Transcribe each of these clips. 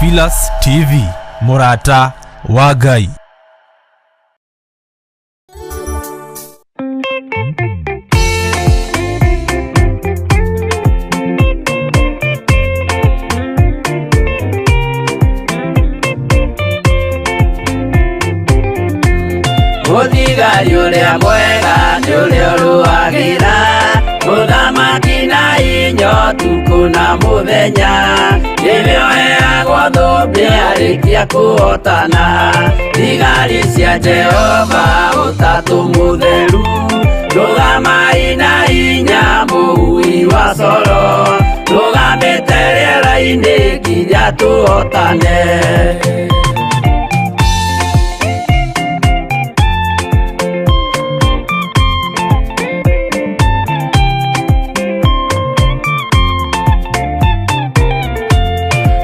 Theophilus TV, mũrata wa Ngai. Mũthigari ũrĩa mwega nĩ ũrĩa ũrũagĩra mũthamaki na inyo tukũ na mũthenya, nĩwe ũheagwo thũmbĩ arĩkia kũhotana. Thigari cia Jehova ũtatũ mũtheru, rũgamai na hinya mũhui wa coro, rũgamĩte rĩera-inĩ nginya tũhotane.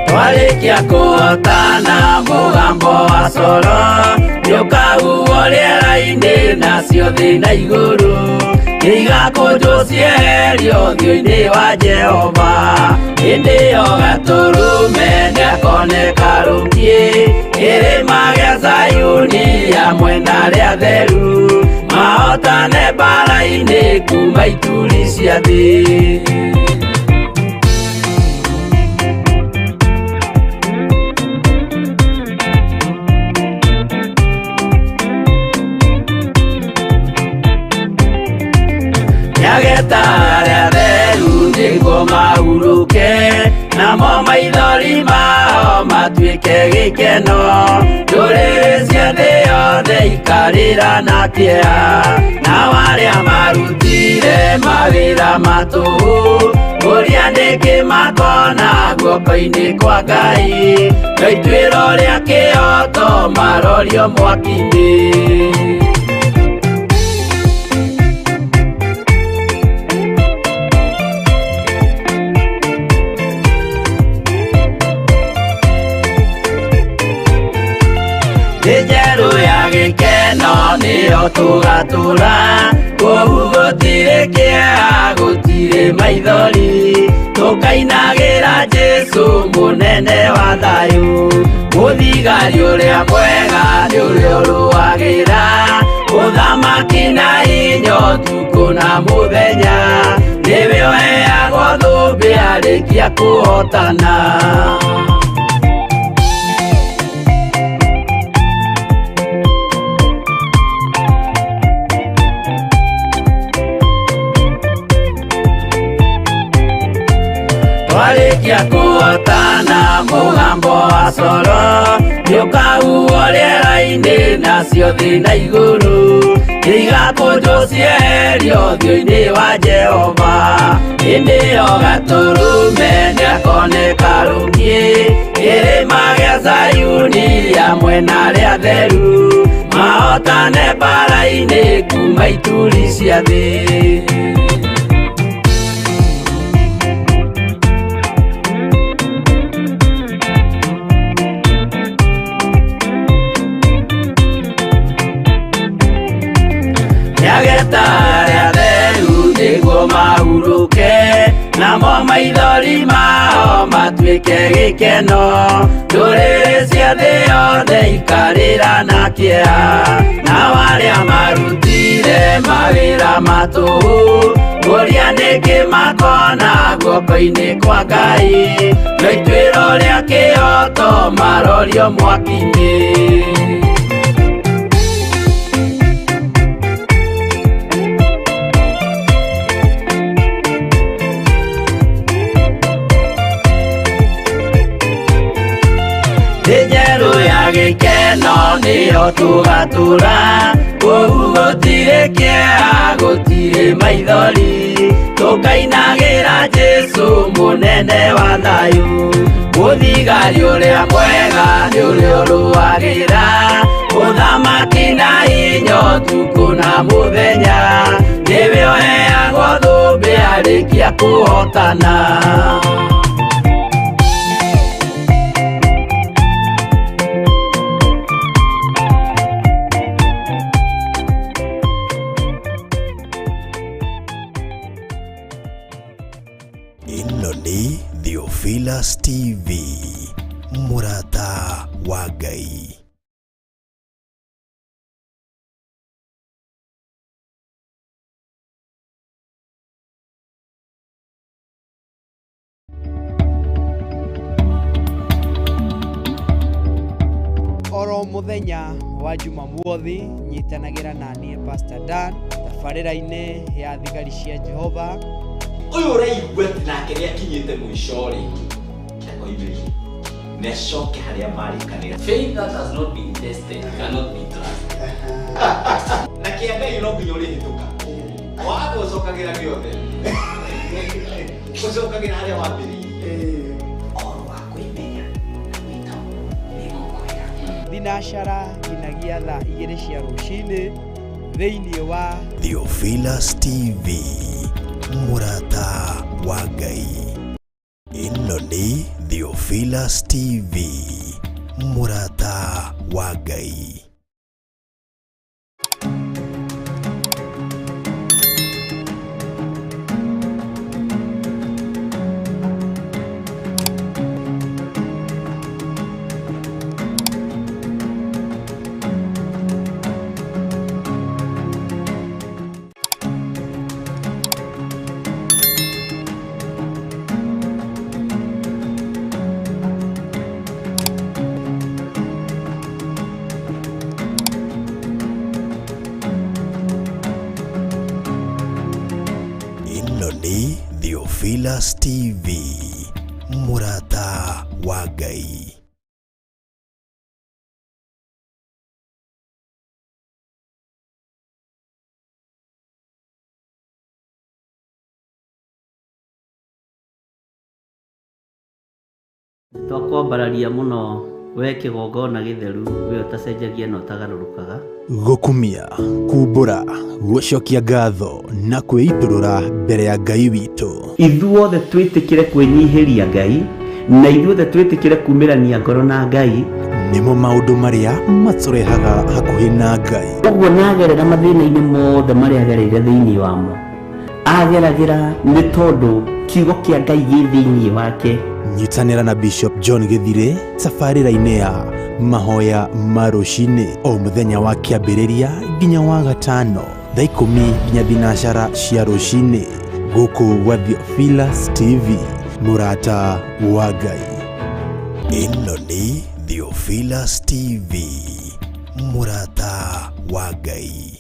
Twarĩkia kũhotana mũgambo wa coro nĩũkahuhwo rĩera-inĩ, nacio thĩ na igũrũ nĩigakũnjwo cieherio ũthiũ-inĩ wa Jehova. Hĩndĩ ĩyo Gatũrũme nĩakoneka rũkiĩ kĩrĩma gĩa Zayuni hamwe na arĩa atheru, mahotane mbara-inĩ kuma ituri cia thĩ. Nĩageta arĩa atheru nĩguo mahurũke, namo maithori mao matuĩke gĩkeno. Ndũrĩrĩ cia thĩ yothe ikarĩra na kĩeha, nao arĩa marutire mawĩra ma tũhũ ũrĩa nĩkĩ makona guoko-inĩ kwa Ngai, na ituĩro rĩa kĩhooto marorio mwaki-inĩ. Thĩ njerũ ya gĩkeno nĩyo tũgatũra, kũu gũtirĩ kĩeha, gũtirĩ maithori, tũkainagĩra Jesũ mũnene wa thayũ. Mũthigari ũrĩa mwega nĩ ũrĩa ũrũagĩra ũthamaki na hinya ũtukũ na mũthenya, nĩwe ũheagwo thũmbĩ arĩkia kũhotana. Twarĩkia kũhotana mũgambo wa coro nĩũkahuhwo rĩera-inĩ, nacio thĩ na igũrũ nĩigakũnjwo cieherio ũthiũ-inĩ wa Jehova. Hĩndĩ ĩyo Gatũrũme nĩakoneka rũkiĩ kĩrĩma gĩa Zayuni hamwe na arĩa atheru, mahotane mbara-inĩ kuma ituri cia thĩ. Nĩageta arĩa atheru nĩguo mahurũke, namo maithori mao matuĩke gĩkeno. Ndũrĩrĩ cia thĩ yothe ikarĩra na kĩeha, nao arĩa marutire mawĩra ma tũhũ ũrĩa nĩkĩ makona guoko-inĩ kwa Ngai, na ituĩro rĩa kĩhooto marorio mwaki-inĩ. Thĩ njerũ ya gĩkeno nĩyo tũgatũra, kũu gũtirĩ kĩeha, gũtirĩ maithori, tũkainagĩra Jesũ mũnene wa thayũ. Mũthigari ũrĩa mwega nĩ ũrĩa ũrũagĩra ũthamaki na hinya ũtukũ na mũthenya, nĩwe ũheagwo thũmbĩ arĩkia kũhotana. Ĩno nĩ Theophilus TV. Mũrata wa Ngai. Oro muthenya wa Jumamothi nyitanagira na niĩ Pastor Dan tabarĩra-inĩ ya thigari cia Jehova. Ũyũ ũraigua atĩ nake nĩ akinyĩte mũico rĩ, ndakoimĩrire nĩ acoke harĩa marĩkanĩra. Faith that has not been tested cannot be trusted. Na kĩa Ngai no nginya ũrĩhĩtũka waga ũcokagĩra gĩothe, ũcokagĩra harĩa wambĩrĩirie. Ũhoro wa kwĩmenya na gwĩtaũrwo nĩngũkwĩra. Thinacara nginyagia thaa 2 cia rũcinĩ thĩinĩ wa Theophilus TV, Mũrata wa Ngai. Ĩno nĩ Theophilus TV, Mũrata wa Ngai. Ĩno nĩ Theophilus TV, Mũrata wa Ngai. Twakwambararia mũno we kĩgongona gĩtheru, we ũtacenjagia na ũtagarũrũkaga. Gũkumia, kumbũra, gũcokia ngatho na kwĩitũrũra mbere ya Ngai witũ. Ithuothe twĩtĩkĩre kwĩnyihĩria Ngai, na ithuothe twĩtĩkĩre kumĩrania ngoro na Ngai. Nĩmo maũndũ marĩa matũrehaga hakuhĩ na Ngai. Ũguo nagerera mathĩna-inĩ mothe marĩa agereire thĩinĩ wamo, ageragĩra nĩ tondũ kiugo kĩa Ngai gĩ thĩinĩ wake. Nyitanĩra na Bishop John Gĩthirĩ tabarĩra-inĩ ya mahoya ma rũcinĩ o mũthenya wa kĩambĩrĩria nginya wa gatano thaa 10 nginya 12 cia rũcinĩ gũkũ gwa Theophilus TV, Mũrata wa Ngai. Ĩno nĩ Theophilus TV, Mũrata wa Ngai.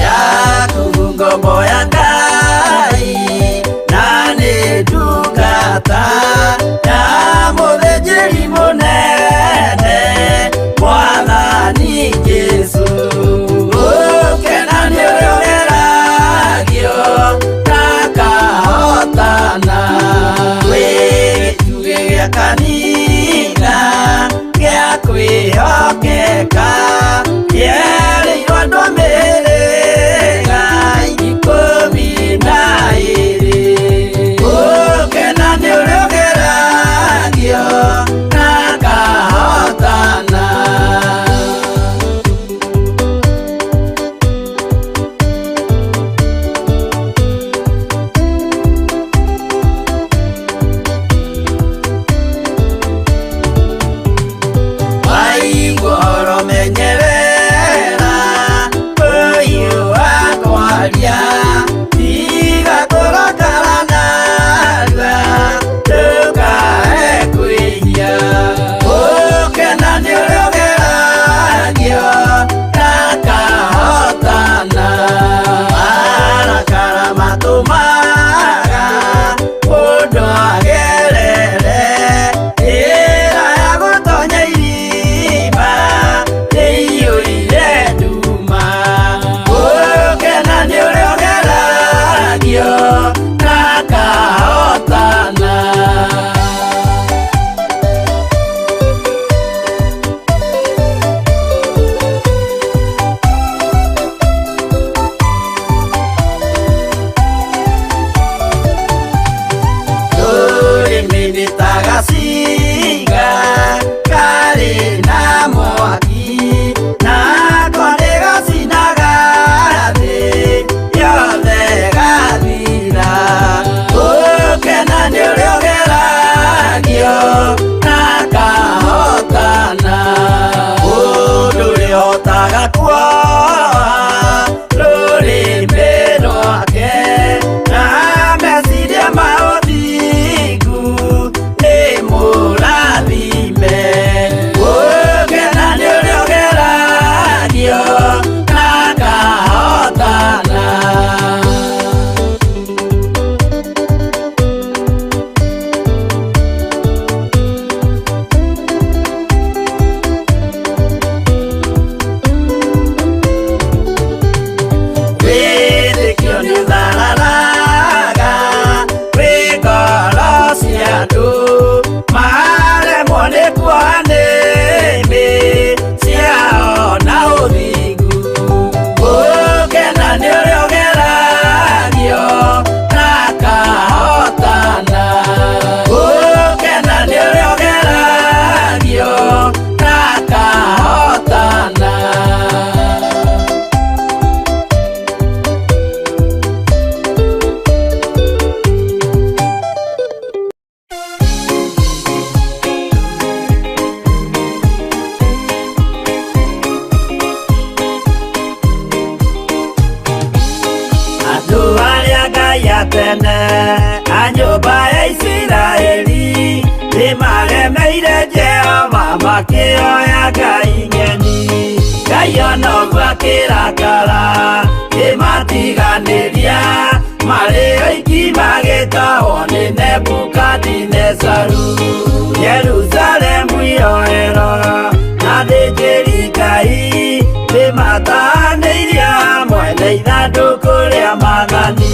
Yaku ngombo ya Ngai na nĩ ndungata ya mũthĩnjĩri mũnene Mwathani. Kuoha rũrĩmĩ rwake na meciria ma ũthingu nĩ mũrathime. Gũkena nĩ ũrĩa ũgeragio na akahotana. Wĩtĩkio nĩ ũthararaga wĩ ngoro cia andũ maremwo nĩ kuoha nĩmĩ ciao na ũthingu. Gũkena nĩ ũrĩa ũgeragio na akahotana. Gũkena nĩ ũrĩa ũgeragio na akahotana. Andũ arĩa Ngai a tene a nyũmba ya Isiraeli nĩmaremeire Jehova makĩoya ngai ng'eni. Ngai ona ũguo akĩrakara kĩmatiganĩria marĩ oiki magĩtahwo nĩ Nebukadinezaru. Jerusalemu iroero na athĩnjĩri Ngai nĩmatahanĩirio hamwe na ithandũkũ rĩa maathani.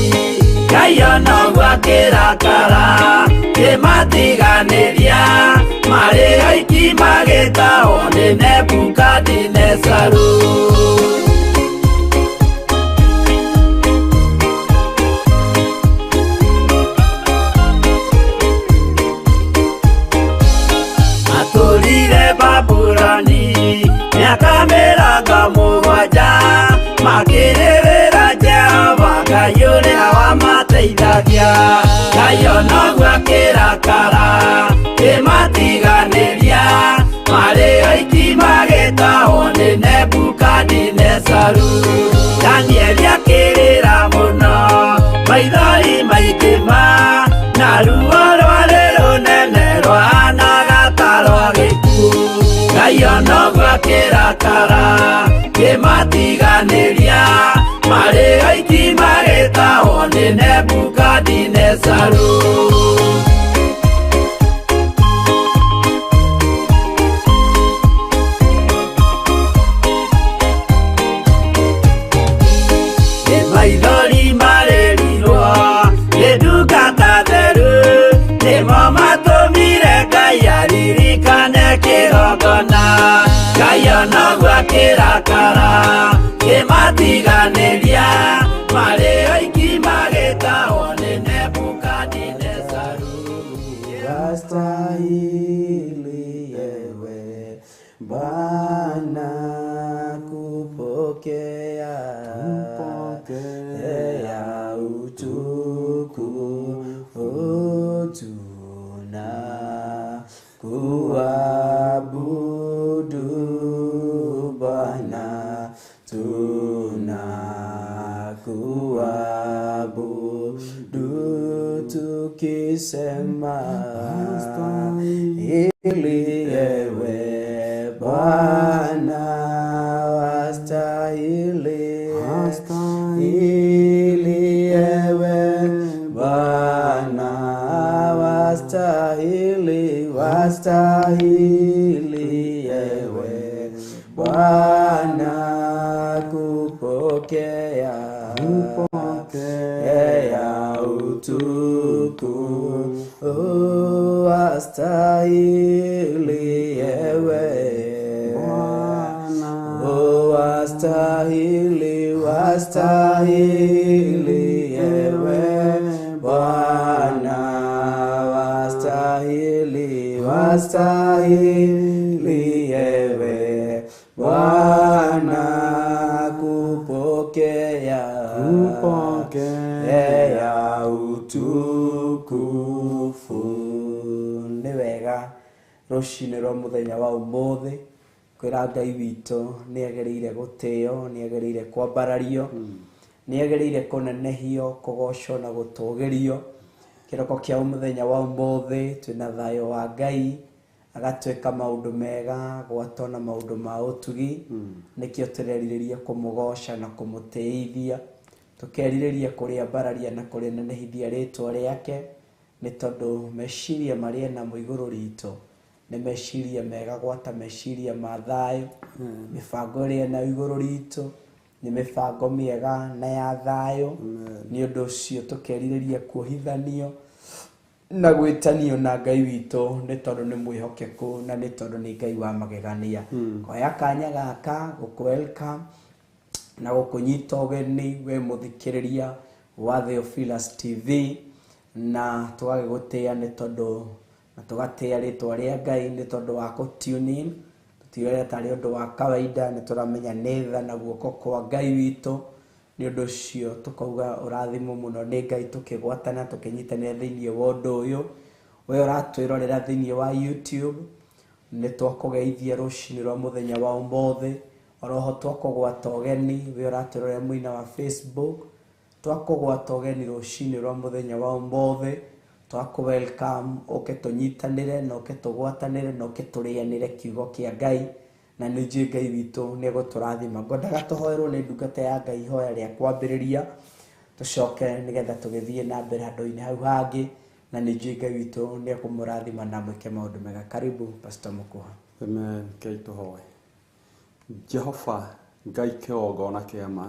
Ngai ona ũguo akĩrakara kĩmatiganĩria marĩ oiki magĩtahwo nĩ Nebukadinezaru. Matũrire Babuloni mĩaka 70 makĩrĩrĩra Jehova Ngai ũrĩa wamateithagia. Ngai ona ũguo akĩrakara kĩmatiganĩria marĩ oiki magĩtahwo nĩ Nebukadinezaru. Danieli akĩrĩra mũno maithori maingĩ ma na ruo rwarĩ rũnene rwahanaga ta rwa gĩkuũ. Ngai ona ũguo akĩrakara kĩmatiganĩria marĩ oiki magĩtahwo nĩ Nebukadinezaru. Nĩ maithori marĩrirwo nĩ ndungata theru nĩmo matũmire Ngai aririkane kĩgongona. Ngai ona ũguo akĩrakara kĩmatiganĩria marĩ oiki magĩtahwo nĩ Nebukadinezaru. Wastahili ewe Bwana kupokea utukufu tunakuabudu Bwana, tunakuabudu tukisema ili ewe Bwana wastahili, ili ewe Bwana wastahili, wastahili ewe Bwana kupokea utukufu, wastahili ewe Bwana, wastahili, wastahili ewe Bwana, wastahili, wastahili ewe Bwana kupokea utukufu. Nĩ wega rũcinĩ rwa mũthenya wa ũmũthĩ Kwĩra Ngai witũ nĩ agĩrĩire gũtĩo, nĩ agĩrĩire kwambarario, nĩ agĩrĩire kũnenehio, kũgocwo na gũtũgĩrio. Kĩroko kĩa mũthenya wa ũmũthĩ twĩna thayũ wa Ngai, agatwĩka maũndũ mega, gwatwo na maũndũ ma ũtugi. Nĩkĩo tũrerirĩria kũmũgoca na kũmũtĩithia, tũkerirĩria kũrĩambararia na kũrĩnenehithia rĩtwa rĩake, nĩ tondũ meciria marĩa enamo igũrũ ritũ nĩ meciria mega, gwata meciria ma thayũ. Mĩbango ĩrĩa enayo igũrũ ritũ nĩ mĩbango mĩega na ya thayũ. Nĩ ũndũ ũcio tũkerirĩria kuohithanio na gwĩtanio na Ngai witũ, nĩ tondũ nĩ mwĩhokeku na nĩ tondũ nĩ Ngai wa magegania. Koya kanya gaka gũkũ welcome na gũkũnyita ũgeni we mũthikĩrĩria wa Theophilus TV, na tũgagĩgũtĩa nĩ tondũ na tũgatĩa rĩtwa rĩa Ngai nĩ tondũ wa kũ tune in. Tũtirona tarĩ ũndũ wa kawaida, nĩ tũramenya nĩ tha na guoko kwa Ngai witũ. Nĩ ũndũ ũcio tũkauga ũrathimwo mũno nĩ Ngai, tũkĩgwatana tũkĩnyitanĩra thĩinĩ wa ũndũ ũyũ. We ũratwĩrorera thĩinĩ wa YouTube, nĩ twakũgeithia rũcinĩ rwa mũthenya wa ũmũthĩ. Oroho twakũgwata ũgeni we ũratwĩrorera mwena wa Facebook, twakũgwata ũgeni rũcinĩ rwa mũthenya wa ũmũthĩ, twakũ welcome ũke tũnyitanĩre na ũke tũgwatanĩre na ũke tũrĩanĩre kiugo kĩa Ngai, na nĩ njũĩ Ngai witũ nĩ egũtũrathima. Ngwendaga tũhoerwo nĩ ndungata ya Ngai ihoya rĩa kwambĩrĩria, tũcoke nĩgetha tũgĩthiĩ na mbere handũ-inĩ hau hangĩ, na nĩ njũĩ Ngai witũ nĩ ekũmũrathima na mwĩke maũndũ mega. Karibu Pastor Mukuha. Amen. Ngai tũhoe. Jehova Ngai kĩgongona kĩa ma,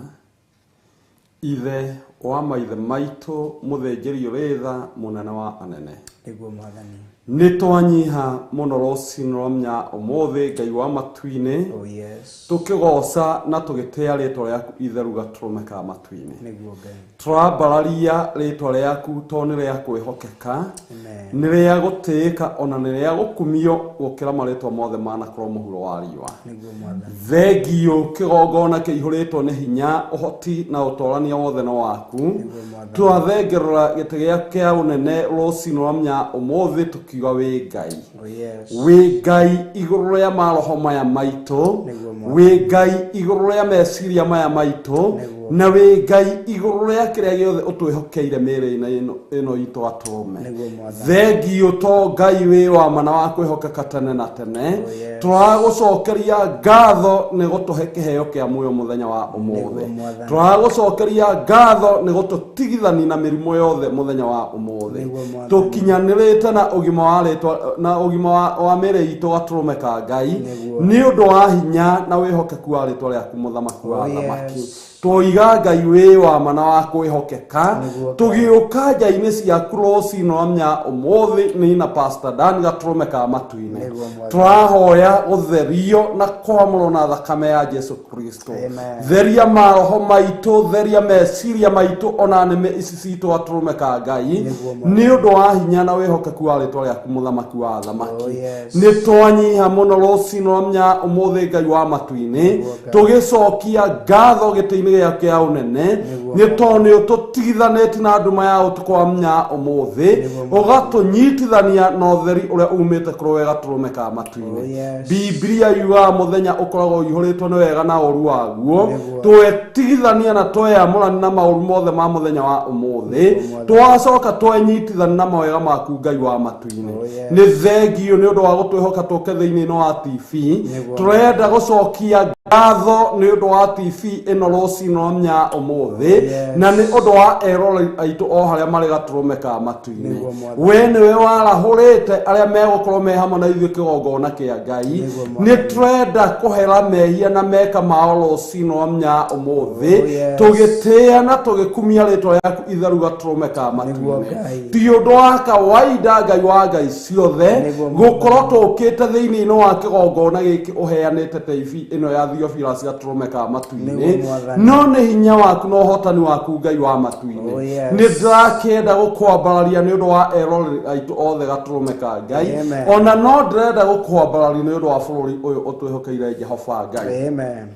Ithe wa maithe maitũ, mũthĩnjĩri ũrĩ tha, mũnene wa anene, Nĩguo Mwathani. Nĩ twanyiha mũno rũcinĩ rwa mũthenya ũmũthĩ, Ngai wa matu-inĩ, Oh yes. tũkĩgoca na tũgĩtĩa rĩtwa rĩaku itheru gatũrũme ka matu-inĩ. Nĩguo Ngai. Tũrambararia rĩtwa rĩaku tondũ nĩ rĩa kwĩhokeka, Amen. nĩ rĩa gũtĩĩka, ona nĩ rĩa gũkumio gũkĩra marĩtwa mothe manakorwo mũhuro wa riũa. Nĩguo Mwathani. Thengio kĩgongona kĩihũrĩtwo nĩ hinya, ũhoti na ũtorania wothe no waku. Nĩguo Mwathani. Twathengerera gĩtĩ gĩa kĩa ũnene rũcinĩ rwa mũthenya ũmũthĩ, tũkiuga wĩ Ngai, Oh yes. wĩ Ngai igũrũ rĩa maroho maya maitũ, Nĩguo Mwathani. wĩ Ngai igũrũ rĩa meciria maya maitũ, Nĩguo. na wĩ Ngai igũrũ rĩa kĩrĩa gĩothe ũtwĩhokeire mĩĩrĩ-inĩ ĩno itũ atũrũme. Nĩguo Mwathani. Thengio to Ngai wĩ wa ma na wa kwĩhokeka tene na tene. Oh, yes. Tũragũcokeria ngatho nĩ gũtũhe kĩheo kĩa muoyo mũthenya wa ũmũthĩ. Nĩguo Mwathani. Tũragũcokeria ngatho nĩ gũtũtigithania na mĩrimũ yothe mũthenya wa ũmũthĩ. Nĩguo Mwathani. Tũkinyanĩrĩte na ũgima wa rĩtwa na ũgima wa mĩĩrĩ itũ gatũrũme ka Ngai, Nĩguo. nĩ ũndũ wa hinya na wĩhokeku wa rĩtwa rĩaku, mũthamaki wa Oh, thamaki. yes. Twoiga Ngai wĩ wa ma na wa kwĩhokeka. Nĩguo Ngai. Tũgĩũka nja-inĩ ciaku rũcinĩ rwa mũthenya ũmũthĩ nĩ na Pastor Dan gatũrũme ka matu-inĩ, Nĩguo Mwathani. tũrahoya gũtherio na kwamũrwo na thakame ya Jesu Kristo. Amen. Theria maroho maitũ, theria meciria maitũ, ona nĩmĩ ici citũ gatũrũme ka Ngai, Nĩguo Mwathani. nĩ ũndũ wa hinya na wĩhokeku wa rĩtwa rĩaku, mũthamaki wa thamaki. Oh, yes. Nĩ twanyiha mũno rũcinĩ rwa mũthenya ũmũthĩ, Ngai wa matu-inĩ, Nĩguo Ngai. tũgĩcokia ngatho gĩtĩ-inĩ gĩaku kĩa ũnene, Nĩguo. nĩ tondũ nĩ ũtũtigithanĩtie na nduma ya ũtukũ wa mũthenya ũmũthĩ, Nĩguo Mwathani. ũgatũnyitithania na ũtheri ũrĩa umĩte kũrĩ we gatũrũme ka matu-inĩ. Oh, yes. Bibilia yugaga mũthenya ũkoragwo ũihũrĩtwo nĩ wega na ũru waguo. Nĩguo. Twetigithania na tweyamũrania na maũru mothe ma mũthenya wa ũmũthĩ, Nĩguo Mwathani. twacoka twenyitithania na mawega maku, Ngai wa matu-inĩ. Oh, yes. Nĩ thengio nĩ ũndũ wa gũtwĩhoka tũke thĩinĩ wa TV. Nĩguo. Tũrenda gũcokia ngatho nĩ ũndũ wa TV ĩno rũcinĩ rwa mũthenya ũmũthĩ, Oh, yes. na nĩ ũndũ wa eroreri aitũ o harĩa marĩ gatũrũme ka matu-inĩ. Nĩguo Mwathani. We nĩwe warahũrĩte arĩa megũkorwo me hamwe na ithuĩ kĩgongona kĩa Ngai. Nĩguo Mwathani. Nĩ tũrenda kũhera mehia na meka mao rũcinĩ rwa mũthenya ũmũthĩ, Oh, yes. tũgĩtĩĩa na tũgĩkumia rĩtwa rĩaku itheru gatũrũme ka Nĩguo matu-inĩ. Ngai. Ti ũndũ wa kawaida, Ngai wa ngai ciothe, Nĩguo Mwathani. gũkorwo tũkĩte thĩinĩ wa kĩgongona gĩkĩ ũheanĩte TV ĩno ya Theophilus gatũrũme ka matu-inĩ, Nĩguo Mwathani. no nĩ hinya waku na ũhotani waku, Ngai wa matu-inĩ. Oh, yes. Nĩ ndĩrakĩenda gũkwambararia nĩ ũndũ wa eroreri aitũ othe gatũrũme ka Ngai. Amen. Ona no ndĩrenda gũkwambararia nĩ ũndũ wa bũrũri ũyũ ũtwĩhokeire, Jehova Ngai. Amen.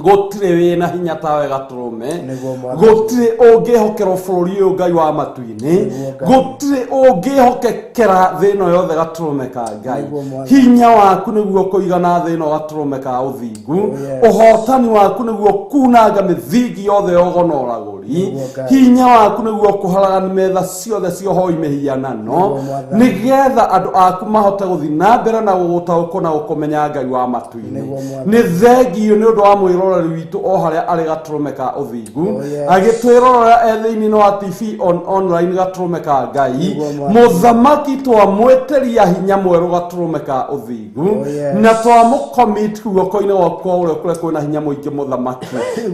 Gũtirĩ wĩna hinya tawe gatũrũme. Nĩguo Mwathani. Gũtirĩ ũngĩhokerwo bũrũri ũyũ Ngai wa matu-inĩ. Nĩguo Ngai. Gũtirĩ ũngĩhokekera thĩ ĩno yothe gatũrũme ka Ngai. Nĩguo Mwathani. Hinya waku nĩguo kũigana thĩ ĩno gatũrũme ka ũthingu. Oh, yes. Ũhotani waku nĩguo kunanga mĩthingi yothe ya ũgo na ũragũri. Nĩguo Ngai. Hinya waku nĩguo kũharagania metha ciothe cia ũhoi mĩhianano, Nĩguo Mwathani. nĩgetha andũ aku mahote gũthiĩ na mbere na gũgũtaũkwo na gũkũmenya Ngai wa matu-inĩ. Nĩguo Mwathani. Nĩ thengio nĩ ũndũ wa mwĩroreri witũ o harĩa arĩ gatũrũme ka ũthingu, Oh, yes. agĩtwĩrorera e thĩinĩ wa TV on online gatũrũme ka Ngai. Nĩguo Mwathani. Mũthamaki, twamwĩtĩria hinya mwerũ gatũrũme ka ũthingu, Oh, yes. na twamũcommit guoko-inĩ gwaku kwa ũrĩa kũrĩa kwĩna hinya mũingĩ. Mũthamaki,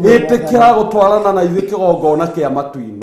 ĩtĩkĩra gũtwarana na ithuĩ kĩgongona kĩa matu-inĩ,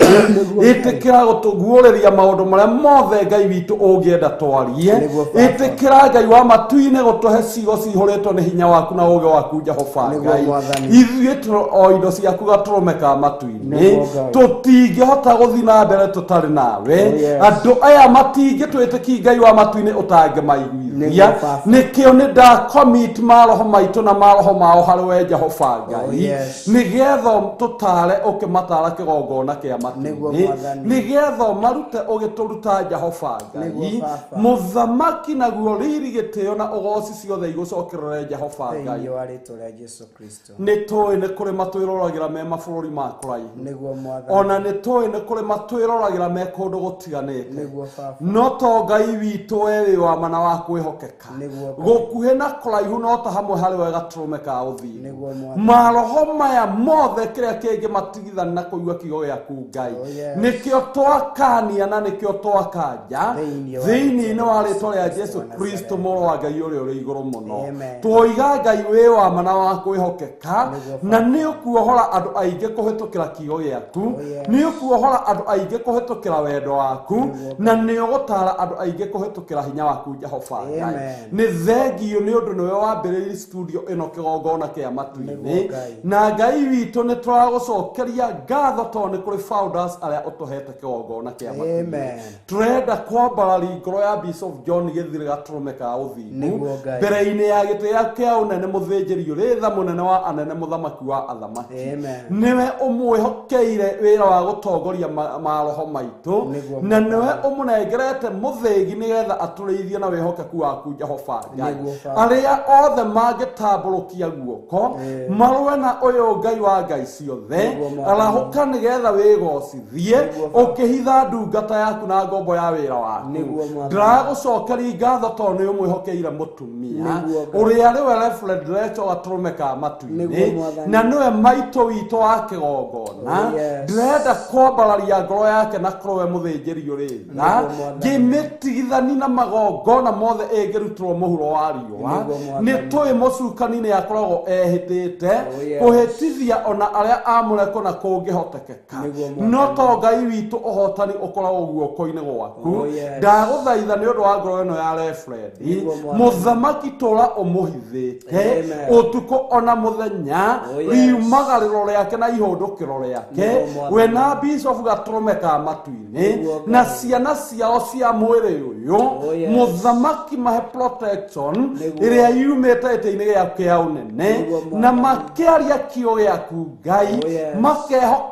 ĩtĩkĩra gũtũguũrĩria maũndũ marĩa mothe Ngai witũ ũngĩenda twarie. Nĩguo Baba. Ĩtĩkĩra Ngai wa matu-inĩ gũtũhe ciugo cihũrĩtwo nĩ hinya waku na ũũgĩ waku, Jehova Nĩguo Ngai. Mwathani. Ithuĩ tũrĩ o indo ciaku gatũrũme ka matu-inĩ. Nĩguo Ngai. Tũtingĩhota gũthiĩ na mbere tũtarĩ nawe. Oh, yes. Andũ aya matingĩtwĩtĩki Ngai wa matu-inĩ ũtangĩmaiguithia. Nĩguo Baba. Nĩkĩo nĩ ndacommit maroho maitũ na maroho mao harĩ we Jehova Ngai, Oh, yes. nĩgetha tũtare ũkĩmatara kĩgongona kĩa Nĩguo matu-inĩ, Mwathani. nĩgetha marute ũgĩtũruta Jehova Ngai. Nĩguo Baba. Mũthamaki, naguo riri, gĩtĩo na ũgoci ciothe igũcokerere Jehova Ngai. Thĩinĩ wa rĩtwa rĩa Jesu Kristo. Nĩ tũĩ nĩ kũrĩ matwĩroragĩra me mabũrũri ma kũraihu, Nĩguo Mwathani. ona nĩ tũĩ nĩ kũrĩ matwĩroragĩra me kũndũ gũtiganĩte, Nĩguo Baba. no to Ngai witũ we wĩ wa mana wa kwĩhokeka. Nĩguo Ngai. Gũkuhĩ na kũraihu no ta hamwe harĩ we gatũrũme ka ũthingu. Nĩguo Mwathani. Maroho maya mothe kĩrĩa kĩngĩmatigithania na kũigua kiugo gĩaku Ngai, Oh, yes. nĩkĩo twakania na nĩkĩo twakanja Thĩinĩ wa thĩinĩ wa rĩtwa rĩa Jesu Jesu wa Kristo, Nazareti. mũrũ wa Ngai ũrĩa ũrĩ igũrũ mũno. Amen. Twoiga Ngai wĩ wa mana wa kwĩhokeka, Nĩguo na nĩ ũkuohora andũ aingĩ kũhĩtũkĩra kiugo gĩaku, Oh, yes. nĩ ũkuohora andũ aingĩ kũhĩtũkĩra wendo waku, Nĩguo na nĩ ũgũtara andũ aingĩ kũhĩtũkĩra hinya waku, Jehova Ngai. Amen. Nĩ thengio nĩ ũndũ nĩwe wambĩrĩirie studio ĩno kĩgongona kĩa matu-inĩ. Nĩguo Ngai. Na Ngai witũ, nĩ tũragũcokeria ngatho tondũ nĩ kũrĩ founders arĩa ũtũhete kĩgongona kĩa matu-inĩ. Amen. Tũrenda kwambarari ngoro ya Bishop John Gĩthire gatũrũme ka ũthingu Nĩguo Ngai. mbere-inĩ ya gĩtĩ gĩa kĩa ũnene, mũthĩnjĩri ũrĩ tha, mũnene wa anene, mũthamaki wa athamaki. Amen. Nĩwe ũmwĩhokeire wĩra wa gũtongoria maroho maitũ, Nĩguo na nĩwe ũmũnengerete mũthĩgi nĩgetha atũrĩithie na wĩhokeku waku, Jehova Ngai. Nĩguo Baba. Arĩa othe mangĩtambũrũkia guoko marũe na ũyũ Ngai wa ngai ciothe, Nĩguo Mwathani. arahũka nĩgetha wĩgocithie Nĩguo Baba. ũkĩhitha ndungata yaku na ngombo ya wĩra waku. Nĩguo Mwathani. Ndĩragũcokeria ngatho tondũ nĩ ũmwĩhokeire mũtumia Nĩguo Ngai. ũrĩa rĩwe Reverend Rachel gatũrũme ka matu-inĩ, Nĩguo Mwathani. na nĩwe maitũ witũ wa kĩgongona. Oh, yes. Ndĩrenda kwambararia ngoro yake na kũrũwe mũthĩnjĩri ũrĩ tha, Nĩguo Mwathani. ngĩmĩtigithani na magongona mothe ĩngĩrutĩrwo mũhuro wa riũa. Nĩguo Mwathani. Nĩ tũĩ mũcukani nĩ akoragwo ehĩtĩte Oh, yes. kũhĩtithia ona arĩa amũre kũna kũngĩhotekeka, Nĩguo Mwathani. no to Ngai witũ ũhotani ũkoragwo guoko-inĩ gwaku. Oh, yes. Ndagũthaitha nĩ ũndũ wa ngoro ĩno ya Reverend, Nĩguo Mwathani. mũthamaki, tũra ũmũhithĩte Amen. ũtukũ ona mũthenya, Oh, yes. riumagarĩro rĩake na ihũndũkĩro rĩake, Nĩguo Mwathani. we na Bishop gatũrũme ka matu-inĩ Nĩguo Ngai. na ciana ciao cia mwĩrĩ ũyũ. Oh, yes. Mũthamaki, mahe protection Nĩguo. ĩrĩa yumĩte gĩtĩ-inĩ gĩaku kĩa ũnene, Nĩguo Mwathani. na makĩaria kiugo gĩaku Ngai, Oh, yes.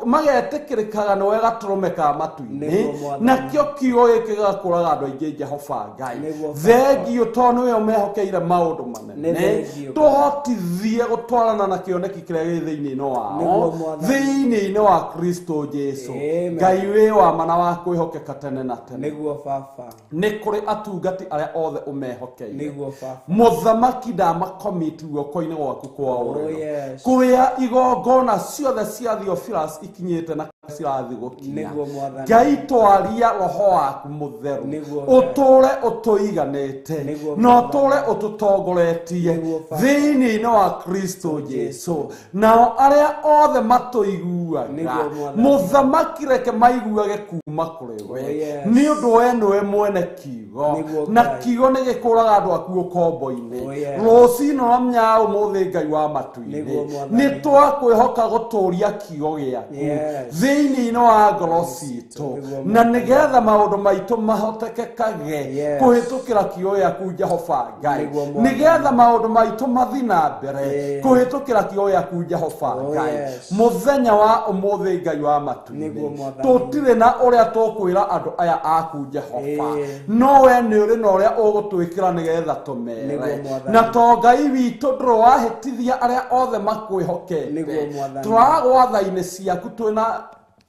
Magetĩkĩrĩkaga nĩwe gatũrũme ka matu-inĩ, Nĩguo Mwathani. nakĩo kiugo gĩkĩ gĩgakũraga andũ aingĩ, Jehova Ngai. Nĩguo Baba. Thengio tondũ nĩwe ũmehokeire maũndũ Nĩ manene. thengio. Tũhotithie gũtwarana na kĩoneki kĩrĩa gĩ thĩinĩ-inĩ wao, Nĩguo Mwathani. thĩinĩ-inĩ wa Kristo Jesu. Amen. Ngai wĩ wa mana wa kwĩhokeka tene na tene, Nĩguo Baba. Nĩ kũrĩ atungati arĩa othe ũmehokeire. Nĩguo Baba. Mũthamaki, ndamakomiti guoko-inĩ gwaku kwa Oh, ũrĩo, yes. kũrĩa igongona ciothe cia Theophilus ikinyĩte na cirathiĩ gũkinya. Nĩguo Mwathani. Ngai, twaria roho waku mũtheru Nĩguo Ngai. ũtũre ũtũiganĩte Nĩguo na Baba. ũtũre ũtũtongoretie Nĩguo Baba. thĩinĩ-inĩ wa Kristo Jesu. Nao arĩa othe matũiguaga, Nĩguo Mwathani. mũthamaki, reke maiguage kuma kũrĩ we, Oh, yes. nĩ ũndũ we nĩwe mwene kiugo, Nĩguo na Ngai. kiugo nĩ gĩkũraga andũ aku ũkombo-inĩ. Oh, yes. Rũcinĩ na menya ũmũthĩ, Ngai wa matu-inĩ, Nĩguo Mwathani. nĩ twakwĩhoka gũtũria kiugo gĩaku Yes. thĩinĩ Thĩinĩ-inĩ wa ngoro citũ, Nĩguo na nĩgetha maũndũ maitũ mahotekekage Yes. kũhĩtũkĩra kiugo gĩaku Jehova Ngai, Nĩguo Mwathani. nĩgetha maũndũ maitũ mathiĩ na mbere Yes. kũhĩtũkĩra kiugo gĩaku Jehova Oh, Ngai. yes. Mũthenya wa ũmũthĩ, Ngai wa matu-inĩ, Nĩguo Mwathani. tũtirĩ na ũrĩa tũkwĩra andũ aya aku Jehova, Ĩĩ. no we nĩ ũrĩ na ũrĩa ũgũtwĩkĩra nĩgetha tũmere. Nĩguo Mwathani. Na to Ngai witũ, ndũrĩ wahĩtithia arĩa othe makwĩhokete. Nĩguo Mwathani. Tũragwatha-inĩ ciaku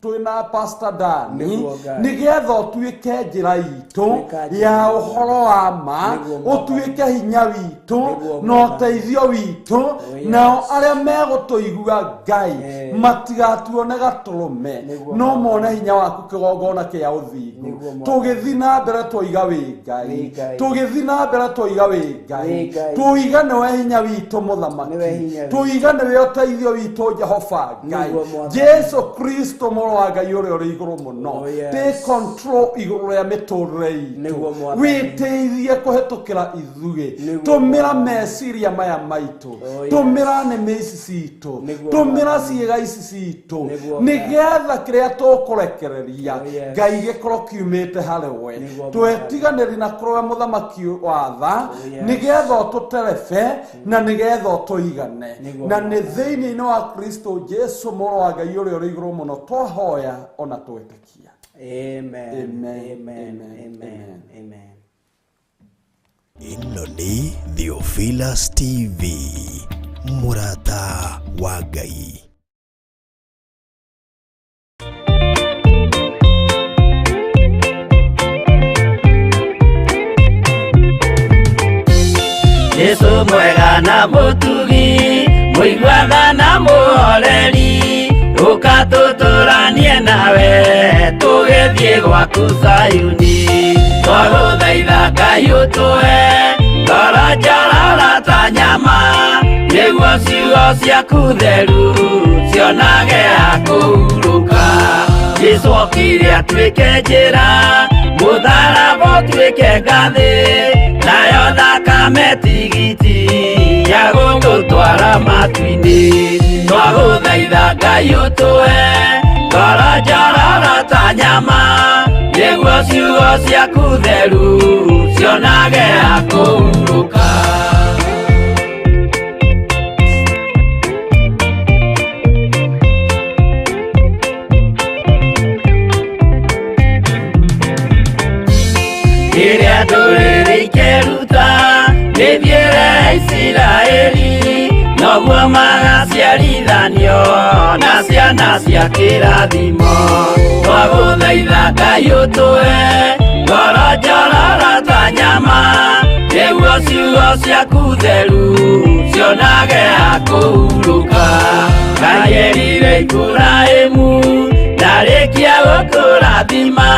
twĩna Pastor Dani, Nĩguo Ngai. nĩgetha ũtuĩke njĩra itũ Tuĩka njĩra ya itũ. ũhoro wa ma, Nĩguo Mwathani. ũtuĩke hinya witũ Nĩguo na Mwathani. ũteithio witũ. Oh, yes. Nao arĩa megũtũigua, Ngai, Eh. matigatuone gatũrũme, Nĩguo no Mwathani. mone hinya waku, kĩgongona kĩa ũthingu. Nĩguo Mwathani. Tũgĩthiĩ na mbere twoiga wĩ Ngai. Wĩ Ngai. Tũgĩthiĩ na mbere twoiga wĩ Ngai. Wĩ Ngai. Tũiga nĩwe hinya witũ, mũthamaki. Nĩwe hinya witũ. Tũiga nĩwe ũteithio witũ, Jehova Ngai. Nĩguo Mwathani. Jesu Kristo, mũrũ wa Ngai ũrĩa ũrĩ igũrũ mũno, Oh, yes. take control igũrũ rĩa mĩtũrĩre itũ, Nĩguo Mwathani. wĩtĩithie kũhĩtũkĩra ithuĩ. Nĩguo Tũmĩra Mwathani. meciria maya maitũ, Oh, yes. tũmĩra nĩmĩ ici citũ, Nĩguo tũmĩra Mwathani. ciĩga ici citũ, Nĩguo nĩgetha kĩrĩa tũkũrekereria, Oh, yes. Ngai, gĩkorwo kiumĩte harĩ we. Nĩguo Twetiganĩri na kũrĩ we, mũthamaki wa tha, Oh, yes. nĩgetha ũtũterebe na nĩgetha ũtũigane. Nĩguo Na nĩ Mwathani. thĩinĩ-inĩ wa Kristo Jesu, mũrũ wa Ngai ũrĩa ũrĩ igũrũ mũno, twahoya ona twetĩkia. Amen. Amen. Amen. Amen. Amen. Amen. Ĩno nĩ Theophilus TV, mũrata wa Ngai. Jesu mwega na mũtugi, mũiguaga na mũhoreri, ũka tũtũranie nawe tũgĩthiĩ gwaku Zayuni. Twagũthaitha Ngai ũtũhe ngoro njororo ta nyama, nĩguo ciugo ciaku theru cionage ha kũhurũka. Jesu okire atuĩke njĩra, mũtharaba ũtuĩke ngathĩ, nayo thakame tigiti ya gũtũtwara matu-inĩ. Twagũthaitha Ngai ũtũhe ngoro njororo ta nyama, nĩguo ciugo ciaku theru cionage ha kũhurũka. Rĩrĩa ndũrĩrĩ ikeruta mĩthiĩre ya Isiraeli, noguo magaciarithanio na ciana cia kĩrathimo. Twagũthaitha Ngai ũtũhe ngoro njororo ta nyama, nĩguo ciugo ciaku theru cionage ha kũhurũka. Ngai erire Iburahĩmu ndarĩkia gũkũrathima,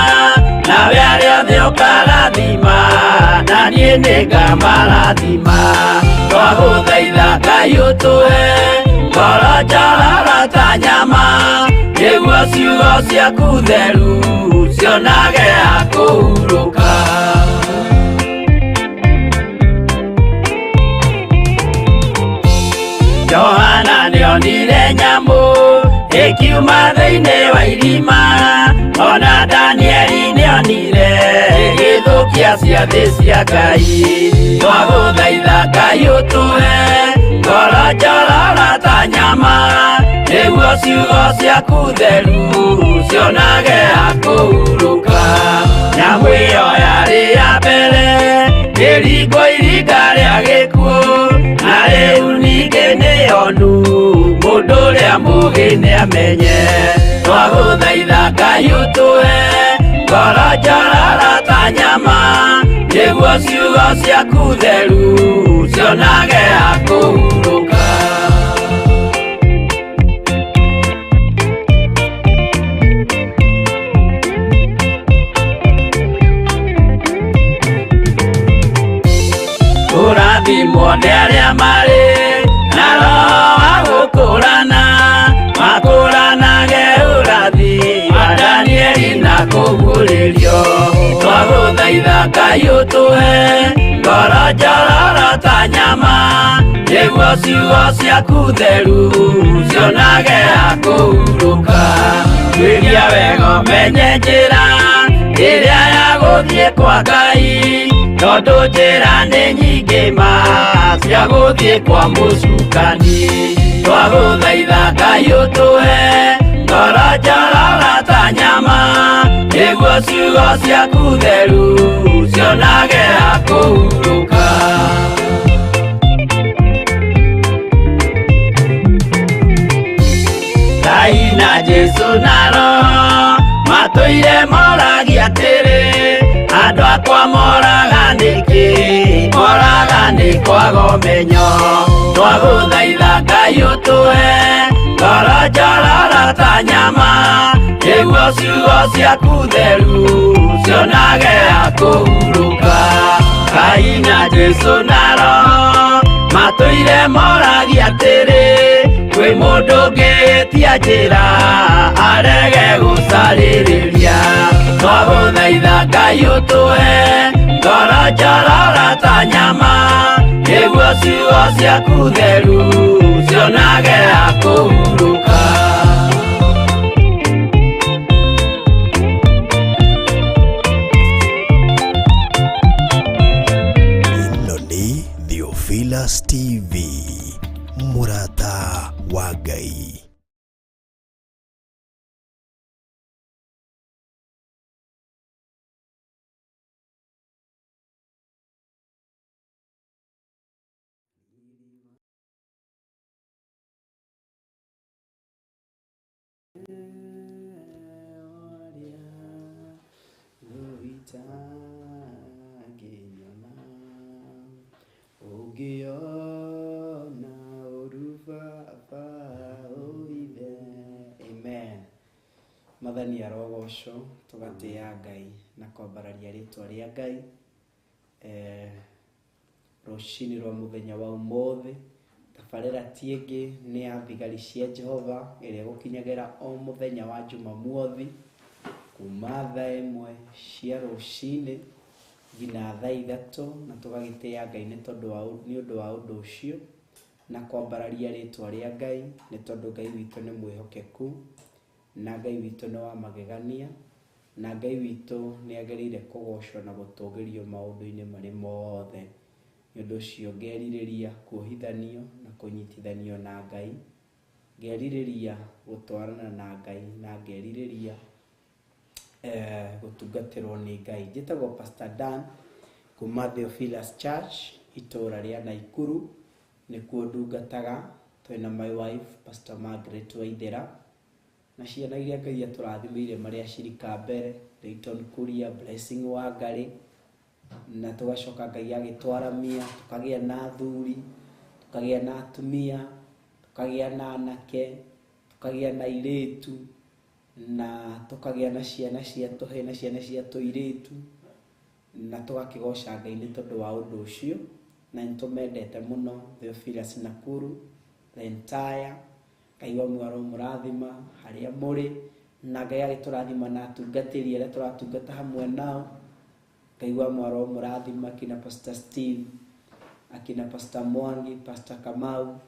nawe arĩa othe ũkarathima, na niĩ nĩngamarathima. Twagũthaitha Ngai ũtũhe ngoro njororo ta nyama, nĩguo ciugo ciaku theru cionage ha kũhurũka. Johana nĩonire nyamũ ĩkiuma thĩinĩ wa irima, ona Danieli nĩonire ĩgĩthũkia ciathĩ cia Ngai. Twagũthaitha Ngai ũtũhe ngoro njororo ta nyama, nĩguo ciugo ciaku theru cionage ha kũhurũka. Nyamũ ĩyo yarĩ ya mbere ĩringwo iringa rĩa gĩkuũ, na rĩu ningĩ nĩyonu mũndũ ũrĩa mũũgĩ nĩamenye. Twagũthaitha Ngai ũtũhe ngoro njororo ta nyama, nĩguo ciugo ciaku theru cionage ha kũhurũka. Kũrathimwo nĩ arĩa marĩ na roho wa gũkũrana, makũranage ũrathi wa Danieli na kũguũrĩrio. Twagũthaitha Ngai ũtũhe ngoro njororo ta nyama, nĩguo ciugo ciaku theru cionage ha kũhurũka. Tuĩria wega ũmenye njĩra ĩrĩa ya gũthiĩ kwa Ngai, tondũ njĩra nĩ nyingĩ ma cia gũthiĩ kwa mũcukani. Twagũthaitha Ngai ũtũhe ngoro njororo ta nyama, nĩguo ciugo ciaku theru cionage ha kũhurũka. Ngai na Jesũ na Roho matũire moragia atĩrĩ, andũ akwa moraga nĩkĩ? Moraga nĩ kwaga ũmenyo. Twagũthaitha Ngai ũtũhe ngoro njororo ta nyama, nĩguo ciugo ciaku theru cionage ha kũhurũka. Ngai na Jesũ na Roho matũire moragia atĩrĩ, kwĩ mũndũ ũngĩtia njĩra arege gũcarĩrĩria. Twagũthaitha Ngai ũtũhe ngoro njororo ta nyama, nĩguo ciugo ciaku theru cionage ha kũhurũka. Ĩno nĩ Theophilus TV, mũrata wa Ngai. Ũngĩona ũru baba ũithe. Amen. Mathani arogocwo, tũgatĩĩa Ngai na kwambararia rĩtwa rĩa Ngai. Rũcinĩ rwa mũthenya wa ũmũthĩ, tabarĩra ti ĩngĩ nĩ ya thigari cia Jehova ĩrĩa ĩgũkinyagĩra o mũthenya wa Jumamothi kuma thaa 1 cia rũcinĩ nginya thaa 3, na tũgagĩtĩĩa Ngai nĩ tondũ wa nĩ ũndũ wa ũndũ ũcio na kwambararia rĩtwa rĩa Ngai, nĩ tondũ Ngai witũ nĩ mwĩhokeku na Ngai witũ nĩ wa magegania na Ngai witũ nĩ agĩrĩire kũgocwo na gũtũgĩrio maũndũ-inĩ marĩ mothe. Nĩ ũndũ ũcio ngerirĩria kuohithanio na kũnyitithanio na Ngai, ngerirĩria gũtwarana na Ngai, na ngerirĩria gũtungatĩrwo nĩ Ngai. Njĩtagwo Pastor Dan kuma Theophilus Church itũũra rĩa Naikuru, nĩkuo ndungataga. Twĩna my wife Pastor Margaret Waithera na ciana iria Ngai atũrathimĩire marĩ acirika mbere, Dayton Kuria, Blessing Wangari, na tũgacoka Ngai agĩtwaramia, tũkagĩa na athuri, tũkagĩa na atumia, tũkagĩa na anake, tũkagĩa na airĩtu, na tũkagĩa na ciana cia tũhĩĩ na ciana cia tũirĩtu, na tũgakĩgoca Ngai nĩ tondũ wa ũndũ ũcio, na nĩ tũmendete mũno. Theophilus Nakuru, the entire Ngai wa muoyo aromũrathima harĩa mũrĩ, na Ngai agĩtũrathima na atungatĩri arĩa tũratungata hamwe nao. Ngai wa muoyo aromũrathima, akina Pastor Steve, akina Pastor Mwangi, Pastor Kamau.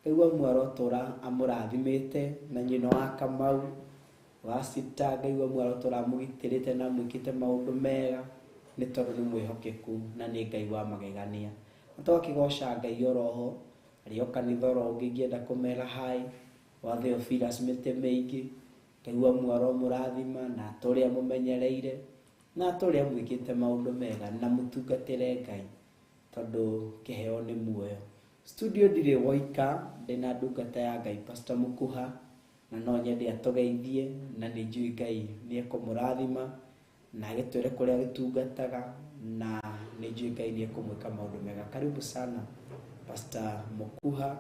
Ngai wa muoyo arotũra amũrathimĩte, na nyina wa Kamau wa Sita. Ngai wa muoyo arotũra amũgitĩrĩte na amwĩkĩte maũndũ mega, nĩ tondũ nĩ mwĩhokeku na nĩ Ngai wa magegania. Na tũgakĩgoca Ngai oroho arĩ o kanitha oro ũngĩ ingĩenda kũmera hai wa Theophilus mĩtĩ mĩingĩ. Ngai wa muoyo aromũrathima na atũre amũmenyereire na atũre amwĩkĩte maũndũ mega, na mũtungatĩre Ngai tondũ kĩheo nĩ muoyo. Studio ndirĩ woika, ndĩna ndungata ya Ngai Pastor Mukuha, na no nyende atũgeithie, na nĩ njũĩ Ngai nĩ ekũmũrathima na agĩtwĩre kũrĩa agĩtungataga, na nĩ njũĩ Ngai nĩ ekũmwĩka maũndũ mega. Karibu sana Pastor Mukuha,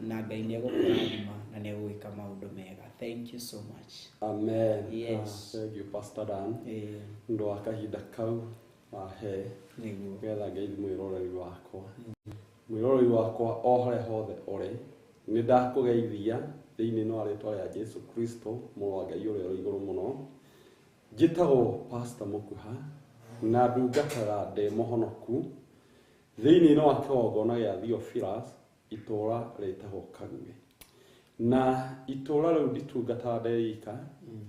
na Ngai nĩ egũkũrathima na nĩ egũgwĩka maũndũ mega. Thank you so much. Amen. Yes. Thank you Pastor Dan. Nĩ wa kahinda kau wahe Nĩguo. nĩgetha ngeithi mwĩroreri wakwa. Mwĩroreri wakwa o harĩa hothe ũrĩ, nĩ ndakũgeithia thĩinĩ wa rĩtwa rĩa Jesu Kristo mũrũ wa Ngai ũrĩa ũrĩ igũrũ mũno. Njĩtagwo Pastor Mukuha na ndungataga ndĩ mũhonoku thĩinĩ wa kĩgongona gĩa Theophilus itũũra rĩtagwo Kaguĩ. Na itũũra rĩu nditungataga ndĩ ika,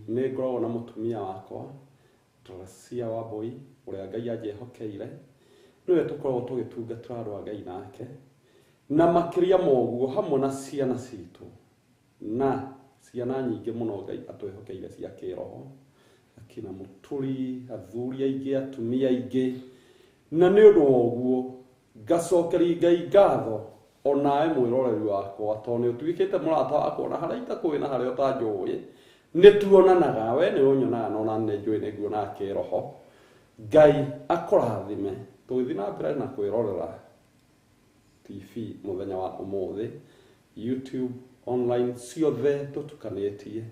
Nĩ ngoragwo na mũtumia wakwa Teresia Wambui ũrĩa Ngai anjĩhokeire, nĩwe tũkoragwo tũgĩtungatĩra andũ a Ngai nake, na makĩria ma ũguo hamwe na ciana citũ, na ciana nyingĩ mũno Ngai atwĩhokeire cia kĩroho, akina Mũturi, athuri aingĩ, atumia aingĩ. Na nĩ ũndũ wa ũguo ngacokeria Ngai ngatho onawe mwĩroreri wakwa, tondũ nĩ ũtuĩkĩte mũrata wakwa, na harĩa itakũĩ na harĩa ũtanjũĩ nĩ tuonanaga, we nĩ ũnyonaga na ona nĩ njũĩ nĩ nguonaga kĩroho. Ngai akũrathime tũgĩthiĩ na mbere na kwĩrorera TV mũthenya wa ũmũthĩ, YouTube, online ciothe tũtukanĩtie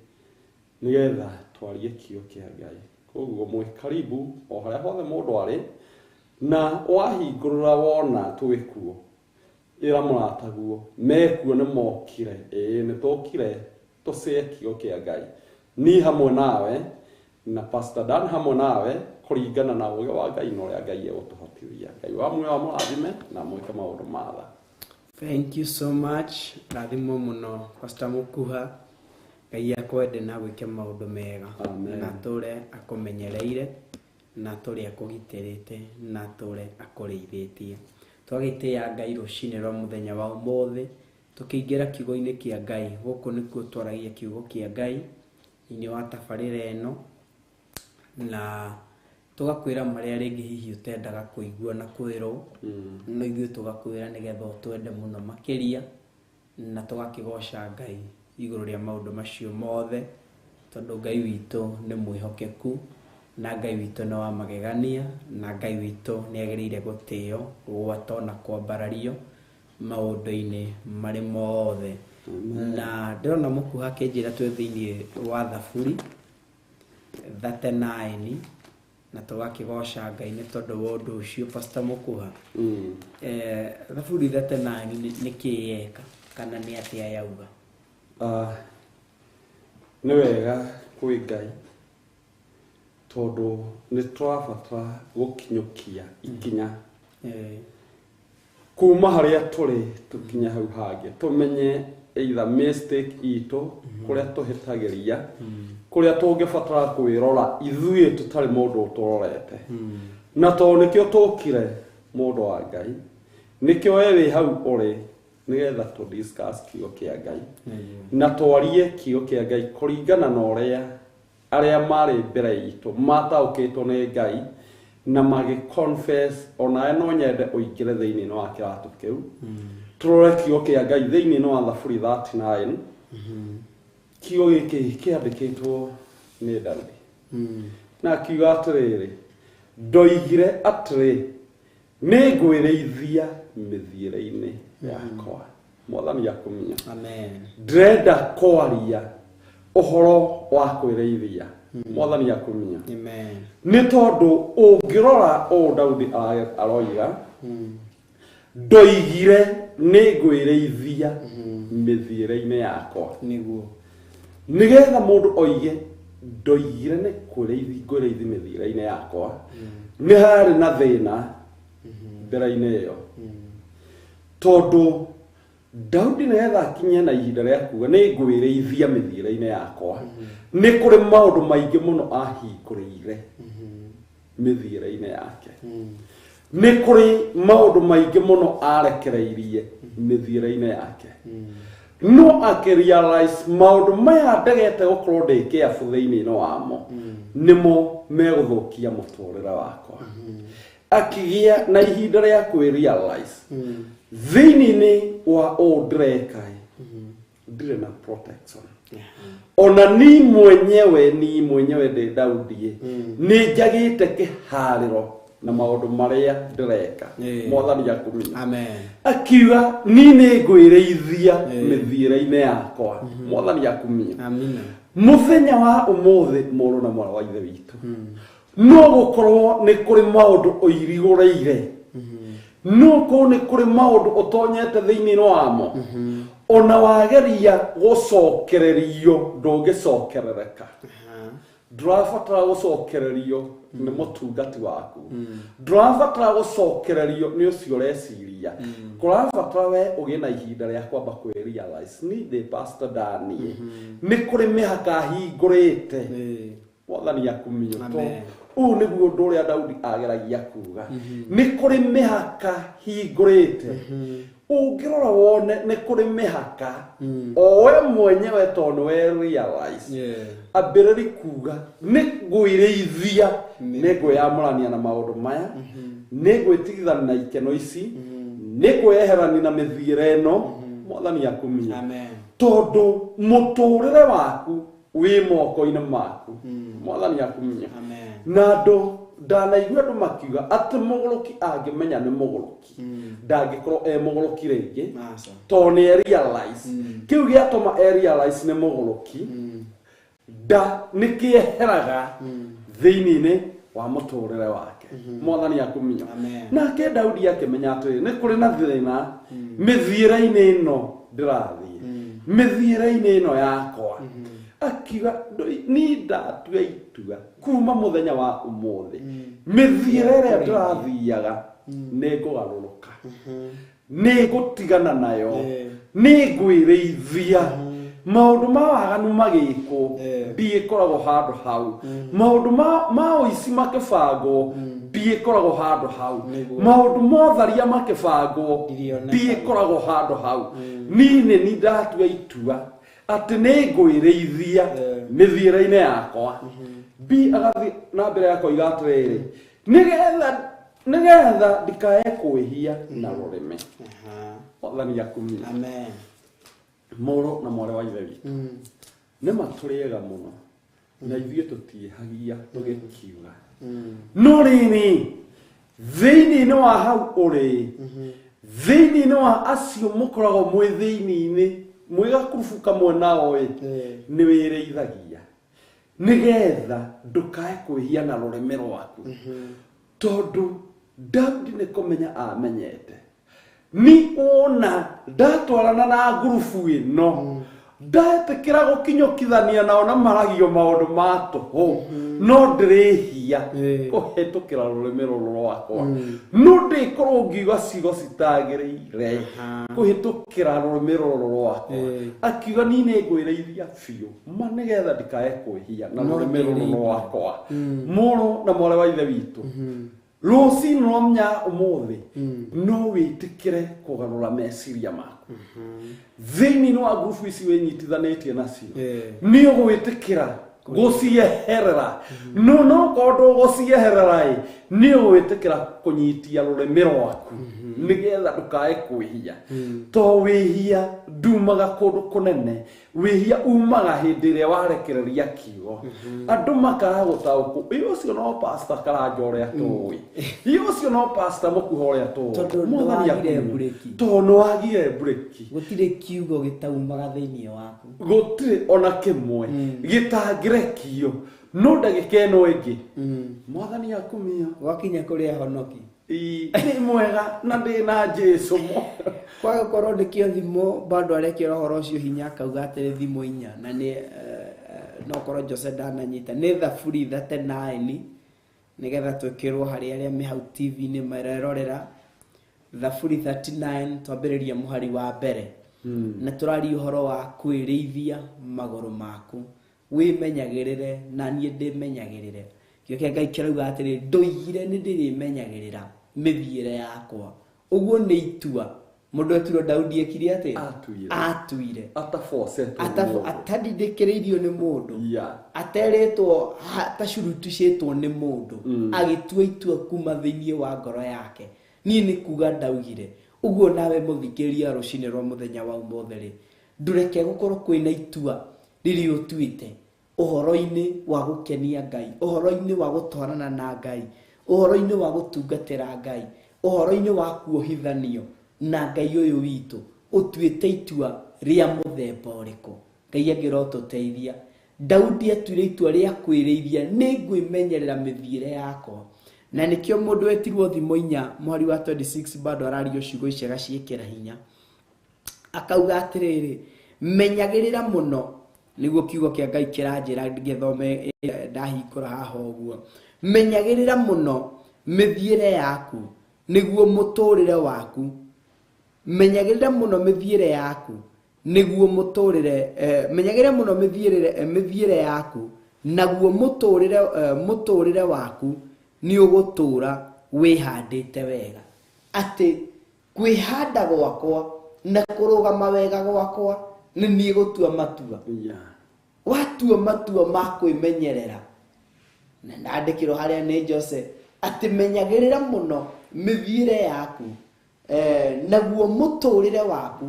nĩgetha twarie kiugo kĩa Ngai. Koguo mwĩ karibu o harĩa hothe mũndũ arĩ, na wahingũrĩra wona twĩkuo, ĩra mũrataguo mekuo nĩ mokire, ĩĩ nĩ tũkire tũcĩe kiugo kĩa Ngai. Ni hamwe nawe na Pastor Dan hamwe nawe kũringana na ũũgĩ wa Ngai na ũrĩa Ngai egũtũhotithia. Ngai wa muoyo amũrathime na mwĩke maũndũ ma tha. Thank you so much. Rathimwo mũno Pastor Mukuha. Ngai akwende na gwĩke maũndũ mega. Amen. Na atũre akũmenyereire, na atũre akũgitĩrĩte, na atũre akũrĩithĩtie. Twagĩtĩĩa Ngai rũcinĩ rwa mũthenya wa ũmũthĩ, tũkĩingĩra kiugo-inĩ kĩa Ngai. Gũkũ nĩkuo twaragia kiugo kĩa Ngai thĩinĩ wa tabarĩra ĩno, na tũgakwĩra marĩa rĩngĩ hihi ũtendaga kũigua na kwĩrwo, no ithuĩ tũgakwĩra nĩgetha ũtwende mũno makĩria, na tũgakĩgoca Ngai igũrũ rĩa maũndũ macio mothe, tondũ Ngai witũ nĩ mwĩhokeku, na Ngai witũ nĩ wa magegania, na Ngai witũ nĩ agĩrĩire gũtĩo, gwatwo na kwambarario maũndũ-inĩ marĩ mothe. Na ndĩrona Mũkuha akĩnjĩra twĩ thĩinĩ wa Thaburi 39, na tũgakĩgoca Ngai nĩ tondũ wa ũndũ ũcio. Pastor Mũkuha, Thaburi 39 nĩ kĩĩ yeka kana nĩ atĩa yauga? Nĩ wega kwĩ Ngai tondũ nĩ tũrabatara gũkinyũkia ikinya kuma harĩa tũrĩ tũkinye hau hangĩ, tũmenye either mistake itũ, kũrĩa tũhĩtagĩria, kũrĩa tũngĩbatara kwĩrora ithuĩ tũtarĩ mũndũ ũtũrorete. Na tondũ nĩkĩo tũkire mũndũ wa Ngai, nĩkĩo we wĩ hau ũrĩ, nĩgetha tũ discuss kiugo kĩa Ngai na twarie kiugo kĩa Ngai kũringana na ũrĩa arĩa marĩ mbere itũ mataũkĩtwo nĩ Ngai na magĩ confess. Onawe no nyende ũingĩre thĩinĩ wa kĩratũ kĩu, tũrore kiugo kĩa Ngai thĩinĩ wa Thaburi 39. Kiugo gĩkĩ kĩandĩkĩtwo nĩ Daudi, na akiuga atĩrĩrĩ, ndoigire atĩrĩ, nĩ ngwĩrĩithia mĩthiĩre-inĩ yakwa. Mwathani akumia. Amen. Ndĩrenda kwaria ũhoro wa kwĩrĩithia. Mwathani akumia. Amen. Nĩ tondũ ũngĩrora ũũ Daudi aroiga, ndoigire nĩ ngwĩrĩithia mĩthiĩre-inĩ yakwa. Nĩguo. Nĩgetha mũndũ oige ndoigire nĩ kwĩrĩithi ngwĩrĩithi mĩthiĩre-inĩ yakwa, nĩ harĩ na thĩna mbere-inĩ ĩyo, tondũ Daudi nĩgetha akinye na ihinda rĩa kuga nĩ ngwĩrĩithia mĩthiĩre-inĩ yakwa, nĩ kũrĩ maũndũ maingĩ mũno ahingũrĩire mĩthiĩre-inĩ yake, nĩ kũrĩ maũndũ maingĩ mũno arekereirie mĩthiĩre-inĩ yake, no akĩrealize maũndũ maya ndegete gũkorwo ndĩ careful thĩinĩ wamo nĩmo megũthũkia mũtũrĩre wakwa. Akĩgĩa na ihinda rĩa kwĩrealize thĩinĩ wa ũũ ndĩreka ndirĩ na protection, ona ni mwenyewe, ni mwenyewe ndĩ Daudi, nĩ njagĩte kĩharĩro na maũndũ marĩa ndĩreka. Mwathani akumia. Amen. Akiuga ni nĩ ngwĩrĩithia mĩthiĩre-inĩ yakwa. Mwathani akumia. Amina. Mũthenya wa ũmũthĩ, mũrũ na mwarĩ wa ithe witũ, no gũkorwo nĩ kũrĩ maũndũ ũirigũrĩire, no korwo nĩ kũrĩ maũndũ ũtonyete thĩinĩ wamo, ona wageria gũcokererio ndũngĩcokerereka. Ndũrabatara gũcokererio nĩ mũtungati waku, ndũrabatara gũcokererio nĩ ũcio ũreciria. Kũrabatara we ũgĩe na ihinda rĩa kwamba kwĩ realize ni ndĩ Pastor Daniel, nĩ kũrĩ mĩhaka hingũrĩte. Mwathani akumio. Ũũ nĩguo ũndũ ũrĩa Daudi ageragia kuga, nĩ kũrĩ mĩhaka hingũrĩte. Ũngĩrora wone nĩ kũrĩ mĩhaka o we mwenyewe tondũ nĩ we realize, ambĩrĩri kuga nĩ ngwĩrĩithia, nĩ ngwĩyamũrania na maũndũ maya, nĩ ngwĩtigithania na ikeno ici, nĩ ngwĩyeherania na mĩthiĩre ĩno. Mwathani akumio. Tondũ mũtũrĩre waku wĩ moko-inĩ maku. Mwathani akumio. Na andũ ndanaigua andũ makiuga atĩ mũgũrũki angĩmenya nĩ mũgũrũki ndangĩkorwo e mũgũrũki rĩngĩ, tondũ nĩ e realize kĩu gĩatũma e realize nĩ mũgũrũki, nda nĩ kĩeheraga thĩinĩ-inĩ wa mũtũrĩre wake. Mwathani akumio. Nake Daudi akĩmenya atĩrĩ, nĩ kũrĩ na thĩna mĩthiĩre-inĩ ĩno ndĩrathiĩ, mĩthiĩre-inĩ ĩno yakwa. Akiuga ni ndatua itua kuma mũthenya wa ũmũthĩ, mĩthiĩre ĩrĩa ndĩrathiaga nĩ ngũgarũrũka, nĩ ngũtigana nayo, nĩ ngwĩrĩithia. Maũndũ ma waganu magĩkwo ndiĩkoragwo handũ hau, maũndũ ma ũici makĩbangwo ndiĩkoragwo handũ hau, maũndũ motharia makĩbangwo ndiĩkoragwo handũ hau. Niĩ nĩ ni ndatua itua atĩ nĩ ngwĩrĩithia mĩthiĩre-inĩ yakwa. B agathiĩ na mbere akoiga atĩrĩrĩ, nĩgetha ndikae kwĩhia na rũrĩmĩ. Mwathani akumio. Mũrũ na mwarĩ wa Ithe witũ, nĩ matũrĩaga mũno na ithuĩ tũtiĩhagia tũgĩkiuga, no rĩrĩ thĩinĩ-inĩ wa hau ũrĩ, thĩinĩ-inĩ wa acio mũkoragwo mwĩ thĩinĩ-inĩ mwĩ gakurubu kamwe nao ĩ, nĩ wĩrĩithagia nĩgetha ndũkae kwĩhia na rũrĩmĩ rwaku. Tondũ Daudi nĩ kũmenya amenyete ni ona ndatwarana na ngurubu ĩno, ndetĩkĩra gũkinyũkithania nao na maragio maũndũ ma tũhũ, no ndĩrĩhia kũhĩtũkĩra rũrĩmĩ rũrũ rwakwa, no ndĩkorwo ngiuga ciugo citagĩrĩire kũhĩtũkĩra rũrĩmĩ rũrũ rwakwa. Akiuga niĩ nĩ ngwĩrĩithia biũ ma nĩgetha ndikae kwĩhia na rũrĩmĩ rũrũ rwakwa. Mũrũ na mwarĩ wa Ithe witũ, rũcinĩ rwa mũthenya ũmũthĩ no wĩtĩkĩre kũgarũra meciria maku thĩinĩ wa ngurubu ici wĩnyitithanĩtie nacio, nĩ ũgwĩtĩkĩra gũcieherera. No no korwo ndũgũcieherera ĩ, nĩ ũgwĩtĩkĩra kũnyitia rũrĩmĩ rwaku nĩgetha ndũkae kwĩhia. To wĩhia ndumaga kũndũ kũnene, wĩhia umaga hĩndĩ ĩrĩa warekereria kiugo, andũ makaga gũtaũkwo ĩ ũcio no pastor Karanja ũrĩa tũĩ, ĩ ũcio no pastor Mũkuha ũrĩa tũĩ. Tondũ nĩwagire mburĩki. Tondũ nĩwagire mburĩki, gũtirĩ kiugo gĩtaumaga thĩinĩ waku, gũtirĩ ona kĩmwe gĩtangĩrekio, no ndagĩka ĩno ĩngĩ. Mwathani akumio. Gwakinya kũrĩ ahonoki nĩ mwega na ndĩ na Jesũ. Kwaga gũkorwo nĩkĩo thimo bado arekĩra ũhoro ũcio hinya akauga atĩrĩ thimo inya, na nĩ no korwo Jose ndananyita nĩ Thaburi 39 nĩgetha twĩkĩrwo harĩ arĩa me hau TV-inĩ marerorera. Thaburi 39 twambĩrĩria mũhari wa mbere, na tũraria ũhoro wa kwĩrĩithia magũrũ maku, wĩmenyagĩrĩre na niĩ ndĩmenyagĩrĩre. Kĩo kĩa Ngai kĩrauga atĩrĩ, ndoigire nĩ ndĩrĩmenyagĩrĩra mĩthiĩre yakwa. Ũguo nĩ itua mũndũ etirwo Daudi ekire atĩa? Atuire. Atandindĩkĩrĩirio nĩ mũndũ, ateretwo tacurutucĩtwo nĩ mũndũ, agĩtua itua kuma thĩinĩ wa ngoro yake. Niĩ nĩ kuga ndaugire. Ũguo nawe mũthikĩrĩria rũcinĩ rwa mũthenya wa ũmũthĩ rĩ, ndũreke gũkorwo kwĩna itua rĩrĩa ũtuĩte ũhoro-inĩ wa gũkenia Ngai, ũhoro-inĩ wa gũtwarana na Ngai, ũhoro-inĩ wa gũtungatĩra Ngai, ũhoro-inĩ wa kuohithanio na Ngai ũyũ witũ. Ũtuĩte itua rĩa mũthemba ũrĩkũ? Ngai angĩrotũteithia. Daudi atuire itua rĩa kwĩrĩithia, nĩ ngwĩmenyerera mĩthiĩre yakwa. Na nĩkĩo mũndũ etirwo thimo inya mũhari wa 26 bado arario ciugo ici agaciĩkĩra hinya, akauga atĩrĩrĩ, menyagĩrĩra mũno Nĩguo kiugo kĩa Ngai kĩranjĩra ngĩthome ndahingũra haha ũguo. Menyagĩrĩra mũno mĩthiĩre yaku nĩguo mũtũrĩre waku. Menyagĩrĩra mũno mĩthiĩre yaku nĩguo mũtũrĩre menyagĩrĩra mũno mĩthiĩre yaku naguo mũtũrĩre waku nĩ ũgũtũra wĩhandĩte wega. Atĩ kwĩhanda gwakwa na kũrũgama wega gwakwa nĩ niĩ gũtua matua. Watua matua ma kwĩmenyerera. Na ndandĩkĩrwo harĩa nĩ Jose atĩ menyagĩrĩra mũno mĩthiĩre yaku naguo mũtũrĩre waku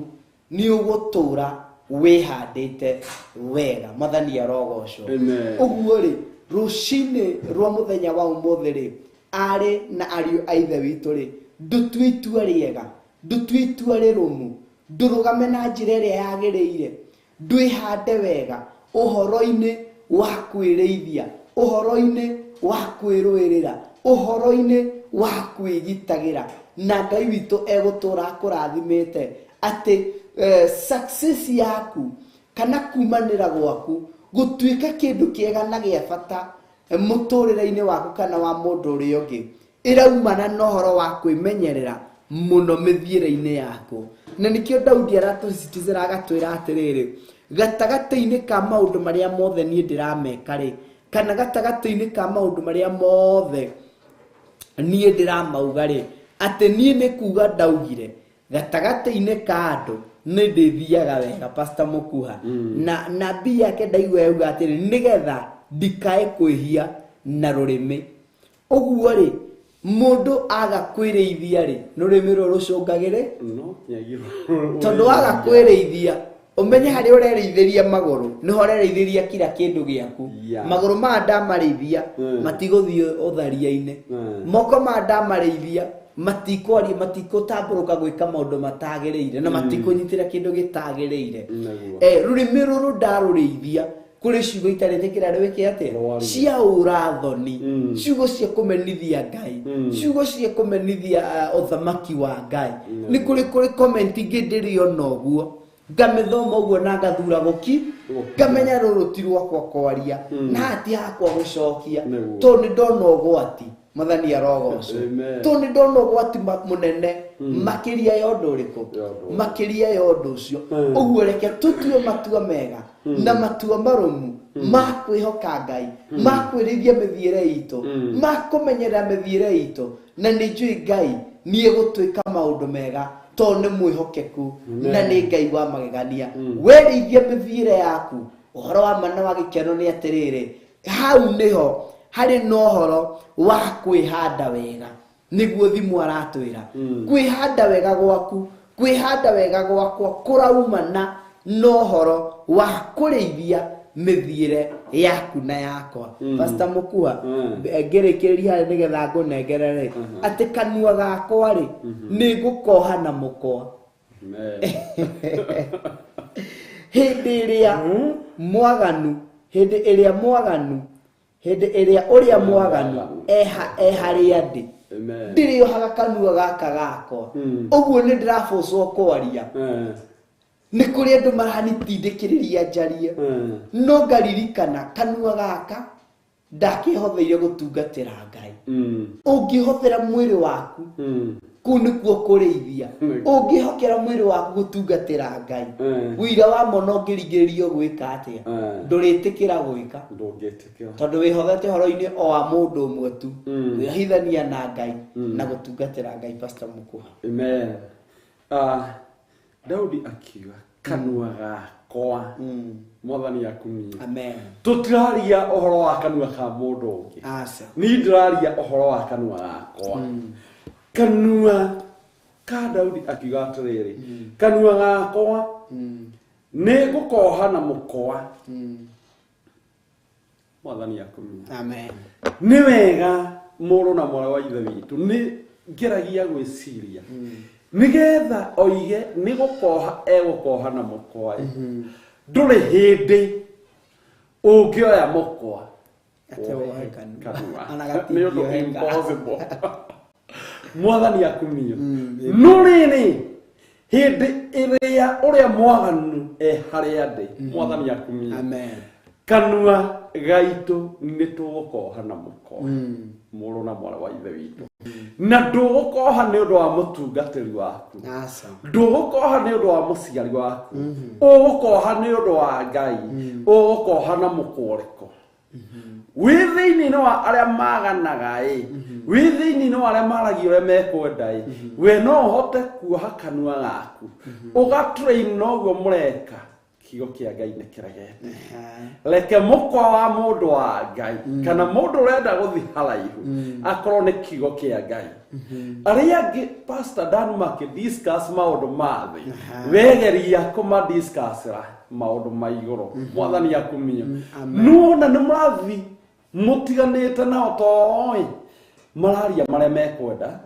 nĩ ũgũtũra wĩhandĩte wega. Mwathani arogocwo. Ũguo rĩ, rũcinĩ rwa mũthenya wa ũmũthĩ rĩ, arĩ na ariũ a ithe witũ rĩ, ndũtue itua rĩega, ndũtue itua rĩrũmu, ndũrũgame na njĩra ĩrĩa yagĩrĩire, ndwĩhande wega ũhoro-inĩ wa kwĩrĩithia, ũhoro-inĩ wa kwĩrũĩrĩra, ũhoro-inĩ wa kwĩgitagĩra. Na Ngai witũ egũtũra akũrathimĩte atĩ success yaku kana kumanĩra gwaku gũtuĩka kĩndũ kĩega na gĩa bata mũtũrĩre-inĩ waku kana wa mũndũ ũrĩa ũngĩ ĩraumana na ũhoro wa kwĩmenyerera mũno mĩthiĩre-inĩ yaku. Na nĩkĩo Daudi aratũsisitizĩra agatwĩra atĩrĩrĩ, gatagatĩ-inĩ ka maũndũ marĩa mothe niĩ ndĩrameka rĩ, kana gatagatĩ-inĩ ka maũndũ marĩa mothe niĩ ndĩramauga rĩ, atĩ niĩ nĩ kuga ndaugire gatagatĩ-inĩ ka andũ nĩ ndĩthiaga wega. Pastor Mukuha na nabii yake ndaigua yauga atĩrĩ, nĩgetha ndikae kwĩhia na rũrĩmĩ. Ũguo rĩ, mũndũ aga kwĩrĩithia rĩ, rũrĩmĩ rũrũ rũcũngagĩrĩ tondũ waga kwĩrĩithia ũmenye harĩa ũrerĩithĩria magũrũ nĩho ũrerĩithĩria kila kĩndũ gĩaku. Magũrũ maya ndamarĩithia matigũthiĩ ũtharia-inĩ, moko maya ndamarĩithia matikwaria, matikũtambũrũka gwĩka maũndũ matagĩrĩire na matikũnyitĩra kĩndũ gĩtagĩrĩire. Rũrĩmĩ rũrũ ndarũrĩithia kũrĩ ciugo itarĩtĩkĩra rwĩke atĩa, cia ũrathoni, ciugo cia kũmenithia Ngai, ciugo cia kũmenithia ũthamaki wa Ngai. Nĩ kũrĩ comment ingĩ ndĩrĩona ũguo ngamĩthoma ũguo na ngathura gũki, ngamenya rũrũ ti rwakwa kwaria na hati hakwa gũcokia, tondũ nĩ ndona ũgwati. Mwathani arogocwo. Tondũ nĩ ndona ũgwati mũnene makĩria ya ũndũ ũrĩkũ, makĩria ya ũndũ ũcio. Ũguo reke tũtue matua mega na matua marũmu ma kwĩhoka Ngai, ma kwĩrĩithia mĩthiĩre itũ, ma kũmenyerera mĩthiĩre itũ, na nĩ njũĩ Ngai nĩ egũtwĩka maũndũ mega tondũ nĩ mwĩhokeku na nĩ Ngai wa magegania. Werĩithia mĩthiĩre yaku, ũhoro wa ma na wa gĩkeno nĩ atĩrĩrĩ, hau nĩho harĩ na ũhoro wa kwĩhanda wega. Nĩguo thimũ aratwĩra kwĩhanda wega gwaku, kwĩhanda wega gwakwa kũraumana na ũhoro wa kũrĩithia mĩthiĩre yaku na yakwa. Pastor Mukuha, ngĩrĩkĩrĩria harĩa nĩgetha ngũnengere rĩ, atĩ kanua gakwa rĩ nĩ ngũkoha na mũkwa. Hĩndĩ ĩrĩa mwaganu, hĩndĩ ĩrĩa mwaganu, hĩndĩ ĩrĩa ũrĩa mwaganu eharĩa ndĩ, ndĩrĩohaga kanua gaka gakwa. Ũguo nĩ ndĩrabocwo kwaria. Nĩ kũrĩ andũ maranitindĩkĩrĩria njarie, no ngaririkana kanua gaka ndakĩhotheire gũtungatĩra Ngai. Ũngĩhothera mwĩrĩ waku, kũu nĩkuo kũrĩithia. Ũngĩhokera mwĩrĩ waku gũtungatĩra Ngai, ũira wa mona ũngĩringĩrĩrio gwĩka atĩa, ndũrĩtĩkĩra gwĩka, tondũ wĩhothete ũhoro-inĩ o wa mũndũ ũmwe tu, kwĩhithania na Ngai na gũtungatĩra Ngai. Pastor Mukuha. Amen. Daudi akiuga kanua gakwa, Mwathani akumie. Amen. Tũtiraria ũhoro wa kanua ka mũndũ ũngĩ. Niĩ ndĩraria ũhoro wa kanua gakwa. Kanua ka Daudi akiuga atĩrĩrĩ, kanua gakwa nĩ ngũkoha na mũkwa. Mwathani akumie. Amen. Nĩ wega mũrũ na mwarĩ wa ithe witũ, nĩ ngeragia gwĩciria nĩgetha oige nĩ gũkoha egũkoha na mũkwa. Ndũrĩ hĩndĩ ũngĩoya mũkwa Atĩ wohe kanua. Ona Nĩ ũndũ impossible. Mwathani akumio. No rĩrĩ, Hĩndĩ ĩrĩa ũrĩa mwaganu e harĩa ndĩ, Mwathani akumie. Amen. Kanua gaitũ nĩ tũgũkoha na mũkoa, mũrũ na mwarĩ wa ithe witũ, na ndũgũkoha nĩ ũndũ wa mũtungatĩri waku, Aca. ndũgũkoha nĩ ũndũ wa mũciari waku, ũgũkoha nĩ ũndũ wa Ngai, ũgũkoha na mũkwa ũrĩkũ? Wĩ thĩinĩ wa arĩa maganaga ĩ, wĩ thĩinĩ wa arĩa maragia ũrĩa mekwenda ĩ, we no ũhote kuoha kanua gaku ũgatrain noguo mũreka. Kiugo kĩa Ngai nĩ kĩregete. Reke mũkwa wa mũndũ wa Ngai kana mũndũ ũrenda gũthiĩ haraihu akorwo nĩ kiugo kĩa Ngai. Arĩa angĩ Pastor Dan makĩdiscuss maũndũ ma thĩ, wegeria kũmadiscussĩra maũndũ ma igũrũ. Mwathani akumio. Nuona nĩ mũrathi mũtiganĩte nao toĩ mararia marĩa mekwenda,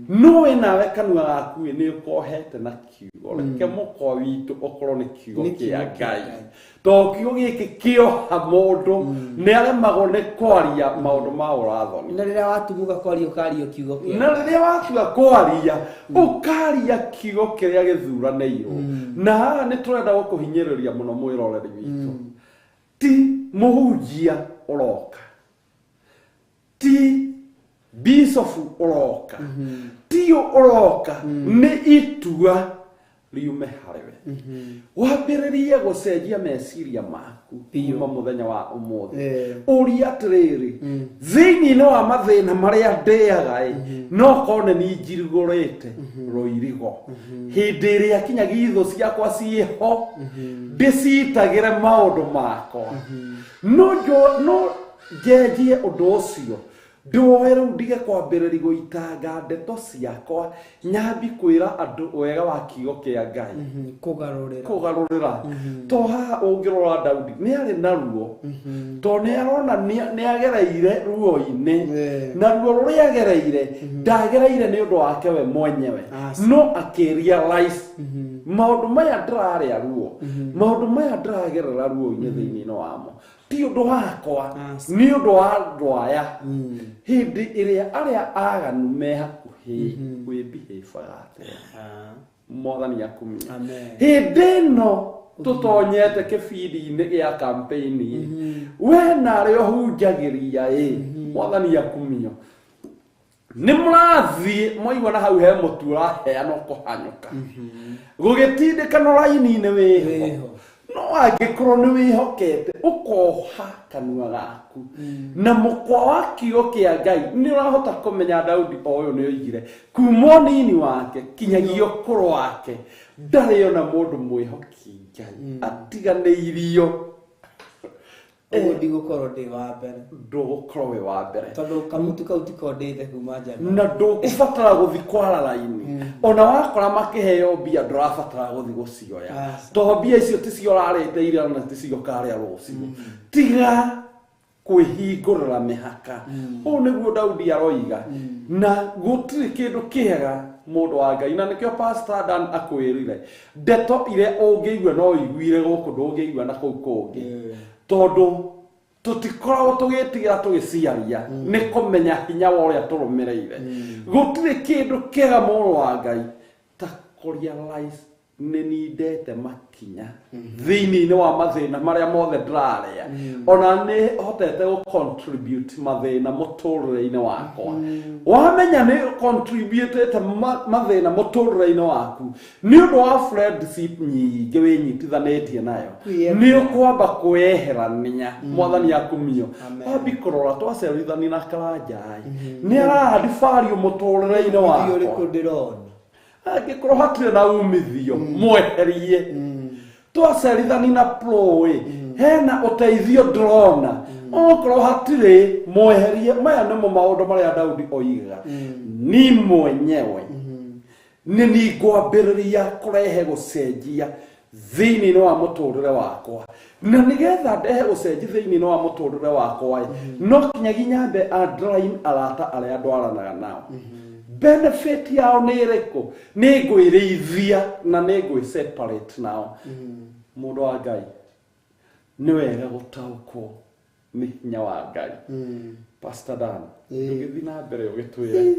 nowe nawe kanua gaku nĩ ũkohete na kiugo. Reke mũkwa witũ ũkorwo nĩ kiugo Nĩ kĩa kiugo kĩa Ngai, Ngai. tondũ kiugo gĩkĩ kĩoha mũndũ nĩ aremagwo nĩ kwaria maũndũ ma ũrathoni. Na rĩrĩa watumuka kwaria ũkaria kiugo kĩa Na rĩrĩa watua kwaria ũkaria kiugo kĩrĩa gĩthuranĩirwo. Na haha nĩ tũrenda gũkũhinyĩrĩria mũno mwĩroreri witũ, ti mũhunjia ũroka, ti bishofu ũroka, ti ũ ũroka, nĩ itua riume harĩwe, wambĩrĩrie gũcenjia meciria maku kuma mũthenya wa ũmũthĩ. Ũria atĩrĩrĩ, thĩinĩ wa mathĩna marĩa ndĩaga ĩ, no korwo nĩ niĩ njirigũrĩte rũirigo, hĩndĩ ĩrĩa kinyagia ithũ ciakwa ciĩho ndĩcitagĩre maũndũ makwa, no njenjie ũndũ ũcio, ndĩwoe rĩu ndige kwambĩrĩria gũitanga ndeto ciakwa, nyambi kwĩra andũ wega wa kiugo kĩa Ngai. Kũgarũrĩra. Kũgarũrĩra. To haha ũngĩrora Daudi nĩ arĩ na ruo, to nĩ arona nĩ agereire ruo-inĩ, na ruo rũrĩa agereire ndagereire nĩ ũndũ wake we mwenyewe, no akĩrealize maũndũ maya ndĩrarĩa ruo, maũndũ maya ndĩragerera ruo-inĩ thĩinĩ wamo ti ũndũ wakwa, nĩ ũndũ wa andũ aya. Hĩndĩ ĩrĩa arĩa aganu me hakuhĩ wĩbihĩbaga atĩa? Mwathani akumie. Hĩndĩ ĩno tũtonyete kĩbindi-inĩ gĩa campaign, we na arĩa ũhunjagĩria ĩ, Mwathani akumio, nĩ mũrathiĩ mwaigua na hau he mũtu ũraheana ũkũhanyũka gũgĩtindĩkano raini-inĩ wĩho, no angĩkorwo nĩ wĩhokete ũkoha kanua gaku na mũkwa wa kiugo kĩa Ngai, nĩ ũrahota kũmenya Daudi o ũyũ nĩ oigire kuma ũnini wake kinyagia ũkũrũ wake ndarĩ ona mũndũ mwĩhoki Ngai atiganĩirio. Ũguo ndigũkorwo ndĩ wa mbere. Ndũgũkorwo wĩ wa mbere. Tondũ kamutu kau tiko ndĩte kuma njana. Na ndũgũbatara gũthi kwara raini, ona wakora makĩheo mbia ndũrabatara gũthi gũcioya, tondũ mbia icio ticio ũrarĩte ira na ticio ũkarĩa rũciũ. Tiga kwĩhingũrĩra mĩhaka. Ũũ nĩguo Daudi aroiga, na gũtirĩ kĩndũ kĩega mũndũ wa Ngai, na nĩkĩo Pastor Dan akwĩrire ndeto iria ũngĩigua no ũiguire gũkũ, ndũngĩigua na kũu kũngĩ, tondũ tũtikoragwo tũgĩtigĩra tũgĩciaria nĩ kũmenya hinya wa ũrĩa tũrũmĩrĩire. Gũtirĩ kĩndũ kĩega mũrũ wa Ngai ta kũrealize nĩ nindete makinya thĩinĩ wa mathĩna marĩa mothe ndĩrarĩa, ona nĩ hotete gũ contribute mathĩna mũtũrĩre-inĩ wakwa. Wamenya nĩ contributĩte mathĩna mũtũrĩre-inĩ waku nĩ ũndũ wa friendship nyingĩ wĩnyitithanĩtie nayo, nĩ ũkwamba kwĩyeherania. Mwathani akumio. Wambi kũrora twacerithania na karanja nĩ arahandi mũtũrĩre-inĩ wakwa ũrĩkũ ndĩrona, angĩkorwo hatirĩ na umithio mweherie. Twacerithani na pro hena ũteithio ndĩrona, okorwo hatirĩ mweherie. Maya nĩmo maũndũ marĩa Daudi oigaga, ni mwenyewe nĩ ningwambĩrĩria kũrehe gũcenjia thĩinĩ wa mũtũrĩre wakwa, na nĩgetha ndehe gũcenjia thĩinĩ wa mũtũrĩre wakwa no kinyagia nyambe underline arata arĩa ndwaranaga nao, benefit yao nĩ ĩrĩkũ, nĩ ngwĩrĩithia na nĩ ngwĩ separate nao. Mũndũ wa Ngai, nĩ wega gũtaũkwo nĩ hinya wa Ngai. Pastor Dan, tũgĩthiĩ na mbere ũgĩtwĩre.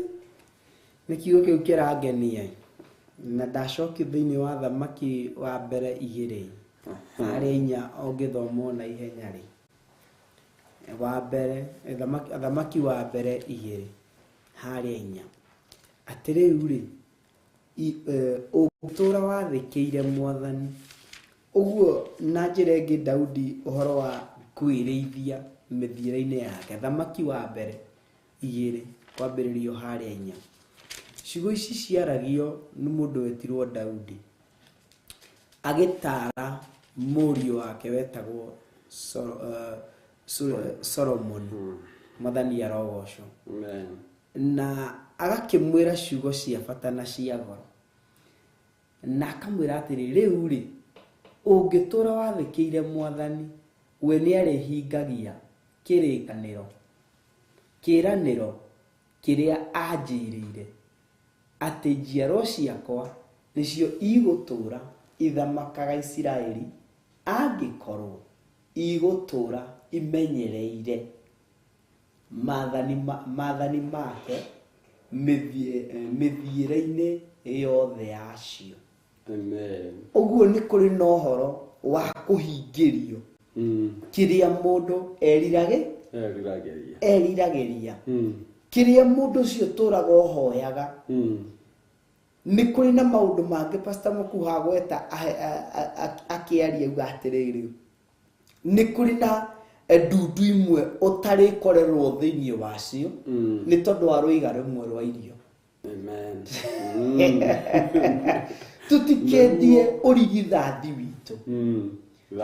Nĩ kiugo kĩu kĩrangenia. Na ndacokio thĩinĩ wa Thamaki wa mbere 2 harĩa 4 ũngĩthomwo na ihenya rĩ, wa mbere Thamaki wa mbere 2 harĩa 4 atĩ rĩu rĩ, ũngĩtũũra wathĩkĩire Mwathani. Ũguo na njĩra ĩngĩ Daudi ũhoro wa kwĩrĩithia mĩthiĩre-inĩ yake. Thamaki wa mbere 2 kwambĩrĩrio harĩa 4. Ciugo ici ciaragio nĩ mũndũ wetirwo Daudi agĩtaara mũriũ wake wetagwo Solomon. Mwathani arogocwo. Na agakĩmwĩra ciugo cia bata na cia goro, na akamwĩra atĩrĩ, rĩu rĩ, ũngĩtũũra wathĩkĩire Mwathani, we nĩarĩhingagia kĩrĩkanĩro kĩĩranĩro kĩrĩa anjĩrĩire, atĩ njiarwa ciakwa nĩcio igũtũũra ithamakaga Isiraeli, angĩkorwo igũtũũra imenyereire maathani make mĩthiĩre-inĩ yothe yacio. Ũguo nĩ kũrĩ na ũhoro wa kũhingĩrio kĩrĩa mũndũ eriragĩria, kĩrĩa mũndũ ũcio ũtũũraga ũhoyaga. Nĩ kũrĩ na maũndũ mangĩ Pastor Mũkuha agweta akĩaria auga atĩrĩrĩ, nĩ kũrĩ na ndundu imwe ũtarĩkorerwo thĩinĩ wacio nĩ tondũ wa rwĩga rũmwe rwa irio. Tũtikendie ũrigithathi witũ,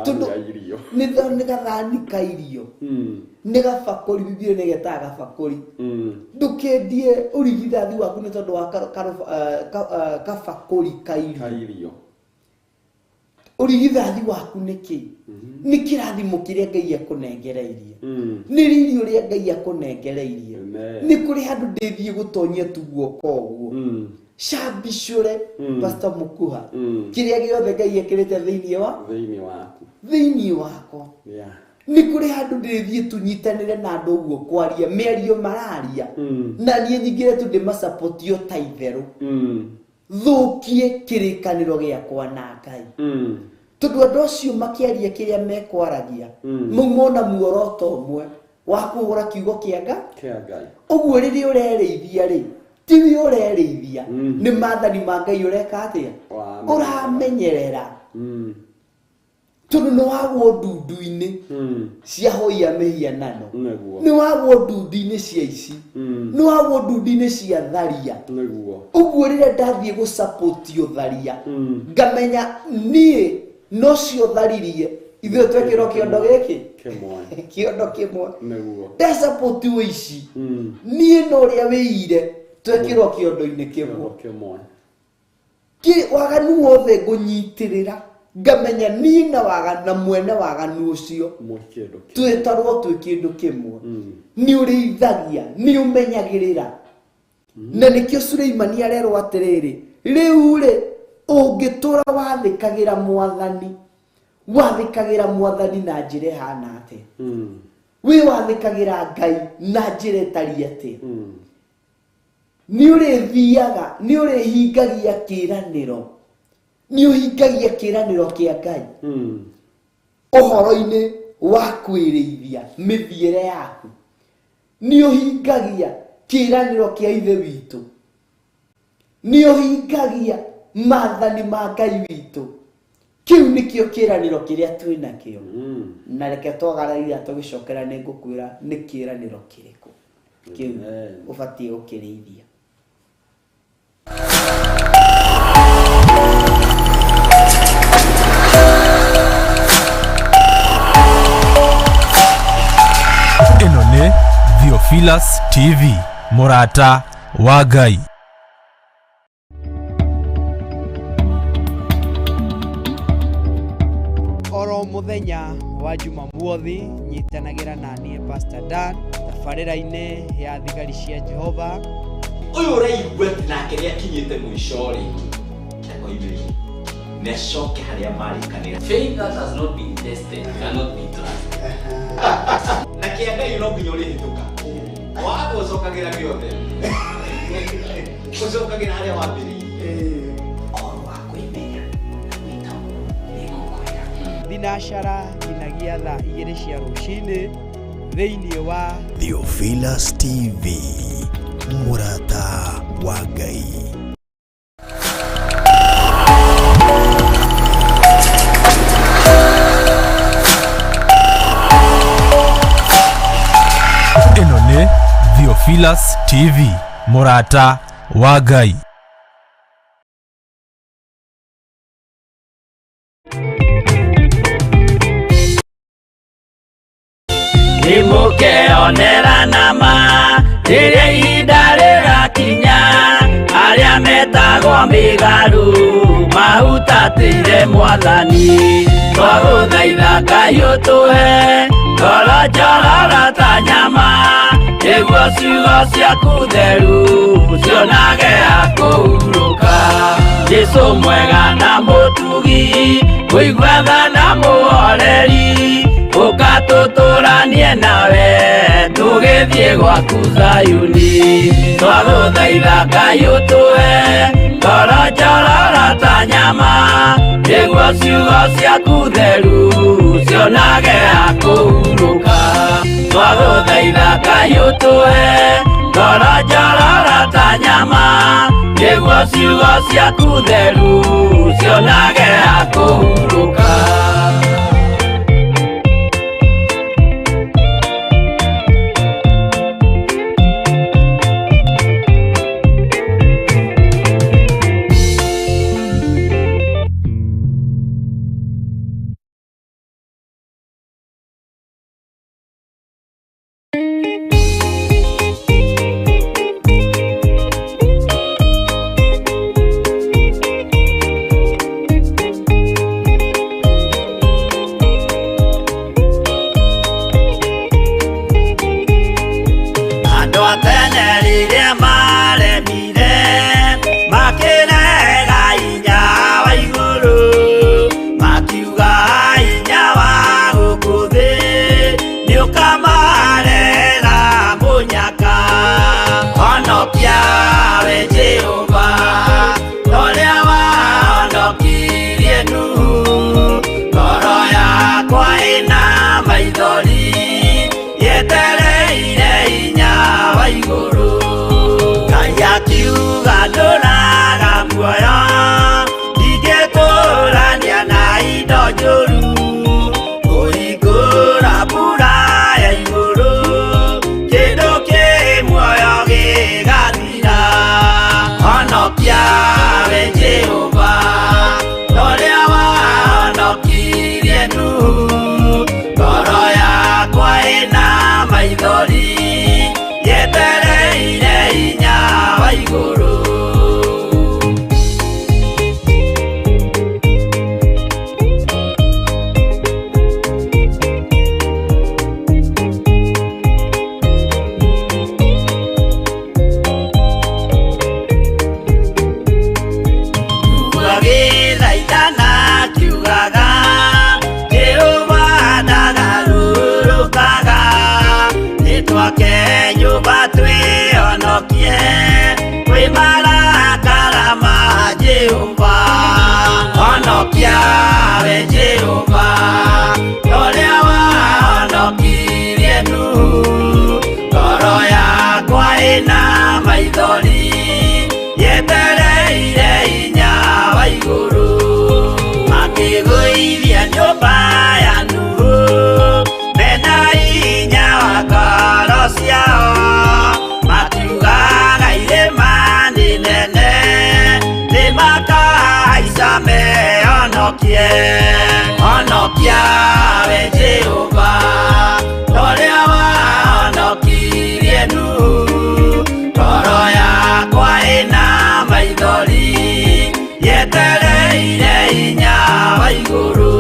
tondũ nĩ gathani ka irio, nĩ gabakũri, Bibilia nĩ getaga gabakũri. Ndũkendie ũrigithathi waku nĩ tondũ wa kabakũri ka irio. Ũrigithathi waku nĩ kĩ? Nĩ kĩrathimo kĩrĩa Ngai akũnengereirie, nĩ riri ũrĩa Ngai akũnengereirie. Nĩ kũrĩ handũ ndĩthiĩ gũtonyia tu guoko ũguo cambicũre Pastor Mũkuha kĩrĩa gĩothe Ngai ekĩrĩte thĩinĩ wakwa. Nĩ kũrĩ handũ ndĩthiĩ tunyitanĩre na andũ ũguo kwaria mĩario mararia, na niĩ nyingĩre tu ndĩmacapotio ta itherũ, thũkie kĩrĩkanĩro gĩakwa na Ngai. Tondũ andũ acio makĩaria kĩrĩa mekwaragia mauma na muoroto ũmwe wa kũhũra kiugo kĩa Ngai. Ũguo rĩrĩa ũrerĩithia rĩ, tiwe ũrerĩithia, nĩ maathani ma Ngai ũreka atĩa? Ũramenyerera. Tondũ nĩ wagwo ndundu-inĩ cia hoi ya mĩhianano, nĩ wagwo ndundu-inĩ cia ici, nĩ wagwo ndundu-inĩ cia tharia. Ũguo rĩrĩa ndathiĩ gũcapotio tharia, ngamenya niĩ no cio tharirie, ithuĩ twekĩrwo kĩondo gĩkĩ kĩondo kĩmwe. Ndacapoti ũici, niĩ na ũrĩa wĩire twekĩrwo kĩondo-inĩ kĩmwe. Waganu wothe ngũnyitĩrĩra, ngamenya niĩ na na mwene waganu ũcio twĩtarwo twĩ kĩndũ kĩmwe. Nĩ ũrĩithagia, nĩ ũmenyagĩrĩra. Na nĩkĩo Suleimani arerwo atĩrĩrĩ, rĩu rĩ, ũngĩtũũra wathĩkagĩra Mwathani, wathĩkagĩra Mwathani na njĩra ĩhana atĩa? Wĩ wathĩkagĩra Ngai na njĩra ĩtariĩ atĩa? Nĩ ũrĩthiaga, nĩ ũrĩhingagia kĩĩranĩro, nĩ ũhingagia kĩĩranĩro kĩa Ngai ũhoro-inĩ wa kwĩrĩithia mĩthiĩre yaku, nĩ ũhingagia kĩĩranĩro kĩa Ithe witũ, nĩ ũhingagia maathani ma Ngai witũ. Kĩu nĩkĩo kĩĩranĩro kĩrĩa twĩ nakĩo. Na reke twagararira tũgĩcokera nĩ ngũkwĩra nĩ kĩĩranĩro kĩrĩkũ kĩu ũbatiĩ gũkĩrĩithia. Ĩno nĩ Theophilus TV, mũrata wa Ngai. Oro mũthenya wa Jumamothi nyitanagĩra na niĩ Pastor Dan tabarĩra-inĩ ya thigari cia Jehova. Ũyũ ũraigua nake nĩakinyĩte mũico rĩ, akoimĩria nĩacoke harĩa marĩkanĩra. Faith that has not been tested cannot be trusted. Na kĩa Ngai no nginya ũrĩhĩtũka. Waga ũcokagĩra gĩothe, ũcokagĩra harĩa wambĩrĩirie. Thinacara nginyagia thaa 2 cia rũcinĩ thĩinĩ wa Theophilus TV, mũrata wa Ngai. Ĩno nĩ Theophilus TV, mũrata wa Ngai. Nĩmũkeonera nama rĩrĩa ihinda rĩrakinya, arĩa metagwo mĩgarũ mahutatĩire Mwathani. Twagũthaitha Ngai ũtũhe ngoro njororo ta nyama, nĩguo ciugo ciaku theru cionage ha kũhurũka. Jesũ mwega na mũtugi, kũigua tha na mũhoreri, ũka tũtũranie nawe tũgĩthiĩ gwaku Zayuni. Twagũthaitha Ngai ũtũhe ngoro njororo ta nyama, nĩguo ciugo ciaku theru cionage ha kũhurũka. Twagũthaitha Ngai ũtũhe ngoro njororo ta nyama, nĩguo ciugo ciaku theru cionage ha kũhurũka. Andũ a tene rĩrĩa maremire, makĩrega hinya wa igũrũ, makiuga hinya wa gũkũ thĩ nĩũkamarehera mũnyaka. Honokia we Jehova, ta ũrĩa wahonokirie Nuhu. Ngoro yakwa ĩna maithori, yetereire hinya wa igũrũ. Ngai akiuga ndũraga muoyo, ndingĩtũrania na indo njũru. Kũhingũra mbura ya igũrũ, kĩndũ kĩ muoyo gĩgathira. Honokia we Jehova, ta ũrĩa wahonokirie Nuhu. Ngoro yakwa ĩna maithori, yetereire hinya wa igũrũ. Agĩthaithana akiugaga, Jehova ndagarũrũkaga. Nĩtwake nyũmba twĩhonokie kwĩ marakara ma Jehova. Honokia we Jehova, ta ũrĩa wahonokirie Nuhu. Ngoro yakwa ĩna maithori, yetereire hinya wa igũrũ. Makĩgũithia nyũmba ya Nuhu, mena hinya wa ngoro ciao. Makiugaga irĩma nĩ nene, nĩmakahaica mehonokie. Honokia we Jehova, ta ũrĩa wahonokirie Nuhu. Ngoro yakwa ĩna maithori, yetereire hinya wa igũrũ.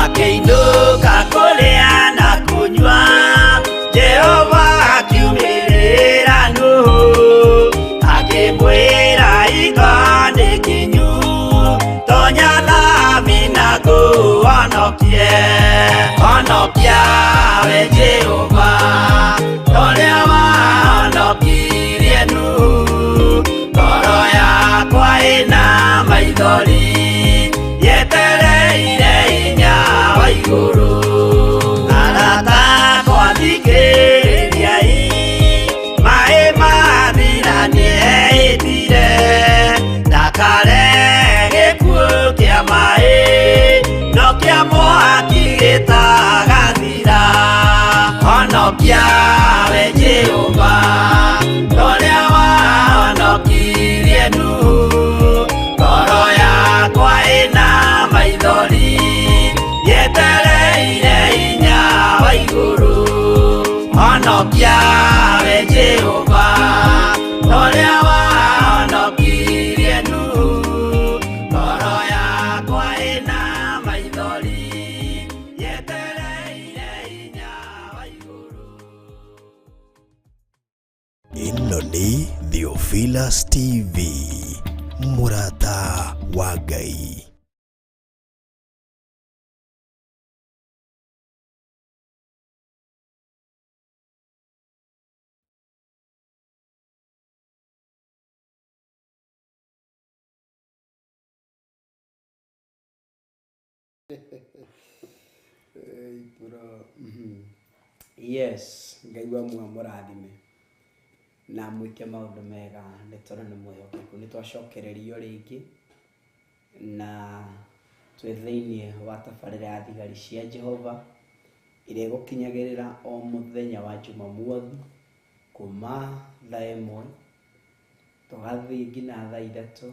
Akĩinũka kũrĩa na kũnyua, Jehova akiumĩrĩra Nuhu, akĩmwĩra iga nĩ kinyu, tonya Honokia we Jehova, torĩa wahonokirie Nuhu. Ngoro yakwa ĩna maithori, yetereire hinya wa igũrũ. Arata akwa thikĩrĩriai, maĩ mathira nĩehĩtire, ndakare gĩkuũ kĩa maĩ, no kĩa mwaki gĩtagathira. Honokia we Jehova, torĩa wahonokirie Nuhu. Ngoro yakwa ĩna maithori, yetereire hinya wa igũrũ. Honokia we Jehova, torĩa wahonokirie Nuhu. Ngoro yakwa ĩna maithori, yetereire hinya wa igũrũ. Ĩno nĩ Theophilus TV, mũrata wa Ngai. Yes, Ngai wa muoyo mũrathime na mwĩke maũndũ mega nĩ tondũ nĩ mwĩhokeku. Nĩ twacokererio rĩngĩ na twĩ thĩiniĩ wa tabarĩra ya thigari cia Jehova ĩrĩa ĩgũkinyagĩrĩra o mũthenya wa Jumamothi kuma thaa 1 tũgathiĩ nginya thaa 3,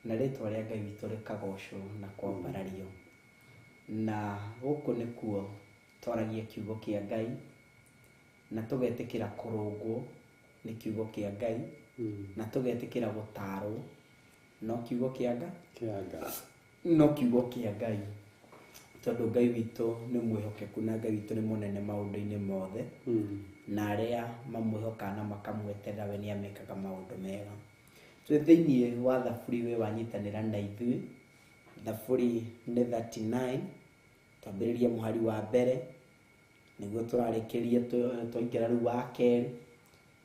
na rĩtwa rĩa Ngai witũ rĩkagocwo na kwambarario. Na gũkũ nĩkuo twaragia kiugo kĩa Ngai na tũgetĩkĩra kũrũngwo nĩ kiugo kĩa Ngai, na tũgetĩkĩra gũtarwo no kiugo kĩa Ngai, no kiugo kĩa Ngai, tondũ Ngai witũ nĩ mwĩhokeku na Ngai witũ nĩ mũnene maũndũ-inĩ mothe, na arĩa mamwĩhokaga na makamweterera we nĩ amekaga maũndũ mega. Twĩ thĩiniĩ wa thaburi wĩ wanyitanĩra na ithuĩ, thaburi nĩ 39, twambĩrĩrie mũhari wa mbere nĩguo tũrarĩkĩria twaingĩra rĩu wa kerĩ,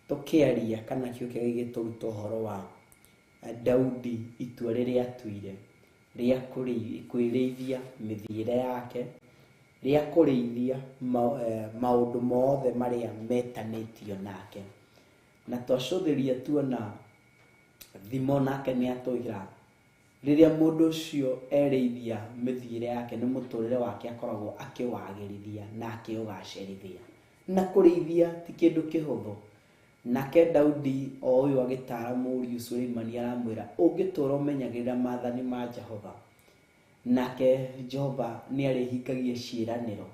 tũkĩaria kana kiugo kĩa Ngai gĩtũruta ũhoro wa Daudi, itua rĩrĩa atuire rĩa kwĩrĩithia mĩthiĩre yake, rĩa kũrĩithia maũndũ mothe marĩa metanĩtio nake. Na twacũthĩria tuona thimo nake nĩ atwĩra rĩrĩa mũndũ ũcio erĩithia mĩthiĩre yake nĩ mũtũrĩre wake akoragwo akĩwagĩrithia na akĩũgacĩrithia. Na kũrĩithia ti kĩndũ kĩhũthũ. Nake Daudi o ũyũ agĩtara mũriũ Suleimani aramwĩra ũngĩtũra ũmenyagĩrĩra maathani ma Jehova, nake Jehova nĩ arĩhingagia ciĩranĩro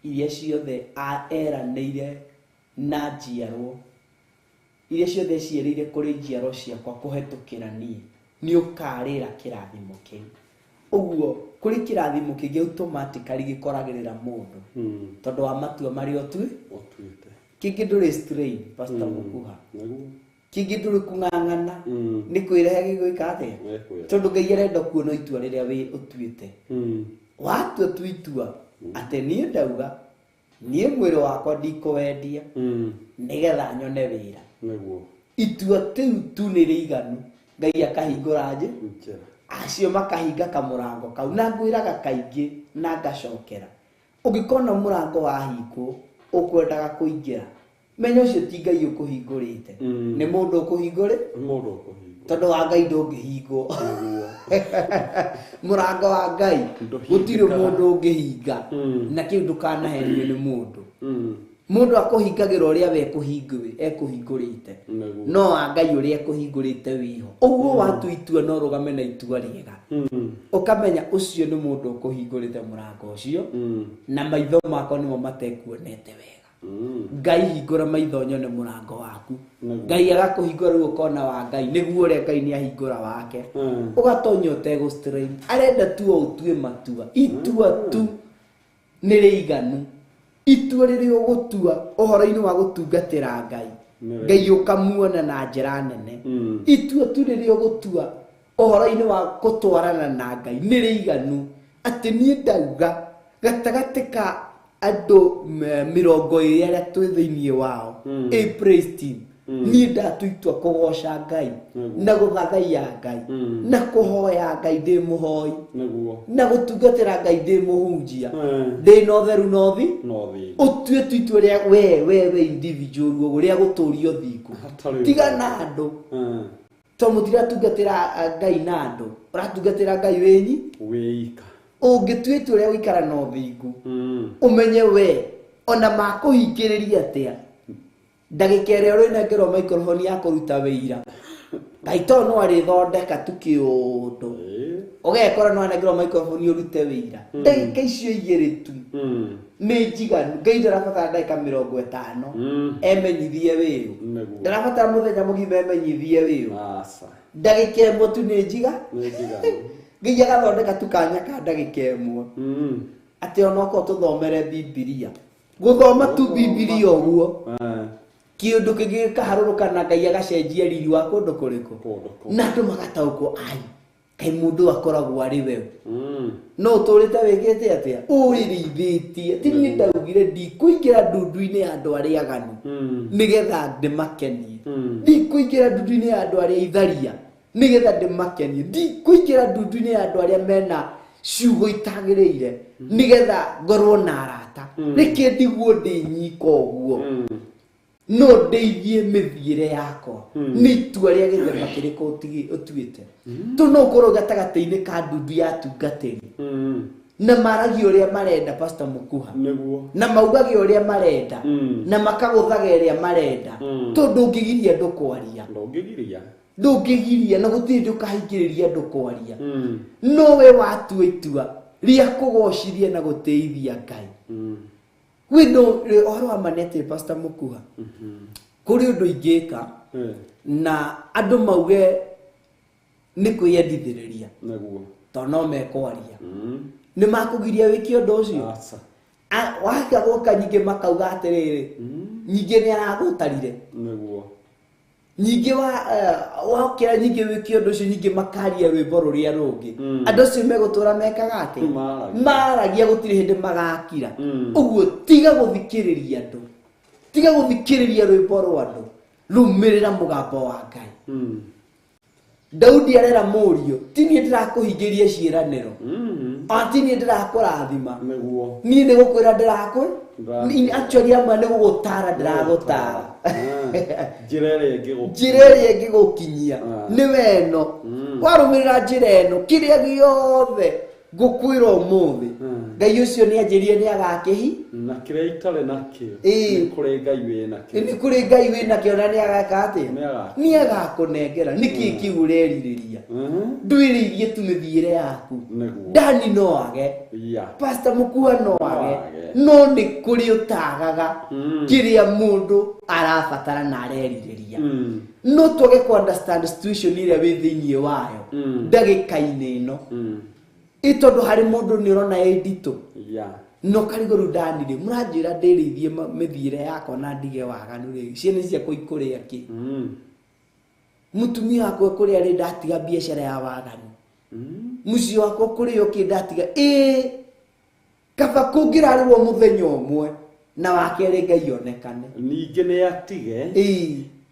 iria ciothe eranĩire na njiarwo, iria ciothe ciĩrĩire kũrĩ njiarwo ciakwa kũhetũkĩra niĩ, nĩ ũkarĩra kĩrathimo kĩu. Ũguo kũrĩ kĩrathimo kĩngĩ automatically gĩkoragĩrĩra mũndũ tondũ wa matua marĩa ũtuĩte. Kĩngĩ ndũrĩ strain, Pastor Mukuha. Kĩngĩ ndũrĩ kũng'ang'ana, nĩ kwĩrehe gĩgwĩka atĩa, tondũ Ngai arenda kuona itua rĩrĩa wĩ ũtuĩte. Watua tu itua atĩ niĩ ndauga niĩ mwĩrĩ wakwa ndikũwendia nĩgetha nyone wĩra. Itua rĩu tu nĩ rĩiganu, Ngai akahingũra nje acio makahinga kamũrango kau. Na ngwĩraga kaingĩ na ngacokera, ũngĩkona mũrango wahingwo ũkwendaga kũingĩra, menya ũcio ti Ngai ũkũhingũrĩte, nĩ mũndũ ũkũhingũrĩ, tondũ wa Ngai ndũngĩhingwo. Mũrango wa Ngai gũtirĩ mũndũ ũngĩhinga, na kĩu ndũkanahenio nĩ mũndũ. Mũndũ akũhingagĩra ũrĩa we ekũhingũrĩte, no wa Ngai ũrĩa ekũhingũrĩte wĩho. Ũguo watua itua no ũrũgame na itua rĩega, ũkamenya ũcio nĩ mũndũ ũkũhingũrĩte mũrango ũcio, na maitho makwa nĩmo matekuonete wega. Ngai hingũra maitho nyone mũrango waku. Ngai agakũhingũra rĩu ũkona wa Ngai nĩguo ũrĩa Ngai nĩ ahingũra wake, ũgatonya ũtegũ strain. Arenda tu o ũtue matua, itua tu nĩ rĩiganu. Itua rĩrĩa ũgũtua ũhoro-inĩ wa gũtungatĩra Ngai, Ngai ũkamuona na njĩra nene. Itua tu rĩrĩa ũgũtua ũhoro-inĩ wa gũtwarana na Ngai nĩ rĩiganu, atĩ niĩ ndauga Gatagatĩ ka andũ 20 arĩa twĩ thĩinĩ wao a praise team niĩ ndatua itua kũgoca Ngai na gũthathaiya Ngai na kũhoya Ngai ndĩ mũhoi na gũtungatĩra Ngai ndĩ mũhunjia ndĩ na ũtheru na ũthi ũtue tu itua rĩa we individual ũguo rĩa gũtũria ũthingu tiga na andũ to mũtiratungatĩra Ngai na andũ ũratungatĩra Ngai wĩnyi wĩika ũngĩtua itua rĩa gũikara na ũthingu ũmenye we ona makũhingĩrĩria atĩa ndagĩka ĩrĩa ũrĩnengerwo microphone ya kũruta wĩira Ngai to no arĩthondeka tu kĩũndũ ũgekora no anengerwo microphone ũrute wĩira ndagĩka icio igĩrĩ tu nĩ njiganu Ngai ndarabatara ndagĩka 50 emenyithie wĩũ ndarabatara mũthenya mũgima emenyithie wĩũ ndagĩka ĩmwe tu nĩ njiga Ngai agathondeka tu kanya ka ndagĩka ĩmwe atĩ onokorwo tũthomere Bibilia gũthoma tu Bibilia ũguo kĩũndũ kĩngĩ gĩkaharũrũka na Ngai agacenjia riri wa kũndũ kũrĩkũ na andũ magataũkwo ai kaĩ mũndũ akoragwo arĩ we no ũtũrĩte wĩkĩte atĩa ũrĩrĩithĩtie ti niĩ ndaugire ndikũingĩra ndundu-inĩ ya andũ arĩa aganu nĩgetha ndĩmakenie ndikũingĩra ndundu-inĩ ya andũ arĩa itharia nĩgetha ndĩmakenie ndikũingĩra ndundu-inĩ ya andũ arĩa mena ciugo itagĩrĩire nĩgetha ngorwo na arata nĩkĩ ndiguo ndĩ nyika ũguo no ndeithie mĩthiĩre yakwa nĩ itua rĩa gĩthemba kĩrĩkũ ũtuĩte tu no ũkorwo gatagatĩ-inĩ ka ndundu ya atungatĩri na maragia ũrĩa marenda Pastor Mukuha na maugagia ũrĩa marenda na makagũthaga ĩrĩa marenda tondũ ndũngĩgiria andũ kwaria ndũngĩgiria na gũtirĩ hĩndĩ ũkahingĩrĩria andũ kwaria no we watua itua rĩa kũgocithia na gũtĩithia Ngai wino ũhoro wa ma nĩ atĩ Pastor Mukuha kũrĩ ũndũ ingĩka na andũ mauge nĩ kwĩyendithĩrĩria tondũ no mekwaria nĩ makũgiria wĩke ũndũ ũcio waka gũka nyingĩ makauga atĩrĩrĩ nyingĩ nĩ aragũtarire nyingĩ wakĩra nyingĩ wĩke ũndũ ũcio nyingĩ makaria rwĩmbo rũrĩa rũngĩ andũ acio megũtũra mekaga atĩ maragia gũtirĩ hĩndĩ magakira ũguo tiga gũthikĩrĩria andũ tiga gũthikĩrĩria rwĩmbo rwa andũ rũmĩrĩra mũgambo wa Ngai Daudi arera mũriũ ti niĩ ndĩrakũhingĩria ciĩranĩro ti niĩ ndĩrakũrathima niĩ nĩ gũkwĩra ndĩrakwĩra actually amwe nĩ gũgũtara ndĩragũtara njĩra ĩrĩa ĩngĩgũkinyia nĩ weno warũmĩrĩra njĩra ĩno kĩrĩa gĩothe ngũkwĩra ũmũthĩ Ngai ũcio nĩ anjĩrire nĩ agakĩhi na kĩrĩa itarĩ nakĩo nĩ kũrĩ Ngai wĩ nakĩo nĩ kũrĩ Ngai wĩ nakĩo na nĩ ageka atĩa nĩ agakũnengera nĩkĩ kĩu ũrerirĩria ndwĩrĩirie tu mĩthiĩre yaku Dani no age Pastor Mukuha no age no nĩ kũrĩ ũtagaga kĩrĩa mũndũ arabatara na arerirĩria no twage kũ understand situation ĩrĩa wĩ thĩinĩ wayo ndagĩka-inĩ ĩno ĩtondũ harĩ mũndũ nĩ ũrona ĩ nditũ no karigũ rĩu Dani rĩ mũranjĩra ndĩrĩithie mĩthiĩre yakwa na ndige waganu rĩ ciana ciakwa ikũrĩa kĩ mũtumia wakwa kũrĩa rĩ ndatiga biacara ya waganu mũciĩ wakwa kũrĩo kĩ ndatiga ĩ kaba kũngĩrarĩrwo mũthenya ũmwe na wa kerĩ Ngai onekane ningĩ nĩ atige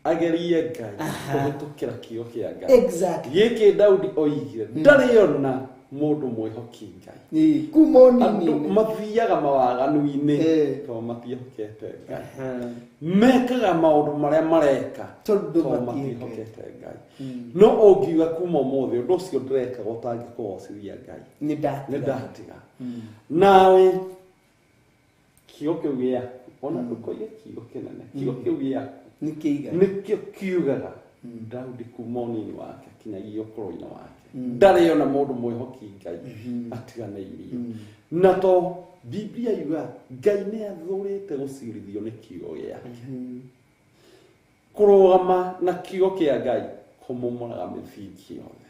agerie Ngai kũhĩtũkĩra kiugo kĩa Ngai exactly gĩkĩ Daudi oigire ndarĩ ona mũndũ mwĩhoki Ngai kuma andũ ũnini mathiaga mawaganu-inĩ tondũ matiĩhokete Ngai mekaga maũndũ marĩa mareka tondũ matiĩhokete Ngai no ũngiuga kuma ũmũthĩ ũndũ ũcio ndĩrekaga ũtangĩkũgocithia Ngai nĩ ndatiga nawe kiugo kĩu gĩaku ona ndũkoige kiugo kĩnene kiugo kĩu gĩaku nĩkĩo kiugaga Daudi kuma ũnini wake kinyagia ũkũrũ-inĩ wake ndarĩ ona mũndũ mwĩhoki Ngai atiganĩirio na to Biblia yuga Ngai nĩ athũrĩte gũcirithio nĩ kiugo gĩake kũrũgama na kiugo kĩa Ngai kũmomoraga mĩthingi yothe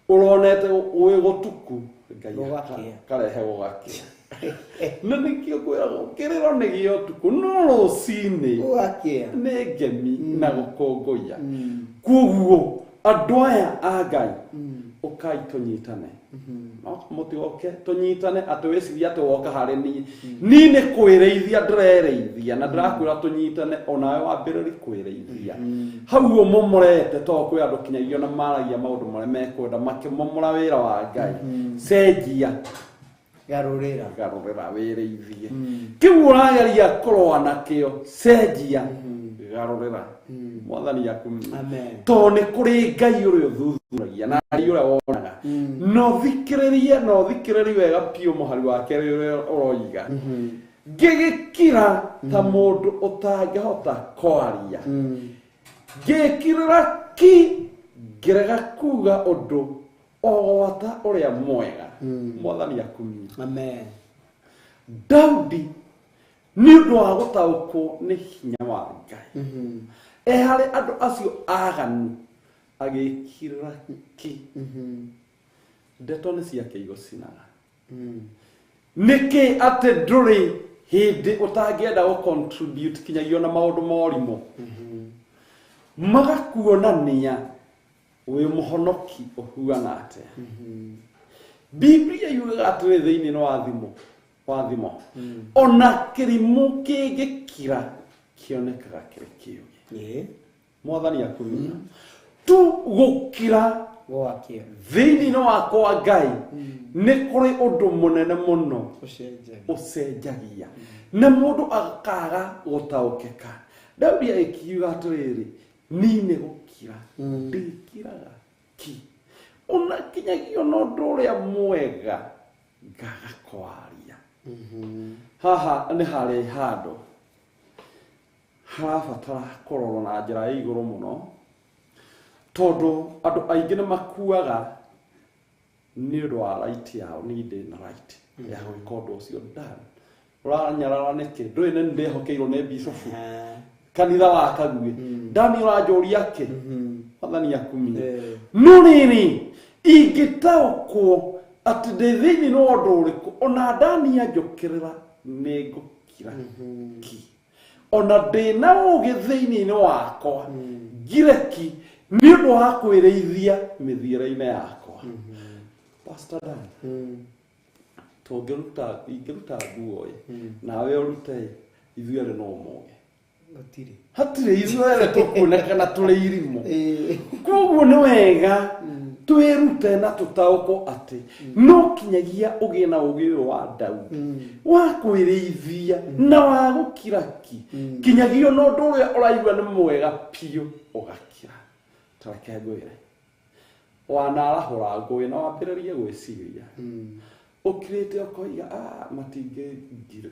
ũronete wĩ gũtuku Ngai karehe gũgakĩa na nĩkĩo kwĩragwo kĩrĩro nĩ gĩa ũtukũ no rũcinĩ nĩ ngemi na gũkũngũiya koguo andũ aya a Ngai Ũkai tũnyitane. No mũtigoke tũnyitane atĩ wĩcirie atĩ woka harĩ niĩ. Niĩ nĩ kwĩrĩithia ndĩrerĩithia na ndĩrakwĩra tũnyitane onawe wambĩrĩri kwĩrĩithia. Hau ũmomorete to kwĩ andũ kinyagia ona maragia maũndũ marĩa mekwenda makĩmomora wĩra wa Ngai. Cenjia. Garũrĩra. Garũrĩra wĩrĩithie. Kĩu ũrageria kũrũa nakĩo cenjia. Garũrĩra. Mwathani akumie. Amen. To nĩ kũrĩ Ngai ũrĩa ũthuthuragia na Ngai ũrĩa wonaga. No thikĩrĩrie wega piũ mũhari wa kerĩ ũrĩa ũroiga. Ngĩgĩkira ta mũndũ ũtangĩhota kwaria. Ngĩkirĩra ki ngĩrega kuga ũndũ o gwata ũrĩa mwega. Mwathani akumie. Amen. Daudi nĩ ũndũ wa gũtaũkwo nĩ hinya wa Ngai. E harĩ andũ acio aganu agĩkirĩra ki. Ndeto nĩ ciake igũcinaga. Nĩkĩ atĩ ndũrĩ hĩndĩ ũtangĩenda gũ contribute kinyagia ona maũndũ ma ũrimũ. Magakuonania wĩ mũhonoki ũhuana atĩa. Biblia yugaga atĩrĩ thĩinĩ wa thimo. Ona kĩrimũ kĩngĩkira kĩonekaga kĩrĩ kĩũgĩ. Mwathani akumie. Tu gũkira Gwakĩo. thĩinĩ wakwa Ngai nĩ kũrĩ ũndũ mũnene mũno ũcenjagia na mũndũ akaga gũtaũkĩka. Daudi agĩkiuga atĩrĩrĩ, niĩ nĩ gũkira ndĩkiraga ki ona kinyagia ona ũndũ ũrĩa mwega ngaga kwaria. Haha nĩ harĩ handũ harabatara kũrorwo na njĩra ya igũrũ mũno tondũ andũ aingĩ nĩ makuaga nĩ ũndũ wa right yao. Niĩ ndĩ na right ya gwĩka ũndũ ũcio. Dan ũranyarara nĩkĩ? Ndũĩ nĩ ndĩhokeirwo nĩ bicobu kanitha wa Kaguĩ. Dani ũranjũria kĩ? Mwathani akumie. No rĩrĩ ingĩtaũkwo atĩ ndĩ thĩinĩ wa ũndũ ũrĩkũ ona Dani anjũkĩrĩra nĩ ngũkira ki. Ona ndĩna ũgĩ thĩinĩ wakwa ngire ki nĩ ũndũ wa kwĩrĩithia mĩthiĩre-inĩ yakwa. Pastor Dan, tũngĩruta ingĩruta nguo ĩ nawe ũrute ĩ ithuĩ erĩ no mũge. Gũtirĩ. Hatirĩ ithuĩ erĩ tũkuonekana tũrĩ irimũ. Koguo nĩ wega twĩrute na tũtaũkwo atĩ no kinyagia ũgĩe na ũgĩ ũyũ wa Daudi wa kwĩrĩithia na wa gũkira ki kinyagia ona ũndũ ũrĩa ũraigua nĩ mwega piũ ũgakira. Ta reke ngwĩre, wanarahũra ngũĩ na wambĩrĩrie gwĩciria ũkirĩte ũkoiga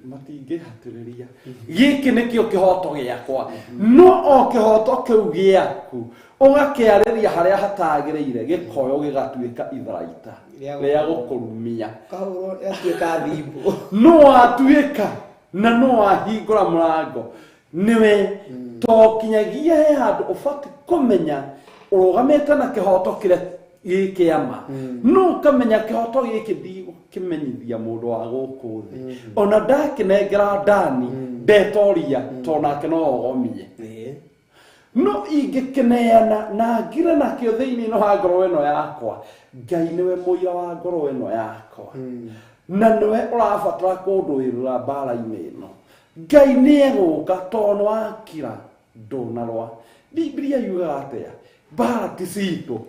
matingĩhatĩrĩria gĩkĩ nĩkĩo kĩhoto gĩakwa. No o kĩhoto kĩu gĩaku ũgakĩarĩria harĩa hatagĩrĩire gĩkoyo gĩgatuĩka itharaita rĩa gũkũrumia. Kahũrwo yatuĩka thimbo. No watuĩka na no wahingũra mũrango nĩwe to kinyagia he handũ ũbatiĩ kũmenya ũrũgamĩte na kĩhoto kĩrĩa gĩkĩama. No ũkamenya kĩhoto gĩkĩ ndigũkĩmenyithia mũndũ wa gũkũ thĩ. Ona ndakĩnengera Dani ndetoria to nake no ogomie. No ingĩkĩneana na ngire nakĩo thĩinĩ no ha ngoro ĩno yakwa, Ngai nĩwe mũira wa ngoro ĩno yakwa. Na nĩwe ũrabatara kũndũĩrĩra mbara-inĩ ĩno. Ngai nĩegũka tondũ wakira ndũnarũa. Biblia yugaga atĩa? Mbara ti citũ.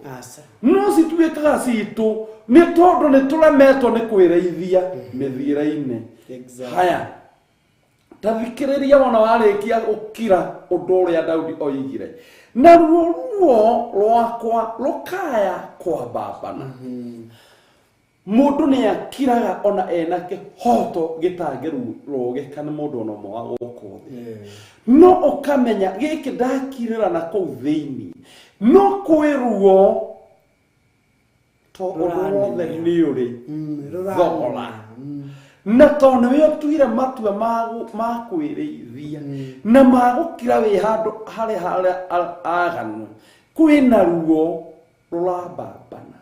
No cituĩkaga citũ nĩ tondũ nĩ tũremetwo nĩ kwĩrĩithia mĩthiĩre-inĩ. Haya, ta thikĩrĩria wona warĩkia gũkira ũndũ ũrĩa Daudi oigire. Naruo ruo rwakwa rũkaya kwambambana. Mũndũ nĩ akiraga ona ena kĩhoto gĩtangĩrũgĩka nĩ mũndũ ona ũmwe wa gũkũ thĩ. No ũkamenya gĩkĩ ndakirĩra na kũu thĩinĩ no kwĩ ruo to ũndũ wothe nĩ ũrĩ thogora. Na tondũ nĩwe ũtuire matua ma kwĩrĩithia na ma gũkira wĩ handũ harĩa harĩa aganu kwĩna ruo rũrambambana.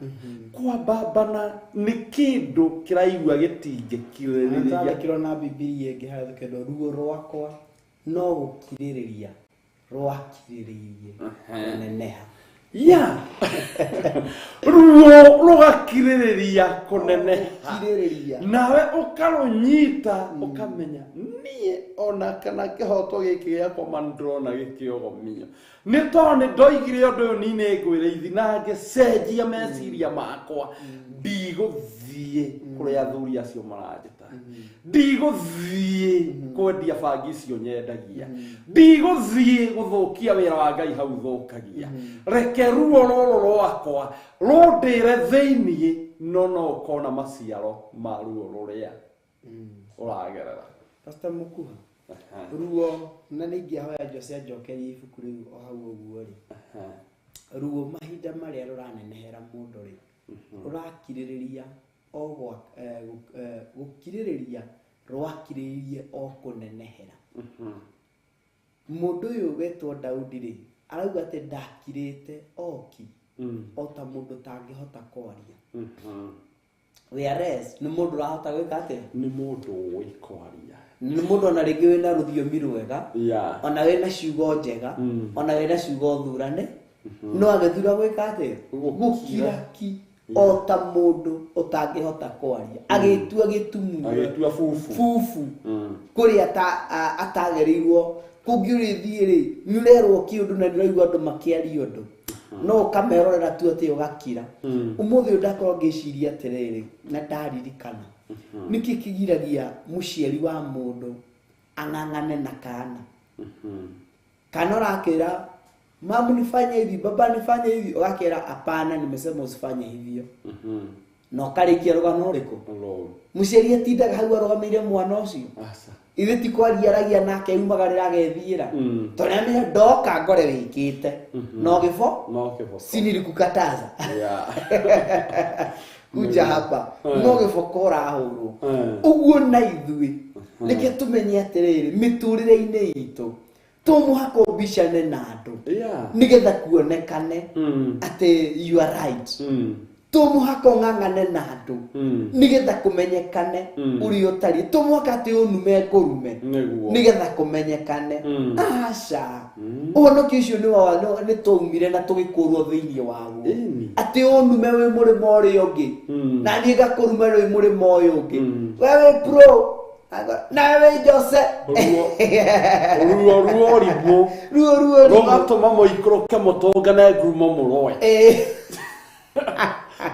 Kwambambana nĩ kĩndũ kĩraigua gĩtingĩkirĩrĩria. Twandĩkĩrwo na Bibilia ĩngĩ harĩa tũkĩendwo ruo rwakwa no gũkirĩrĩria rwakirĩrĩirie kũneneha. Ya ruo rũgakirĩrĩria kũneneha nawe ũkarũnyita ũkamenya niĩ ona kana kĩhoto gĩkĩ gĩakwa ma nĩndĩrona gĩkĩogomio nĩ tondũ nĩ ndoigire ũndũ ũyũ niĩ nĩngwĩrĩithi na ngĩcenjia meciria makwa ndigũthiĩ kũrĩa athuri acio maranjĩta ndigũthiĩ kwendia bangi icio nyendagia ndigũthiĩ gũthũkia wĩra wa Ngai hau thũkagia reke ruo rũrũ rwakwa rũndĩre thĩiniĩ no no ũkona maciaro ma ruo rũrĩa ũragerera. Pastor Mukuha, ruo na nĩingĩhoya Jose anjokerie ibuku rĩu o hau ũguo rĩ, ruo mahinda marĩa rũranenehera mũndũ rĩ, rũrakirĩrĩria o gũkirĩrĩria rwakirĩrĩrie o kũnenehera. Mũndũ ũyũ wetwo Daudi rĩ, arauga atĩ ndakirĩte oki o ta mũndũ tangĩhota kwaria. Whereas nĩ mũndũ ũrahota gwĩka atĩa? Nĩ mũndũ ũĩ kwaria. Nĩ mũndũ ona rĩngĩ wĩna rũthiomi rwega, ona wĩna ciugo njega, ona wĩna ciugo thurane, no agĩthura gwĩka atĩa? Gũkira ki o ta mũndũ ũtangĩhota kwaria, agĩtua gĩtumumu, agĩtua bubu bubu kũrĩa atagĩrĩirwo. Kũngĩ ũrĩthiĩ rĩ, nĩ ũrerwo kĩũndũ na nĩ ũraigua andũ makĩaria ũndũ, no ũkamerorera tu atĩ ũgakira. Ũmũthĩ ũyũ ndakorwo ngĩciria atĩrĩrĩ, na ndaririkana nĩkĩ kĩgiragia mũciari wa mũndũ ang'ang'ane na kana kana ũrakĩra mamu nifanye hivi, baba nifanye hivi, ũgakĩra hapana, nimesema usifanye hivyo, na ũkarĩkia rũgano rũrĩkũ? Mũciari atindaga hau arũgamĩire mwana ũcio, ithuĩ ti kwaria aragia nake umagarĩra agethiĩra, tondũ nĩamenya ndoka ngore wĩkĩte no gĩbo si nilikukataza kuja hapa no gĩboko ũrahũrwo. Ũguo na ithuĩ reke tũmenye atĩrĩrĩ, mĩtũrĩre-inĩ itũ to mũhaka ũmbicane na andũ nĩgetha kuonekane atĩ you are right. To mũhaka ũng'ang'ane na andũ nĩgetha kũmenyekane ũrĩa ũtariĩ. To mũhaka atĩ ũnume ngũrume nĩgetha kũmenyekane. Aca, ũhonokio ũcio nĩ twaumire na tũgĩkũrwo thĩiniĩ waguo, atĩ ũnume wĩ mũrĩmo ũrĩa ũngĩ na niĩ ngakũrume wĩ mũrĩmo ũyũ ũngĩ, we wĩ pro nawe wĩ Jose. Ruo ruo rimũ ruo ruo rũgatũma mũikũrũke mũtũngane ngumo mũroe.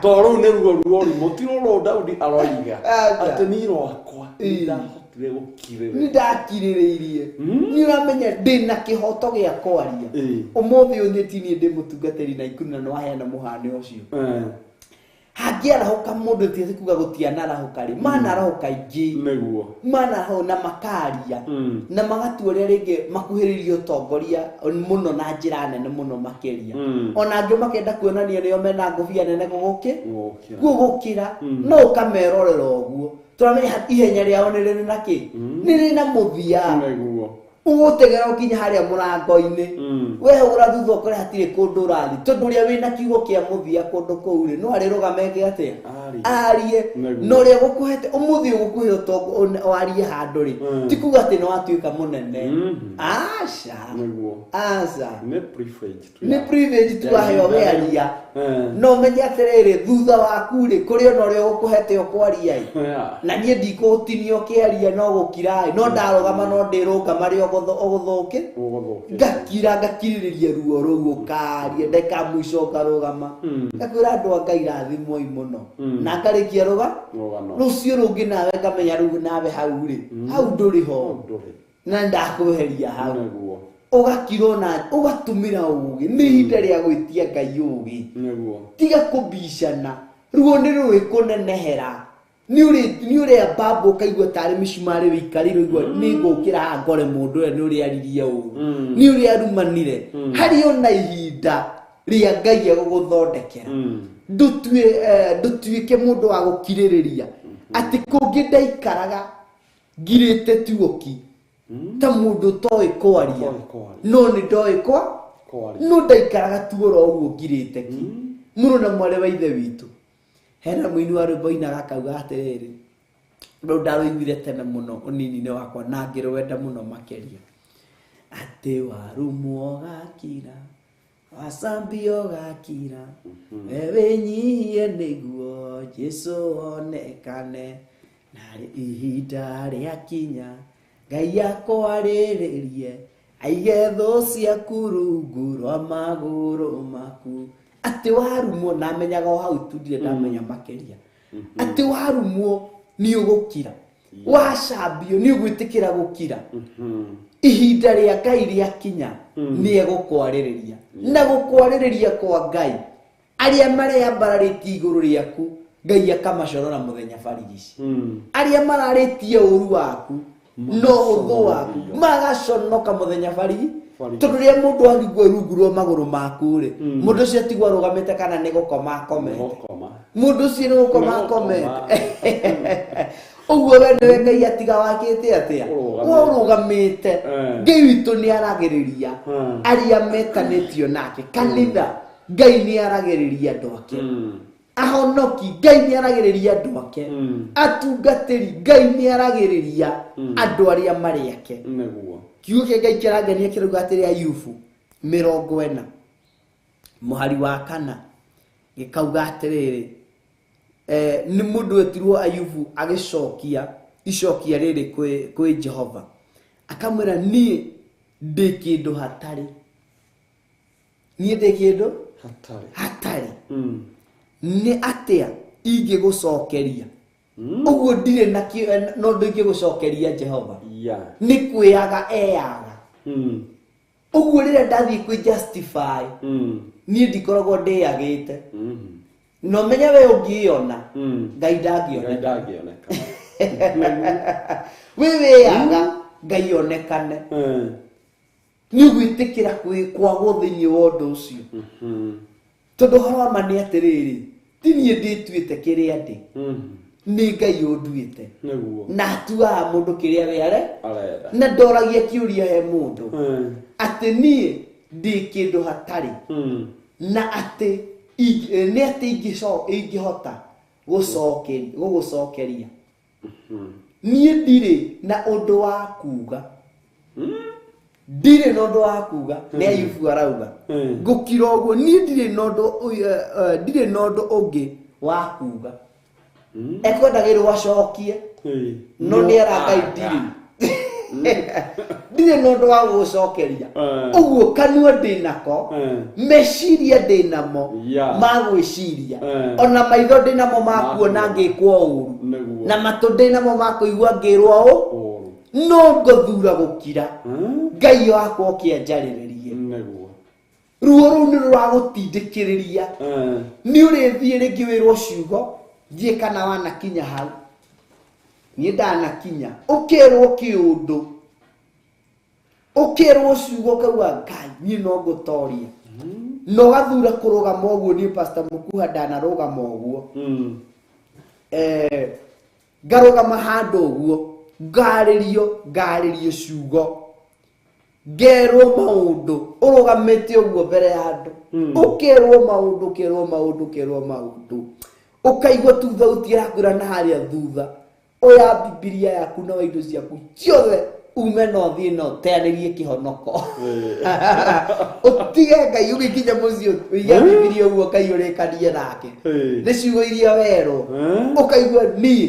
Tondũ rũu nĩ ruo ruo rimũ, ti rũrũ Daudi aroiga atĩ niĩ rwakwa nĩndahotire gũkirĩrĩria, nĩndakirĩrĩirie, nĩ ũramenya ndĩna kĩhoto gĩa kwaria. Ũmũthĩ ũyũ nĩ ti niĩ ndĩ mũtungatĩri na ikundi na nĩwaheana mũhano ũcio. Hangĩarahũka mũndũ ti kuga gũtianarahũka rĩ, manarahũka aingĩ nĩguo manarahũka na makaria na magatua ũrĩa rĩngĩ makuhĩrĩirie ũtongoria mũno na njĩra nene mũno makĩria, ona angĩ makenda kuonania nĩo mena ngũbia nene gũgũkĩra, no ũkamerorera ũguo tũramenya ihenya rĩao nĩ rĩrĩ na kĩ, nĩ rĩrĩ na mũthia. Ũgũtegera ũkinya harĩa mũrango-inĩ, wehũra thutha ũkore hatirĩ kũndũ ũrathiĩ, tondũ ũrĩa wĩna kiugo kĩa mũthia kũndũ kũu rĩ, no arĩrũgame eke atĩa? Arie. Na ũrĩa gũkũhete ũmũthĩ ũgũkũhe ũtongo warie handũ rĩ, ti kuga atĩ nĩ watuĩka mũnene. Aca, aca, nĩ privilege tu waheo wĩaria. No ũmenye atĩrĩrĩ, thutha waku rĩ, kũrĩ ona ũrĩa ũgũkũhete ũkwaria ĩ, na niĩ ndikũgũtinia ũkĩaria no gũkira ĩ, no ndarũgama no ndĩrũnga marĩa ũgũthũke, ngakira ngakirĩrĩria ruo rũu ũkaria ndagĩka ya mũico ngarũgama ngakwĩra andũ a Ngai rathimwoi mũno, na ngarĩkia rũgano rũciũ rũngĩ nawe ngamenya rĩu nawe hau rĩ, hau ndũrĩ ho na ndakweheria hau, ũgakira ona ũgatũmĩra ũgĩ. Nĩ ihinda rĩa gwĩtia Ngai ũgĩ, tiga kũbicana. Ruo nĩ rũĩ kũnenehera, nĩ ũrĩa mbamba ũkaigua tarĩ mĩcumarĩ wĩikarĩire ũigua nĩ ngũkĩra haha ngore mũndũ ũrĩa nĩ ũrĩa aririe ũru, nĩ ũrĩa arumanire. Harĩ ona ihinda rĩa Ngai egũgũthondekera. Ndũtuĩke mũndũ wa gũkirĩrĩria atĩ kũngĩ ndaikaraga ngirĩte tuoki ta mũndũ ũtoĩ kwaria, no nĩ ndoĩ kwaria, no ndaikaraga tu oro ũguo ngirĩte ki. Mũrũ na mwarĩ wa ithe witũ, hena mũini wa rwĩmbo ainaga akauga atĩrĩrĩ, rũu ndarũiguire tene mũno ũnini-inĩ wakwa na ngĩrwenda mũno makĩria, atĩ warumwo ũgakira, Wacambio gakira, we wĩnyihie nĩguo Jesũ onekane. Narĩ ihinda rĩakinya, Ngai akwarĩrĩrie, aige thũ ciaku rungu rwa magũrũ maku. Atĩ warumwo, na menyaga o hau tu ndirĩ ndamenya makĩria. Atĩ warumwo nĩ ũgũkira, wacambio nĩ ũgwĩtĩkĩra gũkira. Ihinda rĩa Ngai rĩakinya nĩ egũkwarĩrĩria, na gũkwarĩrĩria kwa Ngai arĩa mareyambararĩtie igũrũ rĩaku Ngai akamacorora mũthenya barigici. Arĩa mararĩtie ũru waku no ũthũ waku magaconoka mũthenya barigi, tondũ rĩrĩa mũndũ aringwo rungu rwa magũrũ maku rĩ, mũndũ ũcio atigwo arũgamĩte kana nĩ gũkoma akomete. Mũndũ ũcio nĩ gũkoma akomete. Ũguo we nĩwe Ngai atiga wakĩte atĩa ũrũgamĩte. Ngai witũ nĩ aragĩrĩria arĩa metanĩtio nake. Kanitha Ngai nĩ aragĩrĩria andũ ake. Ahonoki Ngai nĩ aragĩrĩria andũ ake. Atungatĩri Ngai nĩ aragĩrĩria andũ arĩa marĩ ake. Kiugo kĩa Ngai kĩrangenia kĩrauga atĩrĩ, Ayubu 40 mũhari wa 4 gĩkauga atĩrĩrĩ, nĩ mũndũ wetirwo Ayubu agĩcokia icokia rĩrĩ kwĩ Jehova, akamwĩra niĩ ndĩ kĩndũ hatarĩ. Niĩ ndĩ kĩndũ hatarĩ. Nĩ atĩa ingĩgũcokeria? Ũguo ndirĩ na no ũndũ ingĩgũcokeria Jehova. Nĩ kwĩyaga eyaga. Ũguo rĩrĩa ndathiĩ kwĩ justify, niĩ ndikoragwo ndĩyagĩte. No menye we ũngĩona, Ngai ndangĩoneka. Wĩ wĩyaga Ngai onekane. Nĩ ũgwĩtĩkĩra kwagwo thĩinĩ wa ũndũ ũcio. Tondũ ũhoro wa ma nĩ atĩrĩrĩ, ti niĩ ndĩtuĩte kĩrĩa ndĩ, nĩ Ngai ũnduĩte. Na atuaga mũndũ kĩrĩa we arenda. Na ndoragia kĩũria he mũndũ atĩ niĩ ndĩ kĩndũ hatarĩ, na atĩ nĩ atĩ ingĩhota gũgũcokeria. Niĩ ndirĩ na ũndũ wa kuga. Ndirĩ na ũndũ wa kuga. Nĩ Ayubu arauga. Ngũkira ũguo, niĩ ndirĩ na ũndũ ndirĩ na ũndũ ũngĩ wa kuga. Ekwendagĩrwo acokie, no nĩ era Ngai ndirĩ. Ndirĩ na ũndũ wa gũgũcokeria. Ũguo kanua ndĩ nako, meciria ndĩ namo ma gwĩciria, ona maitho ndĩ namo ma kuona ngĩkwo ũru, na matũ ndĩ namo ma kũigua ngĩrwo ũũ, no ngũthura gũkira. Ngai wakwa oke anjarĩrĩrie. Ruo rũu nĩ rũragũtindĩkĩrĩria. Nĩ ũrĩthiĩ rĩngĩ wĩrwo ciugo, thiĩ kana wanakinya hau. Niĩ ndanakinya. Ũkerwo kĩũndũ. Ũkerwo ciugo ũkauga Ngai niĩ no ngũtoria. Na ũgathura kũrũgama ũguo. Niĩ Pastor Mukuha ndanarũgama ũguo. Ngarũgama handũ ũguo, ngarĩrio ciugo, ngerwo maũndũ, ũrũgamĩte ũguo mbere ya andũ, ũkerwo maũndũ, ũkerwo maũndũ, ũkerwo maũndũ, ũkaigua tu thauti ĩrakwĩra na harĩa thutha, oya Bibilia yaku na indo ciaku ciothe, ume na ũthiĩ na ũteanĩrie kĩhonoko. Ũtige Ngai ũgĩkinya mũciĩ ũige Bibilia ũguo Ngai ũrĩkanie nake. Nĩ ciugo iria werwo, ũkaigua niĩ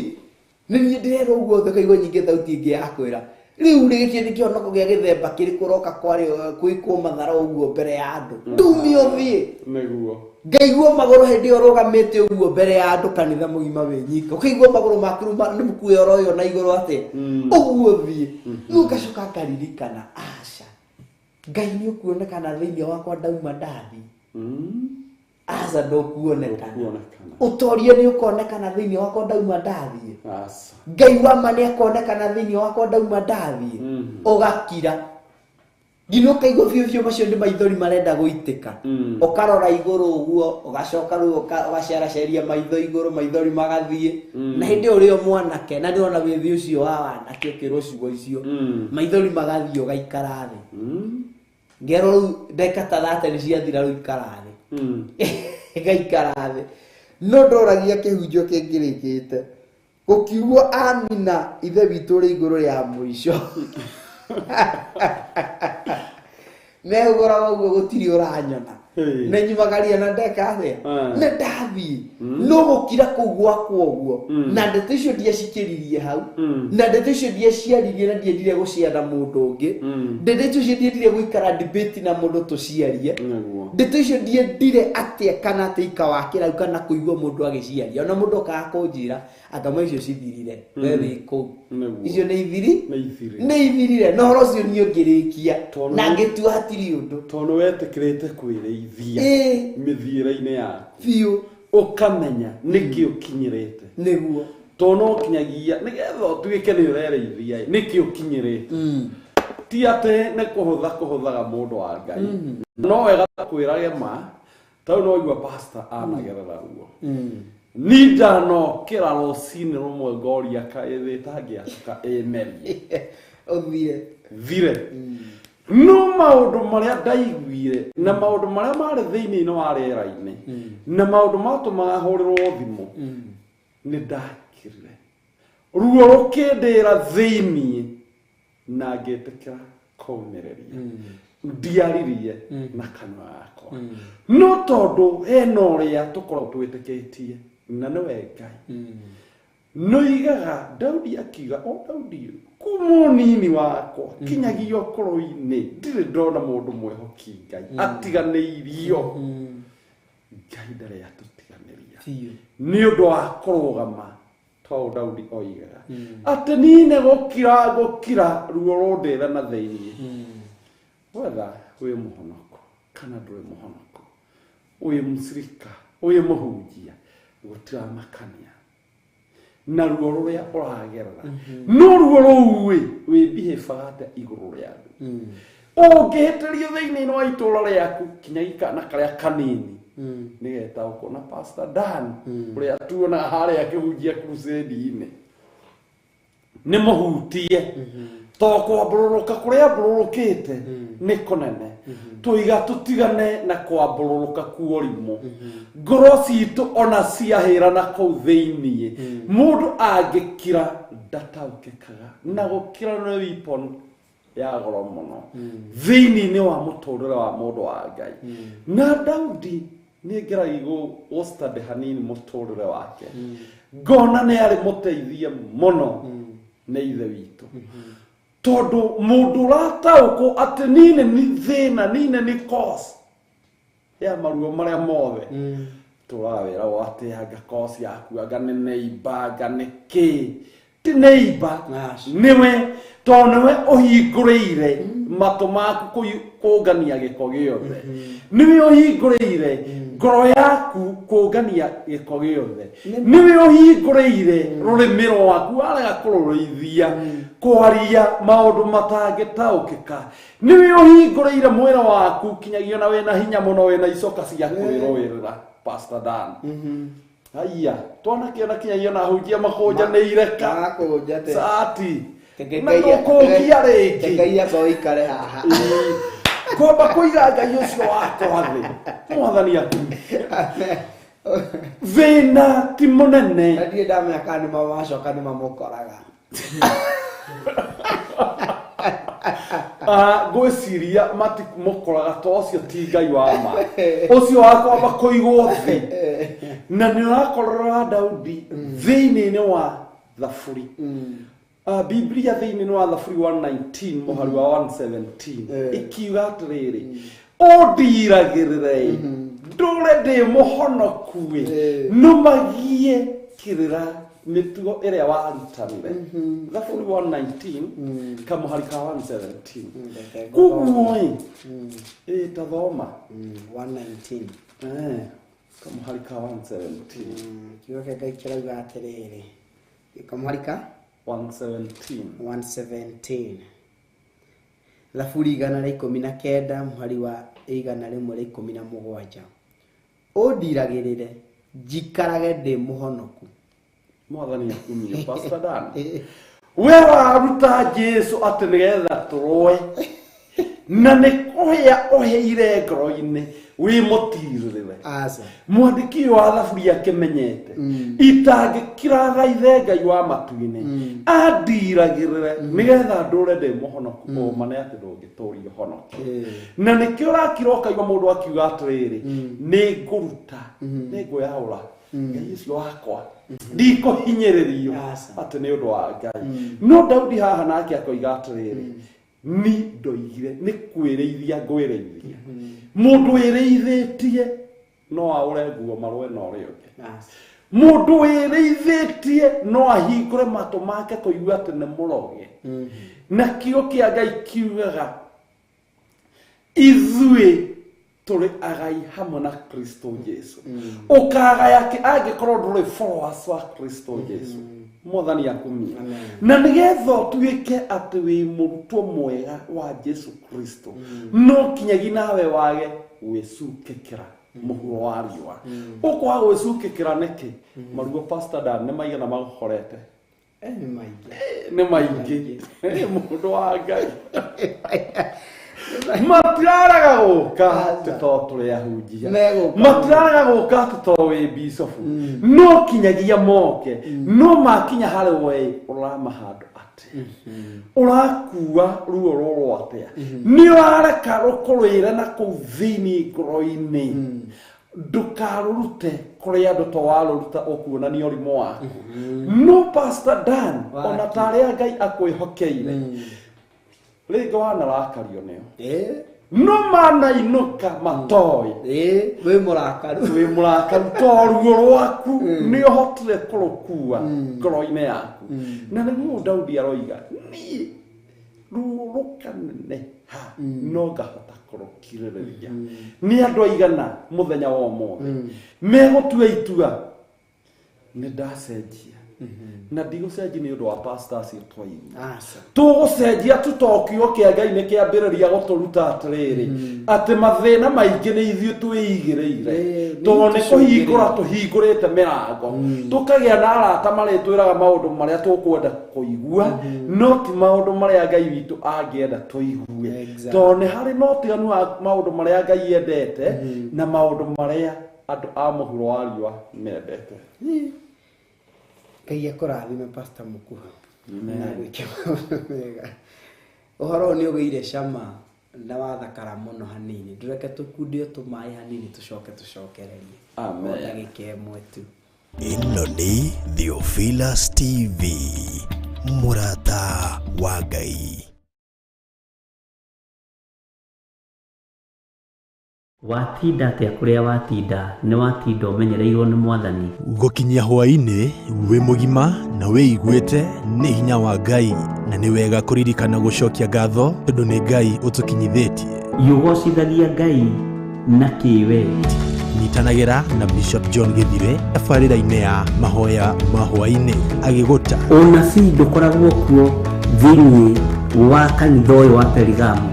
nĩ niĩ ndĩrerwo ũguo, ũkaigua nyingĩ thauti ĩngĩ yakwĩra rĩu rĩ gĩkĩ nĩ kĩhonoko gĩa gĩthemba kĩrĩkũ ũroka kwĩkwo mathara ũguo mbere ya andũ, ndumio ũthiĩ. Ngaigua magũrũ hĩndĩ ĩyo ũrũgamĩte ũguo mbere ya andũ kanitha mũgima wĩ nyika, ũkaigua magũrũ maku nĩ mũkuĩ oro ĩyo na igũrũ atĩ ũguo thiĩ. Rĩu ngacoka ngaririkana, aca, Ngai nĩ ũkuonekana thĩinĩ wakwa ndauma ndathiĩ. Aca, ndũkuonekana. Ũtoria nĩ ũkonekana thĩinĩ wakwa ndauma ndathiĩ. Ngai wa ma nĩ akonekana thĩinĩ wakwa ndauma ndathiĩ. Ũgakira nginya ũkaigua biũ biũ macio nĩ maithori marenda gũitĩka. Ũkarora igũrũ ũguo, ũgacoka rĩu ũgaceraceria maitho igũrũ, maithori magathiĩ. Na hĩndĩ ĩyo ũrĩ o mwanake, na ndĩrona wĩthĩ ũcio wa wanake ũkĩrwo ciugo icio, maithori magathiĩ ũgaikara thĩ. Ngerwo rĩu ndagĩka ta 30 nĩ ciathira, rĩu ikara thĩ. Ngaikara thĩ, no ndoragia kĩhunjio kĩngĩrĩkĩte gũkiugwo amina ithe witũ ũrĩ igũrũ rĩa mũico, mehũgũraga ũguo gũtirĩ ũranyona. Na nyumagaria na ndeka athĩa na ndathiĩ no gũkira kũu gwakwa ũguo na ndeto icio ndiacikĩririe hau na ndeto icio ndiaciaririe na ndiendire gũciara mũndũ ũngĩ ndeto icio ndiendire gũikara debate na mũndũ tũciarie ndeto icio ndiendire atĩa kana atĩ ikawakĩra kana kũigua mũndũ agĩciaria ona mũndũ okaga kũnjĩra anga icio cithirire we wĩ kũu icio nĩ ithiri nĩ ithirire na ũhoro ũcio niĩ ngĩrĩkia na ngĩtua hatirĩ ũndũ tondũ wetĩkĩrĩte kwĩrĩithia mĩthiĩre-inĩ yaku biũ ũkamenya nĩkĩ ũkinyĩrĩte nĩguo tondũ no kinyagia nĩgetha ũtuĩke nĩ ũrerĩithia nĩkĩ ũkinyĩrĩte ti atĩ nĩ kũhũtha kũhũthaga mũndũ wa Ngai no wega kwĩrage ma tau no igua pastor anagerera ruo ni ndanokĩra rũcinĩ rũmwe ngoria kaĩ thĩ ĩtangĩatuka ĩmerie ũthire thire no maũndũ marĩa ndaiguire na maũndũ marĩa marĩ thĩinĩ wa rĩera-inĩ na maũndũ matũmaga hũrĩrwo thimũ nĩ ndakirire ruo rũkĩndĩra thĩinĩ na ngĩtĩkĩra kũmĩrĩria ndiaririe na kanua gakwa no tondũ hena ũrĩa tũkoragwo twĩtĩkĩtie na nĩwe Ngai noigaga Daudi akiuga o Daudi kuma ũnini wakwa kinyagia ũkũrũ-inĩ ndirĩ ndona mũndũ mwĩhoki Ngai atiganĩirio Ngai ndarĩ atũtiganĩria nĩ ũndũ wa kũrũgama tondũ Daudi oigaga atĩ niĩ nĩ gũkira ngũkira ruo rũndĩre na thĩinĩ wetha wĩ mũhonoko kana ndũrĩ mũhonoko wĩ mũcirika wĩ mũhunjia gũtiramakania na ruo rũrĩa ũragerera no ruo rũu wĩbihĩbaga atĩa igũrũ rĩa andũ ũngĩhĩtĩrio thĩinĩ wa itũũra rĩaku kinyagia kana karĩa kanini nĩgetaũkwo na Pastor Dan ũrĩa tuonaga harĩa akĩhunjia crusade-inĩ nĩ mũhutie to kwambũrũrũka kũrĩa ambũrũrũkĩte nĩ kũnene tũiga tũtigane na kwambũrũrũka kuorimũ ngoro citũ ona ciahĩra na kũu thĩinĩ mũndũ angĩkira ndataũkĩkaga na gũkira nĩ weapon ya goro mũno thĩinĩ wa mũtũrĩre wa mũndũ wa Ngai na Daudi nĩ ngeragia gũstudy hanini mũtũrĩre wake ngona nĩ arĩ mũteithie mũno nĩ ithe witũ tondũ mũndũ ũrataũkwo atĩ nini nĩ thĩna nini nĩ cause ya maruo marĩa mothe tũraga wĩra wo atĩ anga cause yaku anga nĩ neighbor anga nĩ kĩ ti neighbor nĩwe tondũ nĩwe ũhingũrĩire matũ maku kũngania gĩko gĩothe nĩwe ũhingũrĩire ngoro yaku kũngania gĩko gĩothe nĩwe ũhingũrĩire rũrĩmĩ rwaku warega kũrũrĩithia kwaria maũndũ matangĩtaũkĩka nĩwe ũhingũrĩire mwĩrĩ waku kinyagia ona wĩna hinya mũno wĩna icoka cia kwĩrũĩrĩra Pastor Dan haiya twanakĩona kinyagia ona ahunjia makũnjanĩire ka cati na ndũkũngia rĩngĩ Ngai amba ũikare haha kwamba kũiga Ngai ũcio wakwa thĩ mwathani aku thĩna ti mũnene na ndirĩ ndamenya kana nĩ macoka nĩ mamũkoraga ngwĩciria matimũkoraga to ũcio ti Ngai wa ma ũcio wa kwamba kũigwo thĩ na nĩ ũrakorora Daudi thĩinĩ wa Thaburi Biblia thĩinĩ wa Thaburi 119 mũhari wa 117 ikiuga atĩrĩrĩ ũndiragĩrĩre ndũre ndĩ mũhonoku nũmagie kĩrĩra mĩtugo ĩrĩa warutanire Thaburi 119 kamũhari ka 117 koguo ĩ ta thoma 119 kamũhari ka 117 kiugo kĩa Ngai kĩrauga atĩrĩrĩ kamũhari ka 117 117 Thaburi 119 mũhari wa 117 ũndiragĩrĩre njikarage ndĩ mũhonoku mwathani akumio Pastor Dan we waruta Jesu atĩ nĩgetha tũrũe na nĩ kũhĩa ũhĩire ngoro-inĩ Wĩ mũtirĩrĩre. Mwandĩki wa thaburi akĩmenyete itangĩkira thaithe Ngai wa matu-inĩ andiragĩrĩre nĩgetha ndũre ndĩ mũhonoku ũma nĩ atĩ ndũngĩtũria ũhonoki. Na nĩkĩo ũrakira ũkaigua mũndũ akiuga atĩrĩrĩ nĩ ngũruta nĩ ngwĩyaũra Ngai ũcio wakwa ndikũhinyĩrĩrio atĩ nĩ ũndũ wa Ngai. No Daudi haha nake akoiga atĩrĩrĩ ni ndoigire nĩ kwĩrĩithia ngwĩrĩithia. Mũndũ wĩrĩithĩtie no aũre nguo marũe na ũrĩa ũngĩ. Mũndũ wĩrĩithĩtie no ahingũre matũ make kũigua atĩ nĩ mũroge. Na kiugo kĩa Ngai kiugaga ithuĩ tũrĩ agai hamwe na Kristo Jesu. Ũkagaya kĩ angĩkorwo ndũrĩ followers wa Kristo Jesu. Mwathani akumie. Na nĩgetha ũtuĩke atĩ wĩ mũrutwo mwega wa Jesu Kristo no kinyagia nawe wage gwĩcukĩkĩra mũhuro wa riũa. Ũkwaga gwĩcukĩkĩra nĩkĩ? Maruo Pastor Dan nĩ maigana magũkorete? Nĩ maingĩ. Mũndũ wa Ngai. Matiraraga gũka atĩ to tũrĩ ahunjia. Matiraraga gũka atĩ to wĩ bicobu. No kinyagia moke. No makinya harĩ we ũramahandũ atĩa. Ũrakua ruo rũrũ atĩa. Nĩ ũrareka rũkũrĩre na kũu thĩinĩ ngoro-inĩ. Ndũkarũrute kũrĩ andũ to warũruta ũkuonania ũrimũ waku. No Pastor Dan ona tarĩa Ngai akwĩhokeire rĩngĩ wanarakario nĩo. No manainũka matoĩ. Wĩ mũrakaru. Wĩ mũrakaru to ruo rwaku nĩ ũhotire kũrũkua ngoro-inĩ yaku. Na nĩguo Daudi aroiga niĩ ruo rũkaneneha no ngahota kũrũkirĩrĩria. Nĩ andũ aigana mũthenya wa ũmũthĩ megũtua itua nĩ ndacenjia. Na ndigũcenjia nĩ ũndũ wa pastor acio twaigua. Tũgũcenjia tu to kiugo kĩa Ngai nĩ kĩambĩrĩria gũtũruta atĩrĩrĩ atĩ mathĩna maingĩ nĩ ithuĩ twĩigĩrĩire. Tondũ nĩ kũhingũra tũhingũrĩte mĩrango tũkagĩa na arata marĩtwĩraga maũndũ marĩa tũkwenda kũigua no ti maũndũ marĩa Ngai witũ angĩenda tũigue. Tondũ nĩ harĩ na ũtiganu wa maũndũ marĩa Ngai endete na maũndũ marĩa andũ a mũhuro wa riũa mendete. Ngai akũrathime Pastor Mukuha. Na gwĩke maũndũ mega. Ũhoro ũyũ nĩ ũgĩire cama na wathakara mũno hanini. Ndũreke tũkundio tũmaĩ hanini tũcoke tũcokererie. Amen. O ndagĩka ĩmwe tu. Ĩno nĩ Theophilus TV, mũrata wa Ngai. Watinda atĩa kũrĩa watinda nĩ watinda ũmenyereirwo nĩ mwathani. Gũkinyia hwaĩ-inĩ wĩ mũgima na wĩiguĩte nĩ hinya wa Ngai na nĩ wega kũririkana gũcokia ngatho tondũ nĩ Ngai ũtũkinyithĩtie. Yũgocithagia Ngai na kĩwe. Nyitanagĩra na Bishop John Gĩthire tabarĩra-inĩ ya mahoya ma hwaĩ-inĩ agĩgũta. Ũnabii ndũkoragwo kuo thĩinĩ wa kanitha ũyũ wa Perigamo.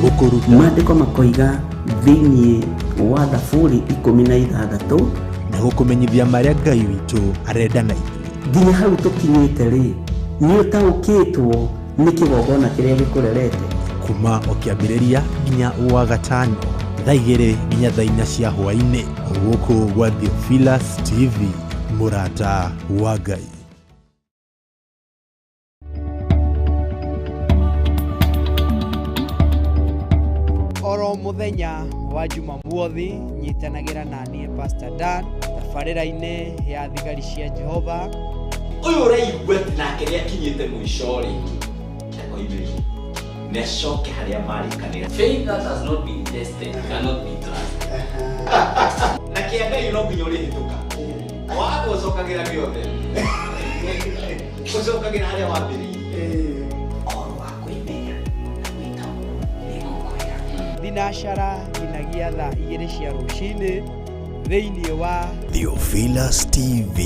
Gũkũruta. Maandĩko makoiga thĩinĩ wa Thaburi 16 na gũkũmenyithia marĩa Ngai witũ arenda na ithuĩ. Nginya hau tũkinyĩte rĩ nĩ ũtaũkĩtwo nĩ kĩgongona kĩrĩa gĩkũrerete. Kuma o kĩambĩrĩria nginya wa gatano thaa 2 nginya thaa 4 cia hwaĩ-inĩ gũkũ gwa Theophilus TV, mũrata wa Ngai. Oro mũthenya wa Jumamothi nyitanagĩra na niĩ Pastor Dan tabarĩra-inĩ ya thigari cia Jehova. Ũyũ ũraigua nake nĩ akinyĩte mũico rĩ akoimĩrie nĩ acoke harĩa marĩkanĩra. Faith that has not been tested cannot be trusted. Na kĩa Ngai no nginya ũrĩhĩtũka. Waga ũcokagĩra gĩothe. Ũcokagĩra harĩa wambĩrĩirie. Ũhoro wa kwĩmenya na gwĩtaũkwo nĩ ngũkwĩra. Thinacara nginyagia thaa 2 cia rũcinĩ thĩinĩ wa Theophilus TV,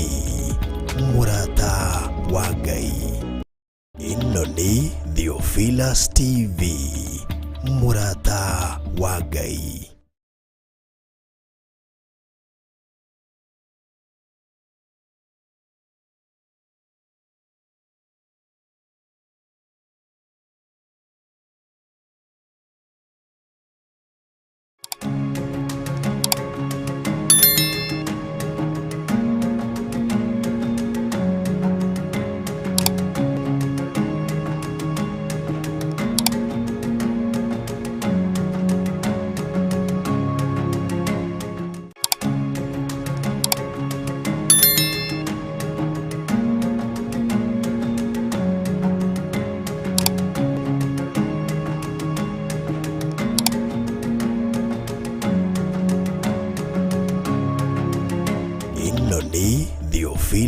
mũrata wa Ngai. Ĩno nĩ Theophilus TV, mũrata wa Ngai.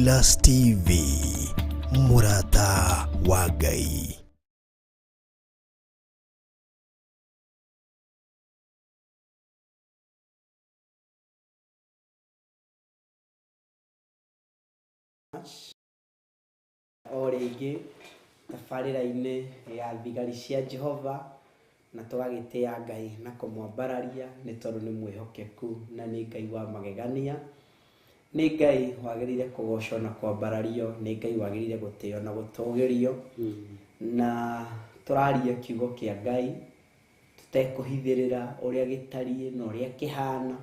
Theophilus TV, mũrata wa Ngai. O rĩngĩ tabarĩra-inĩ ya thigari cia Jehova na tũgagĩtĩa Ngai na kũmwambararia nĩ tondũ nĩ mwĩhokeku na nĩ Ngai wa magegania, nĩ Ngai wagĩrĩire kũgocwo na kwambarario, nĩ Ngai wagĩrĩire gũtĩo na gũtũgĩrio. Na tũraria kiugo kĩa Ngai tũtekũhithĩrĩra ũrĩa gĩtariĩ na ũrĩa kĩhana,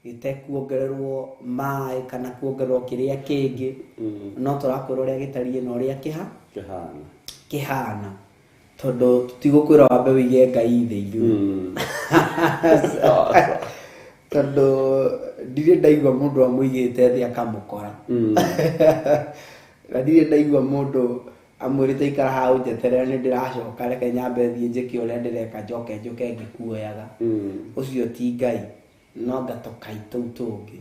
gĩtekuongererwo maĩ kana kuongererwo kĩrĩa kĩngĩ, no tũrakwĩra ũrĩa gĩtariĩ na ũrĩa kĩhana kĩhana, tondũ tũtigũkwĩra wambe wĩige Ngai thĩ ithuĩ, tondũ ndirĩ ndaigua mũndũ amũigĩte thĩ akamũkora, na ndirĩ ndaigua mũndũ amwĩrĩte ikara hau njeterera nĩ ndĩracoka, reke nyambe thiĩ njĩke ũrĩa ndĩreka njoke njũke ngĩkuoyaga. Ũcio ti Ngai, no ngatokai tũu tũngĩ.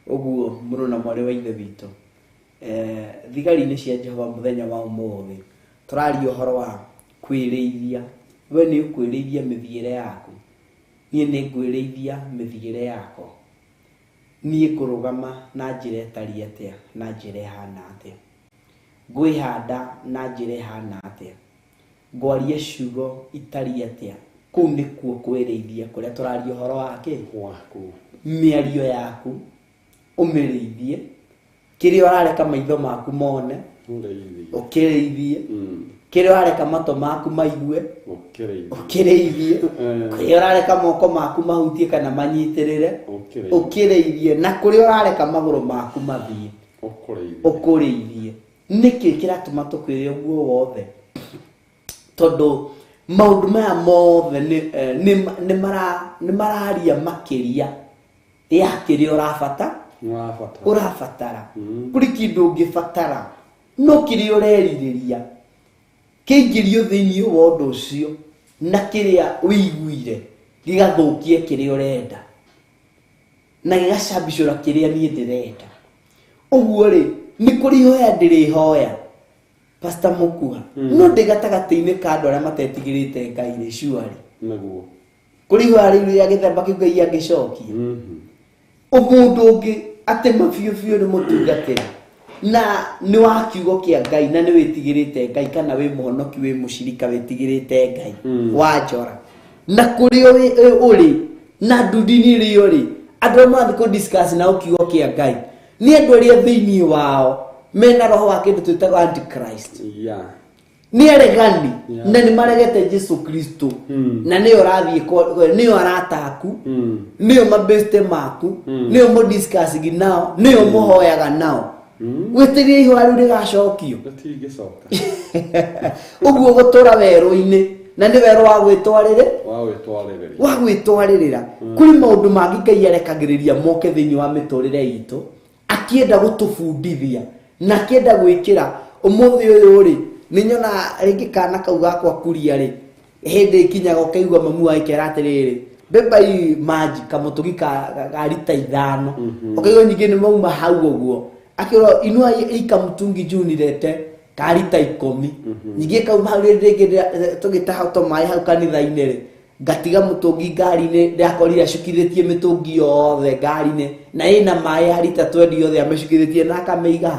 Ũguo mũrũ na mwarĩ wa ithe witũ, thigari-inĩ cia Jehova mũthenya wa ũmũthĩ tũraria ũhoro wa kwĩrĩithia. We nĩ ũkwĩrĩithia mĩthiĩre yaku, niĩ nĩ ngwĩrĩithia mĩthiĩre yakwa, niĩ ngũrũgama na njĩra ĩtariĩ atĩa, na njĩra ĩhana atĩa, ngwĩhanda na njĩra ĩhana atĩa, ngwaria ciugo itariĩ atĩa. Kũu nĩkuo kwĩrĩithia kũrĩa tũraria ũhoro wa kĩ? Waku. Mĩario yaku ũmĩrĩithie, kĩrĩa ũrareka maitho maku mone ũkĩrĩithie, kĩrĩa ũrareka matũ maku maigue ũkĩrĩithie, kũrĩa ũrareka moko maku mahutie kana manyitĩrĩre ũkĩrĩithie, na kũrĩa ũrareka magũrũ maku mathiĩ ũkũrĩithie. Nĩkĩ kĩratũma tũkwĩre ũguo wothe? Tondũ maũndũ maya mothe nĩ mararia makĩria ya kĩrĩa ũrabatara. Kũrĩ kĩndũ ũngĩbatara no kĩrĩa ũrerirĩria kĩingĩrio thĩinĩ wa ũndũ ũcio na kĩrĩa ũiguire gĩgathũkie kĩrĩa ũrenda na gĩgacambicũra kĩrĩa niĩ ndĩrenda. Ũguo rĩ, nĩ kũrĩ ihoya ndĩrĩhoya Pastor Mukuha, no ndĩ gatagatĩ-inĩ ka andũ arĩa matetigĩrĩte Ngai rĩ, surely. Nĩguo. Kũrĩ ihoya rĩu rĩa gĩthemba kĩu Ngai angĩcokia. Mũndũ ũngĩ atĩ mabiũ biũ nĩ mũtungatĩra na nĩ wa kiugo kĩa Ngai na nĩ wĩtigĩrĩte Ngai, kana wĩ mũhonoki, wĩ mũcirika wĩtigĩrĩte Ngai wa njora, na kũrĩa ũrĩ na ndundini ĩrĩa ũrĩ, andũ arĩa marathiĩ kũ discuss nao kiugo kĩa Ngai nĩ andũ arĩa thĩinĩ wao mena roho wa kĩndũ twĩtaga antichrist. Nĩ aregani na nĩ maregete Jesu Kristo, na nĩyo ũrathiĩ nĩyo arata aku, nĩyo mabeste maku, nĩyo mũ discussing nao, nĩyo mũhoyaga nao. Wĩtĩrie ihoya rĩu rĩgacokio. Rĩtingĩcoka. Ũguo gũtũra werũ-inĩ, na nĩ werũ wa gwĩtwarĩrĩ? Wa gwĩtwarĩrĩria. Wa gwĩtwarĩrĩra. Kũrĩ maũndũ mangĩ Ngai arekagĩrĩria moke thĩinĩ wa mĩtũrĩre itũ, akĩenda gũtũbundithia na akĩenda gwĩkĩra. Ũmũthĩ ũyũ rĩ, nĩ nyona rĩngĩ kana kau gakwa kuria rĩ, hĩndĩ ĩkinyaga ũkaigua mamu wa ĩkera atĩrĩrĩ, beba hii maji kamũtũgi ka rita 5. Ũkaigua nyingĩ nĩ mauma hau ũguo. Akĩrwo inua hii kamũtũngi juu nilete ka rita 10. Nyingĩ kauma hau rĩngĩ tũgĩtaha tũmaĩ hau kanitha-inĩ rĩ, ngatiga mũtũngi ngari-inĩ, ndakorire acukithĩtie mĩtũngi yothe ngari-inĩ na ĩna maĩ ya rita 20 yothe amĩcukithĩtie na akamĩiga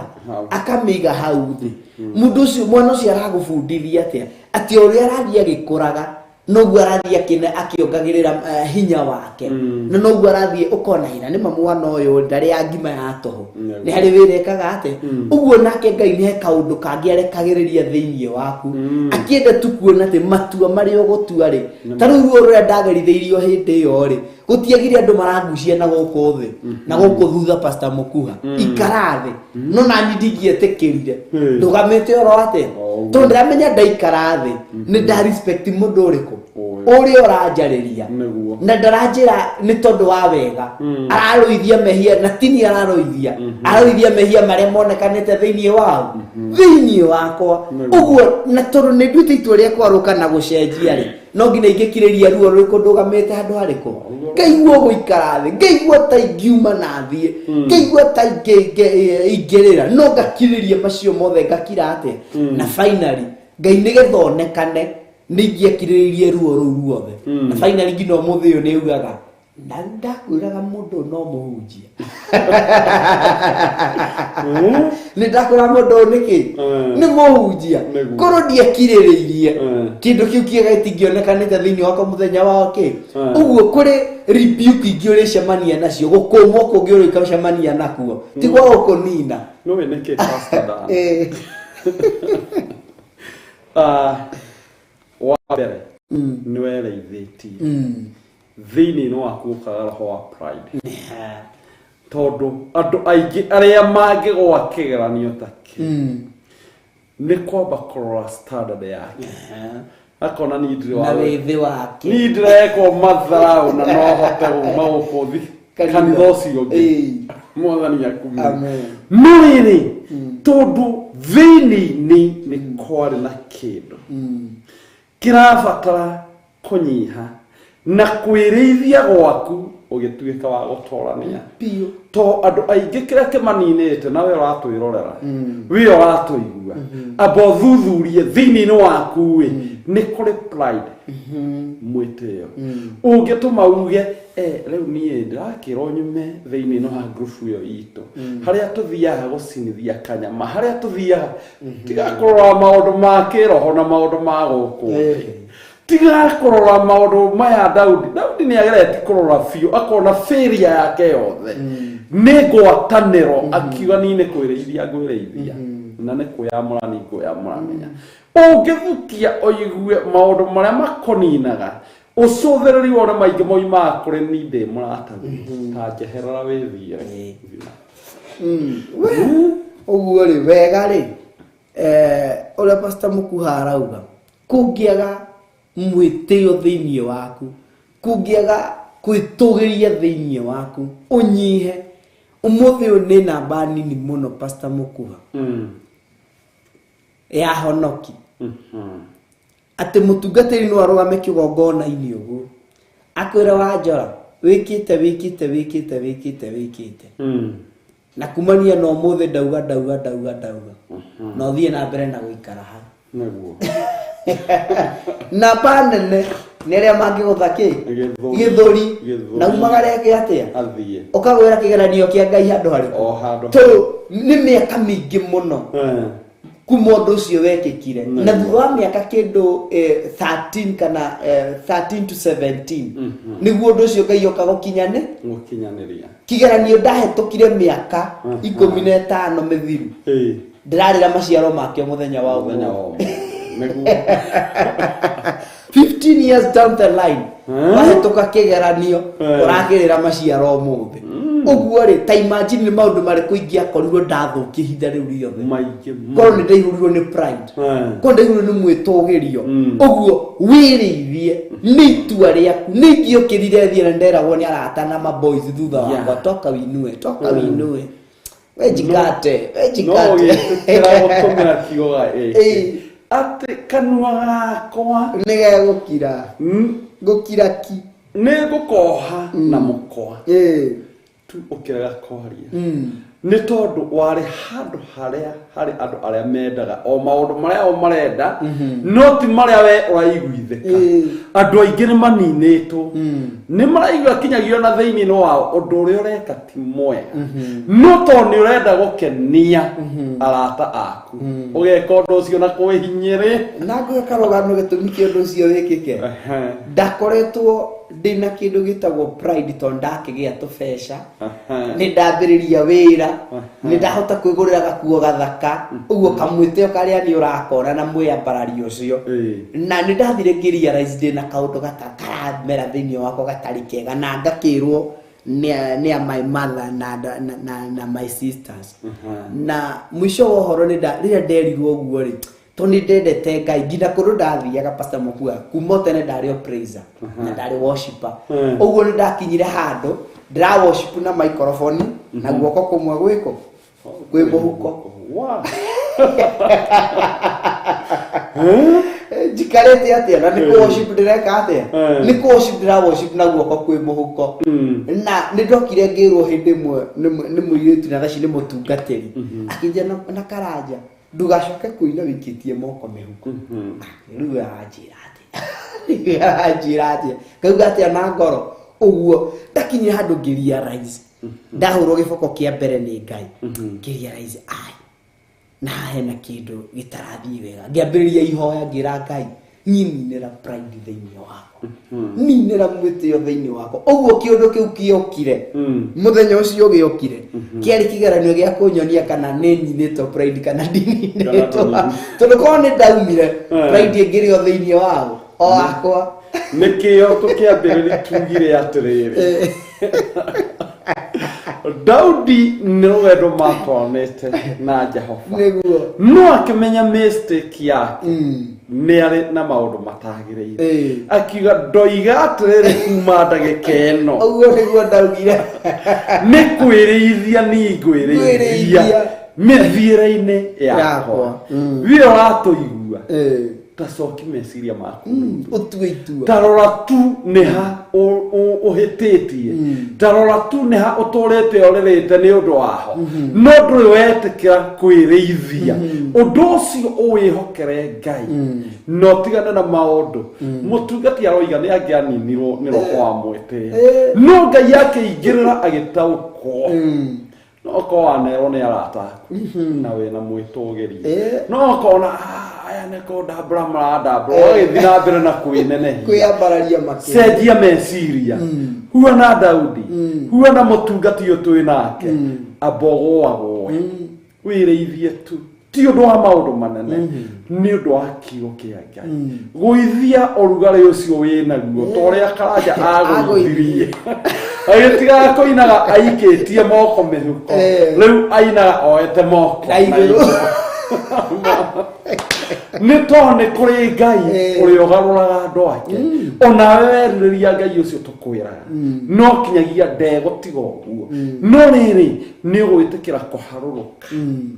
akamĩiga hau thĩ. Mũndũ ũcio, mwana ũcio aragũbundithia atĩa? Atĩ o ũrĩa arathiĩ agĩkũraga noguo arathiĩ akĩongagĩrĩra hinya wake, na noguo arathiĩ ũkona hĩra nĩ mamu mwana ũyũ ndarĩ ya ngima ya tũhũ, nĩ harĩ wĩra ekaga atĩa. Ũguo nake Ngai nĩ he kaũndũ kangĩ arekagĩrĩria thĩinĩ waku, akĩenda tu kuona atĩ matua marĩa ũgũtua rĩ, ta rĩu ruo rũrĩa ndagerithĩirio hĩndĩ ĩyo rĩ, gũtiagire andũ marangucia na gũkũ thĩ na gũkũ thutha Pastor Mukuha, ikara thĩ, no nani ndingĩetĩkĩrire, ndũgamĩte oro atĩa, tondũ ndĩramenya ndaikara thĩ nĩ nda respect mũndũ ũrĩkũ Ũrĩa ũranjarĩria na ndaranjĩra nĩ tondũ wa wega ararũithia mehia na tini ararũithia ararũithia mehia marĩa monekanĩte thĩinĩ wao thĩinĩ wakwa ũguo na tondũ nĩ nduĩte itua rĩa kwarũka na gũcenjia rĩ no nginya ingĩkirĩria ruo rũrĩkũ ndũgamĩte handũ harĩkũ ngaigua gũikara thĩ ngaigua ta ingiuma na thiĩ ngaigua ta ingĩrĩra no ngakirĩria macio mothe ngakira atĩa na finally Ngai nĩgetha onekane nĩ ingĩakirĩrĩirie ruo rũu ruothe na finally nginya ũmũthĩ ũyũ nĩ ugaga na ndakwĩraga mũndũ no mũhunjia nĩ ndakwĩra mũndũ ũyũ nĩkĩ nĩ mũhunjia korwo ndiakirĩrĩirie kĩndũ kĩu kĩega gĩtingĩonekanĩte thĩinĩ wakwa mũthenya wa kĩ ũguo kũrĩ rebuke ingĩ ũrĩcemania nacio gũkũmwo kũngĩ ũrĩcemania nakuo ti gwa gũkũnina nĩũĩ nĩkĩ Pastor Dan? Wa mbere nĩ wereithĩtie thĩinĩ waku ũkaga roho wa pride tondũ andũ aingĩ arĩa mangĩgwa kĩgeranio ta kĩu nĩ kwamba kũrora standard yake akona niĩ ndirĩ na wĩthĩ wake niĩ ndĩrekwo matharau na no hote gũma gũkũ thi kanitha ũcio ũngĩ mwathani akumio no rĩrĩ tondũ thĩinĩ-inĩ nĩ kwarĩ na kĩndũ kĩrabatara kũnyiha na kwĩrĩithia gwaku ũgĩtuĩka wa gũtorania to andũ aingĩ kĩrĩa kĩmaninĩte na we ũratwĩrorera we ũratũigua amba ũthuthurie thĩinĩ-inĩ waku ĩ nĩ kũrĩ pride mwĩtĩo ũngĩtũma uge rĩu niĩ ndĩrakĩrwo nyume thĩinĩ wa group ĩyo itũ harĩa tũthiaga gũcinithia kanyama harĩa tũthiaga tiga kũrora maũndũ ma kĩroho na maũndũ ma gũkũ tiga kũrora maũndũ maya Daudi nĩ ageretie kũrora biũ akona failure yake yothe nĩ ngwatanĩro akiuga niĩ nĩ kwĩrĩithia ngwĩrĩithia na nĩ kwĩyamũrani ngwĩyamũrania ũngĩthukia ũigue maũndũ marĩa makũninaga ũcũthĩrĩri wone maingĩ moimaga kũrĩ ni ndĩ mũratagu ta njeherera wĩthiĩre ũguo rĩ wega rĩ ũrĩa Pastor Mũkuha arauga kũngĩaga mwĩtĩo thĩinĩ waku kũngĩaga kwĩtũgĩria thĩinĩ waku ũnyihe ũmũthĩ ũyũ nĩ namba nini mũno Pastor Mũkuha ya honoki atĩ mũtungatĩri no arũgame kĩgongona-inĩ ũguo akwĩre Wanjora wĩkĩte wĩkĩte wĩkĩte wĩkĩte wĩkĩte na kumania na ũmũthĩ ndauga ndauga ndauga ndauga na ũthiĩ na mbere na gũikara hau nĩguo namba nene nĩ arĩa mangĩgũtha kĩ gĩthũri na umagareke atĩa ũkagwĩra kĩgeranio kĩa Ngai handũ harĩkũ tondũ nĩ mĩaka mĩingĩ mũno kuma ũndũ ũcio wekĩkire na thutha wa mĩaka kĩndũ 13 kana 13 to 17 nĩguo ũndũ ũcio Ngai oka gũkinyanĩria kĩgeranio ndahĩtũkire mĩaka 15 mĩthiru ndĩrarĩra maciaro makĩo mũthenya wa ũmũthĩ 15 years down the line wahĩtũka kĩgeranio ũrakĩrĩra maciaro ũmũthĩ ũguo rĩ ta imagine nĩ maũndũ marĩkũ ingĩakorirwo ndathũkia ihinda rĩu rĩothe korwo nĩ ndaihũrirwo nĩ pride korwo ndaihũrirwo nĩ mwĩtũgĩrio ũguo wĩrĩithie nĩ itua rĩaku nĩ ingĩũkĩrire thiĩ na nderagwo nĩ arata na maboys thutha wakwa toka winue toka winue wejikate wejikate no wĩtĩkĩra gũtũmĩra kiugo gĩkĩ atĩ kanua gakwa nĩ gegũkira ngũkira ki nĩ ngũkoha na mũkwa tu ũkĩrega kwaria nĩ tondũ warĩ handũ harĩa harĩ andũ arĩa mendaga o maũndũ marĩa o marenda no ti marĩa we ũraiguithĩka andũ aingĩ nĩ maninĩtwo nĩ maraigua kinyagia na thĩinĩ wao ũndũ ũrĩa ũreka ti mwega no tondũ nĩ ũrenda gũkenia arata aku ũgeka ũndũ ũcio na kwĩhinyĩrĩ na ngũhe karũgano gĩtũmi kĩa ũndũ ũcio wĩkĩke ndakoretwo ndĩna kĩndũ gĩtagwo pride tondũ ndakĩgĩa tũbeca nĩ ndambĩrĩria wĩra nĩ ndahota kwĩgũrĩra gakuo gathaka ũguo kamwĩtĩo karĩa nĩ ũrakona na mwĩambarari ũcio na nĩ ndathire ngĩrealize ndĩna kaũndũ karamera thĩinĩ wakwa gatarĩ kega na ngakĩrwo nĩ a my mother na my sisters na mũico wa ũhoro nĩ rĩrĩa nderirwo ũguo rĩ Tondũ nĩ ndendete Ngai nginya kũndũ ndathiaga, Pastor Mokua, kuma o tene ndarĩ o praiser na ndarĩ worshiper. Ũguo nĩ ndakinyire handũ ndĩra worship na microphone na guoko kũmwe gwĩkũ kwĩ mũhuko. Njikarĩte atĩa na nĩ kũ worship ndĩreka atĩa? Nĩ kũ worship ndĩra worship na guoko kwĩ mũhuko. Na nĩ ndokire ngĩrwo hĩndĩ ĩmwe nĩ mũirĩtu, na thaa ici nĩ mũtungatĩri, akĩnjĩra na Karanja, ndũgacoke kũina wĩikĩtie moko mĩhuko. Rĩu aranjĩra atĩa? Rĩu aranjĩra atĩa? Ngauga atĩa na ngoro? Ũguo ndakinyire handũ ngĩrealize, ndahũrwo gĩboko kĩa mbere nĩ Ngai, ngĩrealize ai na hena kĩndũ gĩtarathiĩ wega. Ngĩambĩrĩria ihoya, ngĩra Ngai, niĩ ninĩra pride thĩinĩ wakwa, ninĩra mwĩtĩo thĩinĩ wakwa. Ũguo kĩũndũ kĩu kĩokire mũthenya ũcio gĩokire kĩarĩ kĩgeranio gĩa kũnyonia kana nĩ nyinĩtwo pride kana ndininĩtwo, tondũ korwo nĩ ndaumire pride ĩngĩrĩ o thĩinĩ wao o wakwa. Nĩkĩo tũkĩambĩrĩria tugire atĩrĩrĩ, Daudi nĩ rũgendo matwaranĩte na Jehova. No akĩmenya mistake yake, nĩ arĩ na maũndũ matagĩrĩire. Akiuga ndoiga atĩrĩrĩ, kuma ndagĩka ĩno Ũguo nĩguo ndaugire. Nĩ kwĩrĩithia, ni ngwĩrĩithia Ngwĩrĩithia. Mĩthiĩre-inĩ yakwa. Yakwa. Wĩra ũratũigua, ta coki meciria maku, Ũtue itua. Ta rora tu nĩ ha ũhĩtĩtie, ta rora tu nĩ ha ũtũrĩte ũrĩrĩte nĩ ũndũ waho, no ndũrĩ wetĩkĩra kwĩrĩithia. Ũndũ ũcio ũwĩhokere Ngai na ũtigane na maũndũ. Mũtungati aroiga nĩ angĩaninirwo nĩ roho wa mwĩtĩo, no Ngai akĩingĩrĩra agĩtaũkwo. No okorwo wanerwo nĩ arata aku na wĩna mwĩtũgĩria, no okona, "Ah, aya nĩ kũndambũra marandambũra," ũgagĩthiĩ na mbere na kwĩnenehia, Kwĩambararia makĩria. Cenjia meciria, huana Daudi, huana mũtungati ũyũ twĩ nake, amba ũgũagũe, wĩrĩithie tu. Ti ũndũ wa maũndũ manene, nĩ ũndũ wa kiugo kĩa Ngai. Gũithia ũrugarĩ ũcio wĩ naguo, ta ũrĩa Karanja agũithirie, agĩtigaga kũinaga aikĩtie moko mĩhuko. Rĩu ainaga oete moko na igũrũ. Nĩ tondũ nĩ kũrĩ Ngai ũrĩa ũgarũraga andũ ake. Onawe werirĩria Ngai ũcio tũkwĩraga, no kinyagia ndegũtiga ũguo. No rĩrĩ, nĩ ũgwĩtĩkĩra kũharũrũka,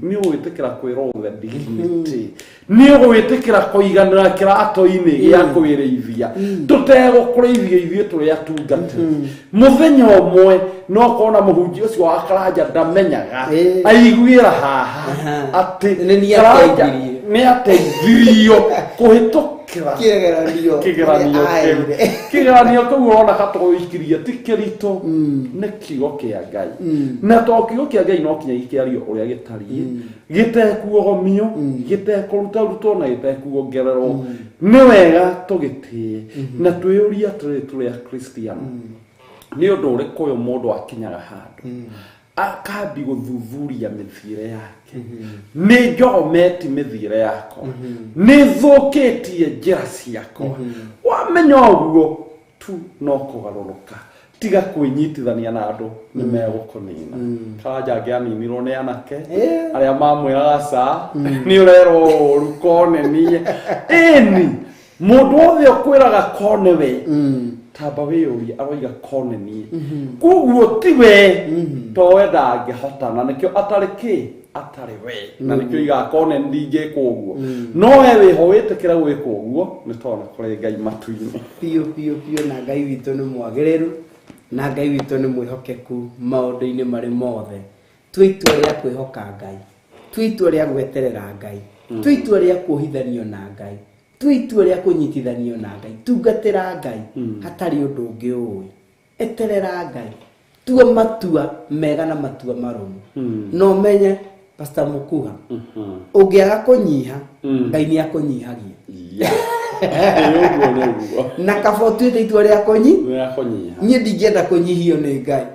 nĩ ũgwĩtĩkĩra kwĩrwo the dignity, nĩ ũgwĩtĩkĩra kũiganĩra kĩratũ-inĩ gĩa kwĩrĩithia, tũtegũkũrĩithia ithuĩ tũrĩ atungatĩri. Mũthenya ũmwe no kona mũhunjia ũcio wa Karanja ndamenyaga, aiguĩra haha atĩ Nĩ niĩ Karanja ateithirie. Nĩ ateithirio kũhĩtũkĩra kĩgeranio. Kĩgeranio kĩu. Aerire. Kĩgeranio kĩu ũrona katũgũikirie ti kĩritũ, nĩ kiugo kĩa Ngai. Na to kiugo kĩa Ngai no kinya gĩkĩario ũrĩa gĩtariĩ, gĩtekuogomio, gĩtekũrutarutwo na gĩtekuongererwo. Nĩ wega tũgĩtĩe na twĩyũrie atĩrĩrĩ, tũrĩ akristiano, nĩ ũndũ ũrĩkũ ũyũ mũndũ akinyaga handũ akambi gũthuthuria mĩthiĩre yake? Nĩ njogometi mĩthiĩre yakwa? Nĩ thũkĩtie njĩra ciakwa? Wamenya ũguo tu no kũgarũrũka, tiga kwĩnyitithania na andũ nĩ megũkũnina. Karanja angĩaninirwo nĩ anake arĩa mamwĩraga ca nĩ ũrerwo ũru kone niĩ ĩni. Mũndũ wothe ũkwĩraga kone we, tamba wĩyũrie aroiga kone niĩ, koguo ti we, to we ndangĩhota, na nĩkĩo atarĩ kĩ atarĩ we, na nĩkĩo igaga kone ndingĩkwo ũguo. No we wĩho wĩtĩkĩre gwĩkwo ũguo, nĩ tondũ nĩ kũrĩ Ngai matu-inĩ. Biũ biũ biũ. Na Ngai witũ nĩ mwagĩrĩru, na Ngai witũ nĩ mwĩhokeku maũndũ-inĩ marĩ mothe. Tua itua rĩa kwĩhoka Ngai, tua itua rĩa gweterera Ngai, tua itua rĩa kuohithanio na Ngai, tua itua rĩa kũnyitithanio na Ngai. Tungatĩra Ngai hatarĩ ũndũ ũngĩ ũĩ, eterera Ngai, tua matua mega na matua marũmu. Na ũmenye, Pastor Mukuha, ũngĩaga kũnyiha, Ngai nĩ akũnyihagia. Ĩ, ũguo nĩguo. Na kaba ũtuĩte itua rĩa kũnyi Rĩa kũnyiha. Niĩ ndingĩenda kũnyihio nĩ Ngai.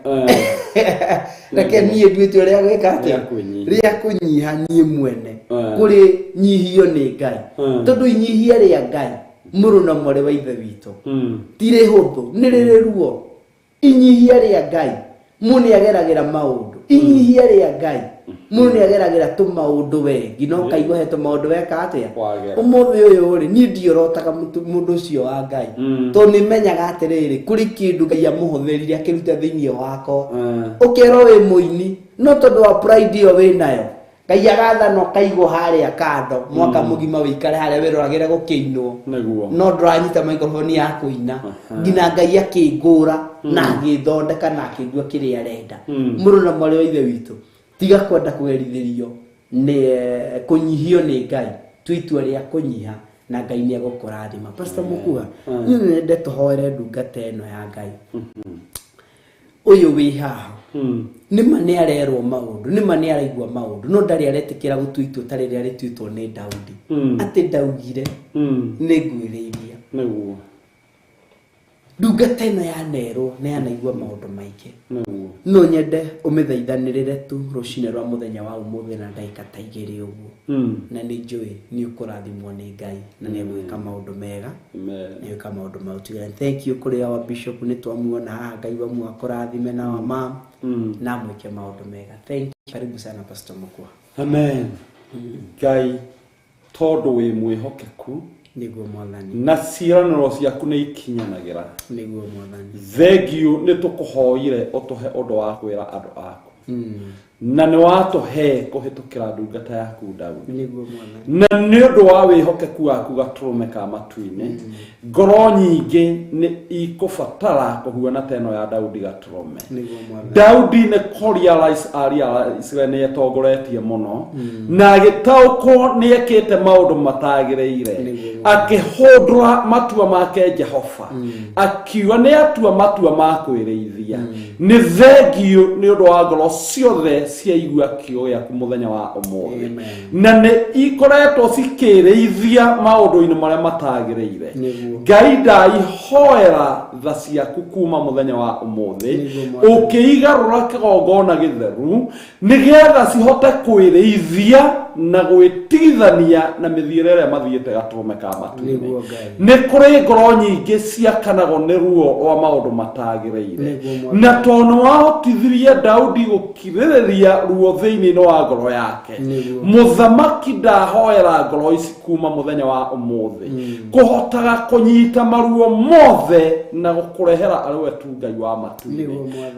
Reke niĩ ndue itua rĩa gwĩka atĩa? Rĩa kwĩnyihia. Rĩa kũnyiha niĩ mwene kũrĩ nyihio nĩ Ngai, tondũ inyihia rĩa Ngai, mũrũ na mwarĩ wa ithe witũ, ti rĩhũthũ, nĩ rĩrĩ ruo. Inyihia rĩa Ngai, mũndũ nĩ ageragĩra maũndũ. Inyihia rĩa Ngai. Mũndũ nĩ ageragĩra tũmaũndũ we nginya ũkaigua he tũmaũndũ weka atĩa ũmũthĩ ũyũ rĩ niĩ ndiorotaga mũndũ ũcio wa Ngai tondũ nĩ menyaga atĩrĩrĩ kũrĩ kĩndũ Ngai amũhũthĩrire akĩruta thĩinĩ wakwa ũkerwo wĩ mũini no tondũ wa pride ĩyo wĩ nayo Ngai agathana ũkaigwo harĩa kando mwaka mũgima wĩikare harĩa wĩroragĩre gũkĩinwo no ndũranyita microphone ya kũina nginya Ngai akĩngũra na agĩthondeka na akĩigua kĩrĩa arenda mũrũ na mwarĩ wa ithe witũ tiga kwenda kũgerithĩrio nĩ kũnyihio nĩ Ngai tua itua rĩa kũnyiha na Ngai nĩ egũkũrathima. Pastor Mukuha niĩ nĩ tũhoere ndungata ĩno ya Ngai ũyũ wĩ haha nĩma nĩ arerwo maũndũ nĩma nĩ araigua maũndũ no ndarĩ aretĩkĩra gũtua itua ta rĩrĩa rĩtuĩtwo nĩ Daudi atĩ ndaugire nĩ ngwĩrĩiria nĩguo ndungata ĩno yanerwo nĩ yanaigua maũndũ maingĩ no nyende ũmĩthaithanĩrĩre tu rũcinĩ rwa mũthenya wa ũmũthĩ na ndagĩka ta igĩrĩ ũguo na nĩ njũĩ nĩ ũkũrathimwo nĩ Ngai na nĩ egwĩka maũndũ mega nĩ egwĩka maũndũ ma ũtugi. Thank you kũrĩ our bishop nĩ twamuona haha Ngai wa akũrathime na wa mam na mwĩke maũndũ mega. Thank you. Karibu sana Pastor Mukua. Amen. Ngai tondũ wĩ mwĩhokeku nĩguo mwathani na ciĩranĩro ciaku nĩ ikinyanagĩra nĩguo mwathani thengiũ nĩ tũkũhoire ũtũhe ũndũ wa kwĩra andũ aku na nĩ watũhe kũhĩtũkĩra ndungata yaku Daudi nĩguo mwathani na nĩ ũndũ wa wĩhokeku waku gatũrũme ka matu-inĩ ngoro nyingĩ nĩ ikũbatara kũhuana ta ĩno ya Daudi gatũrũme. Nĩguo mwathani Daudi nĩ kũrealize arealize nĩ etongoretie mũno na agĩtaũkwo nĩ ekĩte maũndũ matagĩrĩire akĩhũndũra matua make Jehova akiuga nĩ atua matua ma kwĩrĩithia nĩ thengiũ nĩ ũndũ wa ngoro ciothe ciaigua kiugo gĩaku mũthenya wa ũmũthĩ na nĩ ikoretwo cikĩrĩithia maũndũ-inĩ marĩa matagĩrĩire. Ngai ndaihoera tha ciaku kuma mũthenya wa ũmũthĩ ũkĩigarũra kĩgongona gĩtheru nĩgetha cihote kwĩrĩithia na gwĩtigithania na mĩthiĩre ĩrĩa mathiĩte gatũrũme ka matu-inĩ. Nĩ kũrĩ ngoro nyingĩ ciakanagwo nĩ ruo rwa maũndũ matagĩrĩire na tondũ wahotithirie Daudi gũkirĩrĩria ruo thĩinĩ wa ngoro yake mũthamaki ndahoera ngoro ici kuma mũthenya wa ũmũthĩ kũhotaga kũnyita maruo mothe na gũkũrehera arĩ we tu Ngai wa matu-inĩ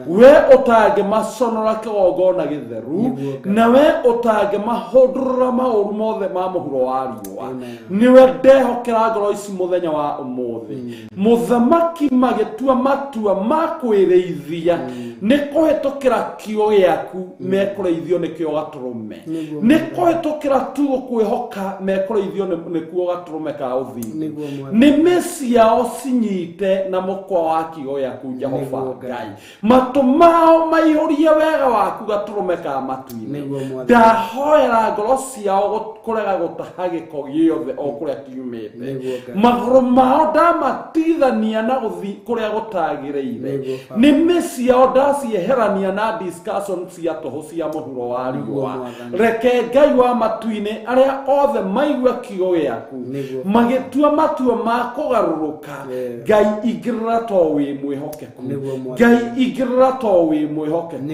we ũtangĩmaconora kĩgongona gĩtheru na we ũtangĩmahũndũrũra maũru mothe ma mũhuro wa riũa nĩwe ndehokera ngoro ici mũthenya wa ũmũthĩ mũthamaki magĩtua matua ma kwĩrĩithia nĩ kũhĩtũkĩra kiugo gĩaku mekũrĩithio nĩkĩo gatũrũme nĩ kũhĩtũkĩra tu gũkwĩhoka mekũrĩithio nĩkuo gatũrũme ka ũthingu nĩmĩ ciao cinyite na mũkwa wa kiugo gĩaku Jehova Ngai matũ mao maihũrie wega waku gatũrũme ka matu-inĩ ndahoera ngoro ciao kũrega gũtaha gĩko gĩothe o kũrĩa kiumĩte magũrũ mao ndamatigithania na gũthiĩ kũrĩa gũtagĩrĩire nĩmĩ ciao ndacieherania na discussion cia tũhũ cia mũhuro wa riũa reke Ngai wa matu-inĩ arĩa othe maigua kiugo gĩaku magĩtua matua ma kũgarũrũka Ngai ingĩrĩra to wĩ mwĩhokeku Ngai ingĩrĩra to wĩ mwĩhokeku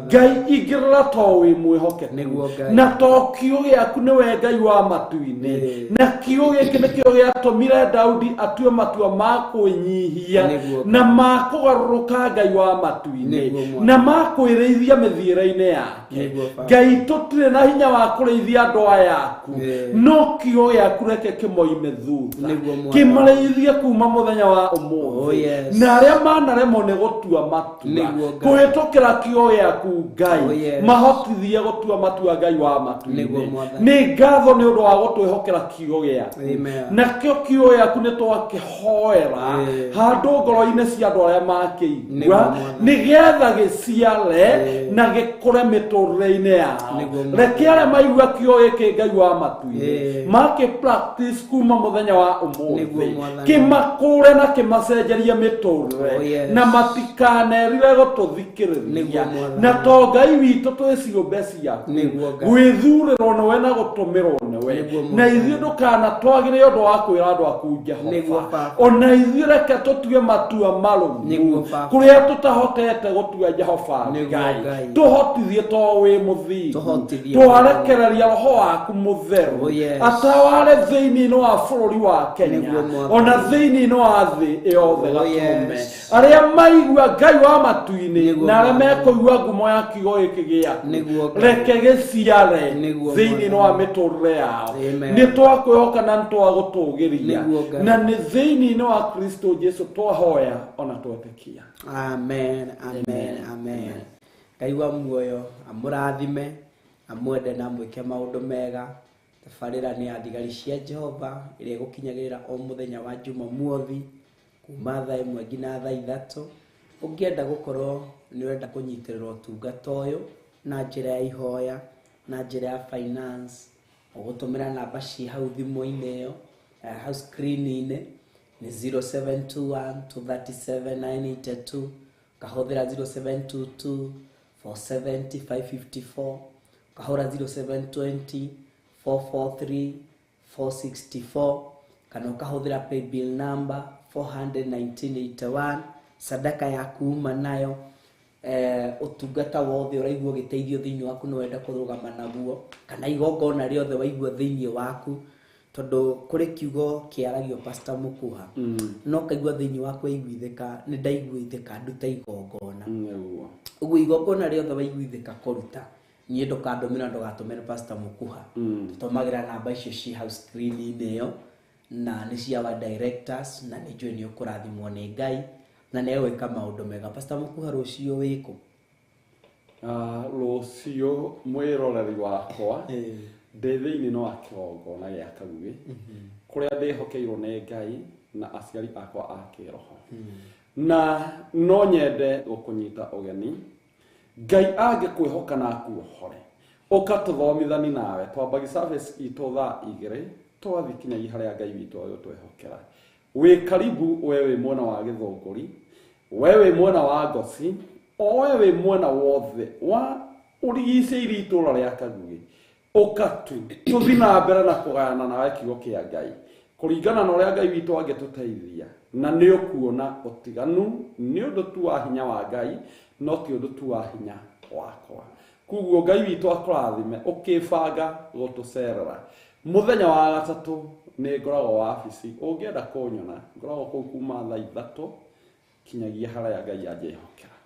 Ngai ingĩrĩra to wĩ mwĩhokeku na to kiugo gĩaku nĩwe Ngai wa matu-inĩ na kiugo gĩkĩ nĩkĩo gĩatũmire Daudi atue matua ma kwĩnyihia na ma kũgarũrũka Ngai wa matu-inĩ na ma kwĩrĩithia mĩthiĩre-inĩ yake Ngai tũtirĩ na hinya wa kũrĩithia andũ aya aku no kiugo gĩaku reke kĩmoime thutha kĩmarĩithie kuma mũthenya wa ũmũthĩ na arĩa manaremwo nĩ gũtua matua kũhĩtũkĩra kiugo gĩaku Ngai mahotithie gũtua matua Ngai wa matu-inĩ nĩ ngatho nĩ ũndũ wa gũtwĩhokera kiugo gĩaku nakĩo kiugo gĩaku nĩ twakĩhoera handũ ngoro-inĩ cia andũ arĩa makĩigua nĩgetha gĩciare na gĩkũre mĩtũrĩre-inĩ yao reke arĩa maigua kiugo gĩkĩ Ngai wa matu-inĩ Makĩ practice kuma mũthenya wa Nĩguo, ũmũthĩ Mwathani. kĩmakũre na kĩmacenjerie Oh, mĩtũrĩre yes. na matikanerire gũtũthikĩrĩria Nĩguo, Mwathani. na to Ngai witũ twĩ ciũmbe ciaku Nĩguo, Ngai. gwĩthurĩrwo nĩwe na gũtũmĩrwo nĩwe Nĩguo, na Mwathani. ithuĩ ndũkanatwagĩre ũndũ wa kwĩra andũ aku Nĩguo, Jehova Baba. ona ithuĩ reke tũtue matua marũmu Nĩguo, Baba. kũrĩa tũtahotete gũtua Jehova Nĩguo, Ngai Ngai. tũhotithie to wĩ mũthingu Tũhotithie, twarekereria roho waku mũtheru Oh, yes. ataware thĩinĩ wa bũrũri wa Kenya Nĩguo, Mwathani. ona thĩinĩ wa thĩ yothe Oh, gatũrũme yes. arĩa maigua Ngai wa matu-inĩ Nĩguo, na arĩa Mwathani. mekũigua ngumo ya kiugo gĩkĩ gĩaku Nĩguo, Ngai. reke gĩciare Nĩguo, thĩinĩ Mwathani. wa mĩtũrĩre yao Amen. nĩ twakwĩhoka na nĩ twagũtũgĩria Nĩguo, Ngai. na nĩ thĩinĩ wa Kristo Jesu twahoya ona twetĩkia. Amen, amen, amen. Ngai wa muoyo amũrathime, amwende na amwĩke maũndũ mega. Tabarĩra nĩ ya thigari cia Jehova ĩrĩa ĩgũkinyagĩrĩra o mũthenya wa Jumamothi kuma thaa 1 nginya thaa 3. Ũngĩenda gũkorwo nĩ ũrenda kũnyitĩrĩra ũtungata ũyũ na njĩra ya ihoya, na njĩra ya finance, ũgũtũmĩra namba ci hau thimũ-inĩ ĩyo, hau screen-inĩ nĩ 0721 237 982, ukahũthĩra 0722 470 554, ukahũra 0720 443 464, kana ukahũthĩra paybill number 41981, sadaka ya kuma nayo. Ũtungata wothe ũraigua ũgĩteithio thĩinĩ waku nĩ wenda kũrũgama naguo, kana igongona rĩothe waigua thĩinĩ waku, tondũ kũrĩ kiugo kĩaragio Pastor Mukuha, no kaigua thĩinĩ waku waiguithĩka, nĩ ndaiguithĩka ndute igongona. Nĩguo. Ũguo igongona rĩothe waiguithĩka kũruta, niĩ ndũkandũmĩra, ndũgatũmĩre Pastor Mukuha, tũtũmagĩra namba icio ci hau screen-inĩ ĩyo, na nĩ cia our directors, na nĩ njũĩ nĩ ũkũrathimwo nĩ Ngai na nĩ egwĩka maũndũ mega. Pastor Mukuha, rũciũ wĩkũ? Rũciũ mwĩroreri wakwa ndĩ thĩinĩ wa kĩgongona gĩa Kaguĩ kũrĩa ndĩhokeirwo nĩ Ngai na aciari akwa a kĩroho, na no nyende gũkũnyita ũgeni. Ngai angĩkwĩhoka na akuohore ũka tũthomithani nawe, twambagi service itũ thaa 2 twathi kinyagia harĩa Ngai witũ agũtwĩhokera. Wĩ karibu, we wĩ mwena wa Gĩthũngũri, we wĩ mwena wa Ngoci, o we wĩ mwena wothe wa ũrigicĩirie itũũra rĩa Kaguĩ, ũka tu tũthi na mbere na kũgayana nawe kiugo kĩa Ngai kũringana na ũrĩa Ngai witũ angĩtũteithia, na nĩ ũkuona ũtiganu nĩ ũndũ tu wa hinya wa Ngai, no ti ũndũ tu wa hinya wakwa. Koguo Ngai witũ akũrathime ũkĩbanga gũtũcerera. Mũthenya wa gatatũ nĩ ngoragwo wabici, ũngĩenda kũnyona ngoragwo kũu kuma thaa 3 kinyagia harĩa Ngai anjĩhokera.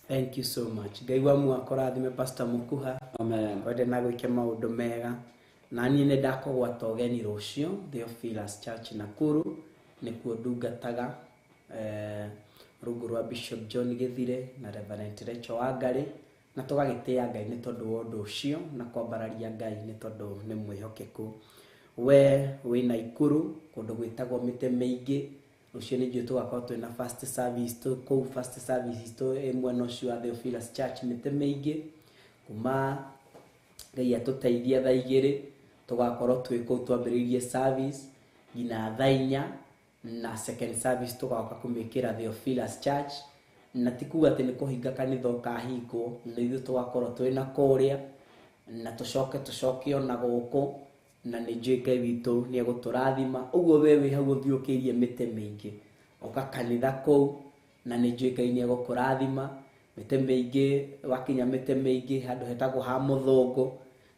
Thank you so much. Ngai wa muoyo akũrathime Pastor Mukuha. Amen. Wende na gwĩke maũndũ mega. Na niĩ nĩ ndakũgwata ũgeni rũciũ Theophilus Church Nakuru, nĩkuo ndungataga, rungu rwa Bishop John Gĩthire na Reverend Rachel Wangari, na tũgagĩtĩĩa Ngai nĩ tondũ wa ũndũ ũcio na kwambararia Ngai nĩ tondũ nĩ mwĩhokeku. We wĩ Naikuru kũndũ gwĩtagwo mĩtĩ mĩingĩ, rũciũ nĩ njũĩ tũgakorwo twĩna first service tũ kũu, first service tũ ĩ mwena ũcio wa Theophilus Church mĩtĩ mĩingĩ, kuma Ngai atũteithia thaa 2 tũgakorwo twĩ kũu twambĩrĩirie service nginya thaa 4, na second service tũgoka kũmĩkĩra Theophilus Church, na ti kuga atĩ nĩ kũhinga kanitha ũkahingwo, nĩ ithuĩ tũgakorwo twĩna kũrĩa na tũcoke tũcoke ona gũkũ, na nĩ njũĩ Ngai witũ nĩ egũtũrathima. Ũguo we wĩ hau ũthiũkĩirie mĩtĩ mĩingĩ, ũka kanitha kũu, na nĩ njũĩ Ngai nĩ egũkũrathima. Mĩtĩ mĩingĩ, wakinya mĩtĩ mĩingĩ handũ hetagwo ha mũthũngũ,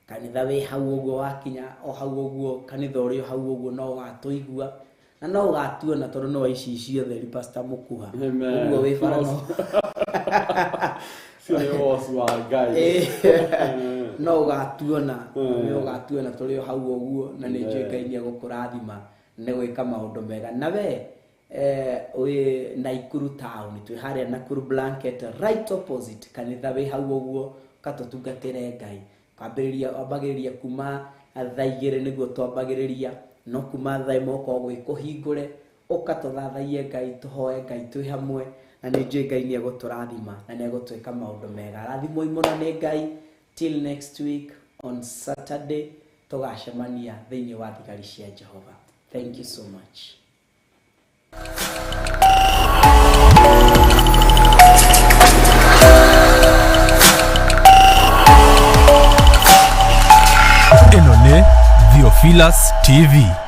kanitha wĩ hau ũguo, wakinya o hau ũguo kanitha ũrĩ o hau ũguo, no ũgatũigua na no ũgatuona tondũ no ici ciothe ri Pastor Mukuha. Amen. Ũguo wĩ bara no Cio nĩ ũgoci wa Ngai. No ũgatuona, nĩ ũgatuona tũrĩ o hau ũguo, na nĩ njũĩ Ngai nĩ egũkũrathima nĩ gwĩka maũndũ mega. Na we wĩ Naikuru town, twĩ harĩa Nakuru Blanket, right opposite kanitha wĩ hau ũguo, ũgatũtungatĩre Ngai. Wambagĩrĩria kuma thaa 2 nĩguo twambagĩrĩria, no kuma thaa 1 ũkorwo gwĩ kũhingũre, ũka tũthathaiye Ngai, tũhoe Ngai twĩ hamwe, na nĩ njũĩ Ngai nĩ egũtũrathima na nĩ egũtwĩka maũndũ mega. Rathimwo mũno nĩ Ngai. Till next week on Saturday. Tũgacemania thĩinĩ wa thigari cia Jehova. Thank you so much. Ĩno nĩ Theophilus TV.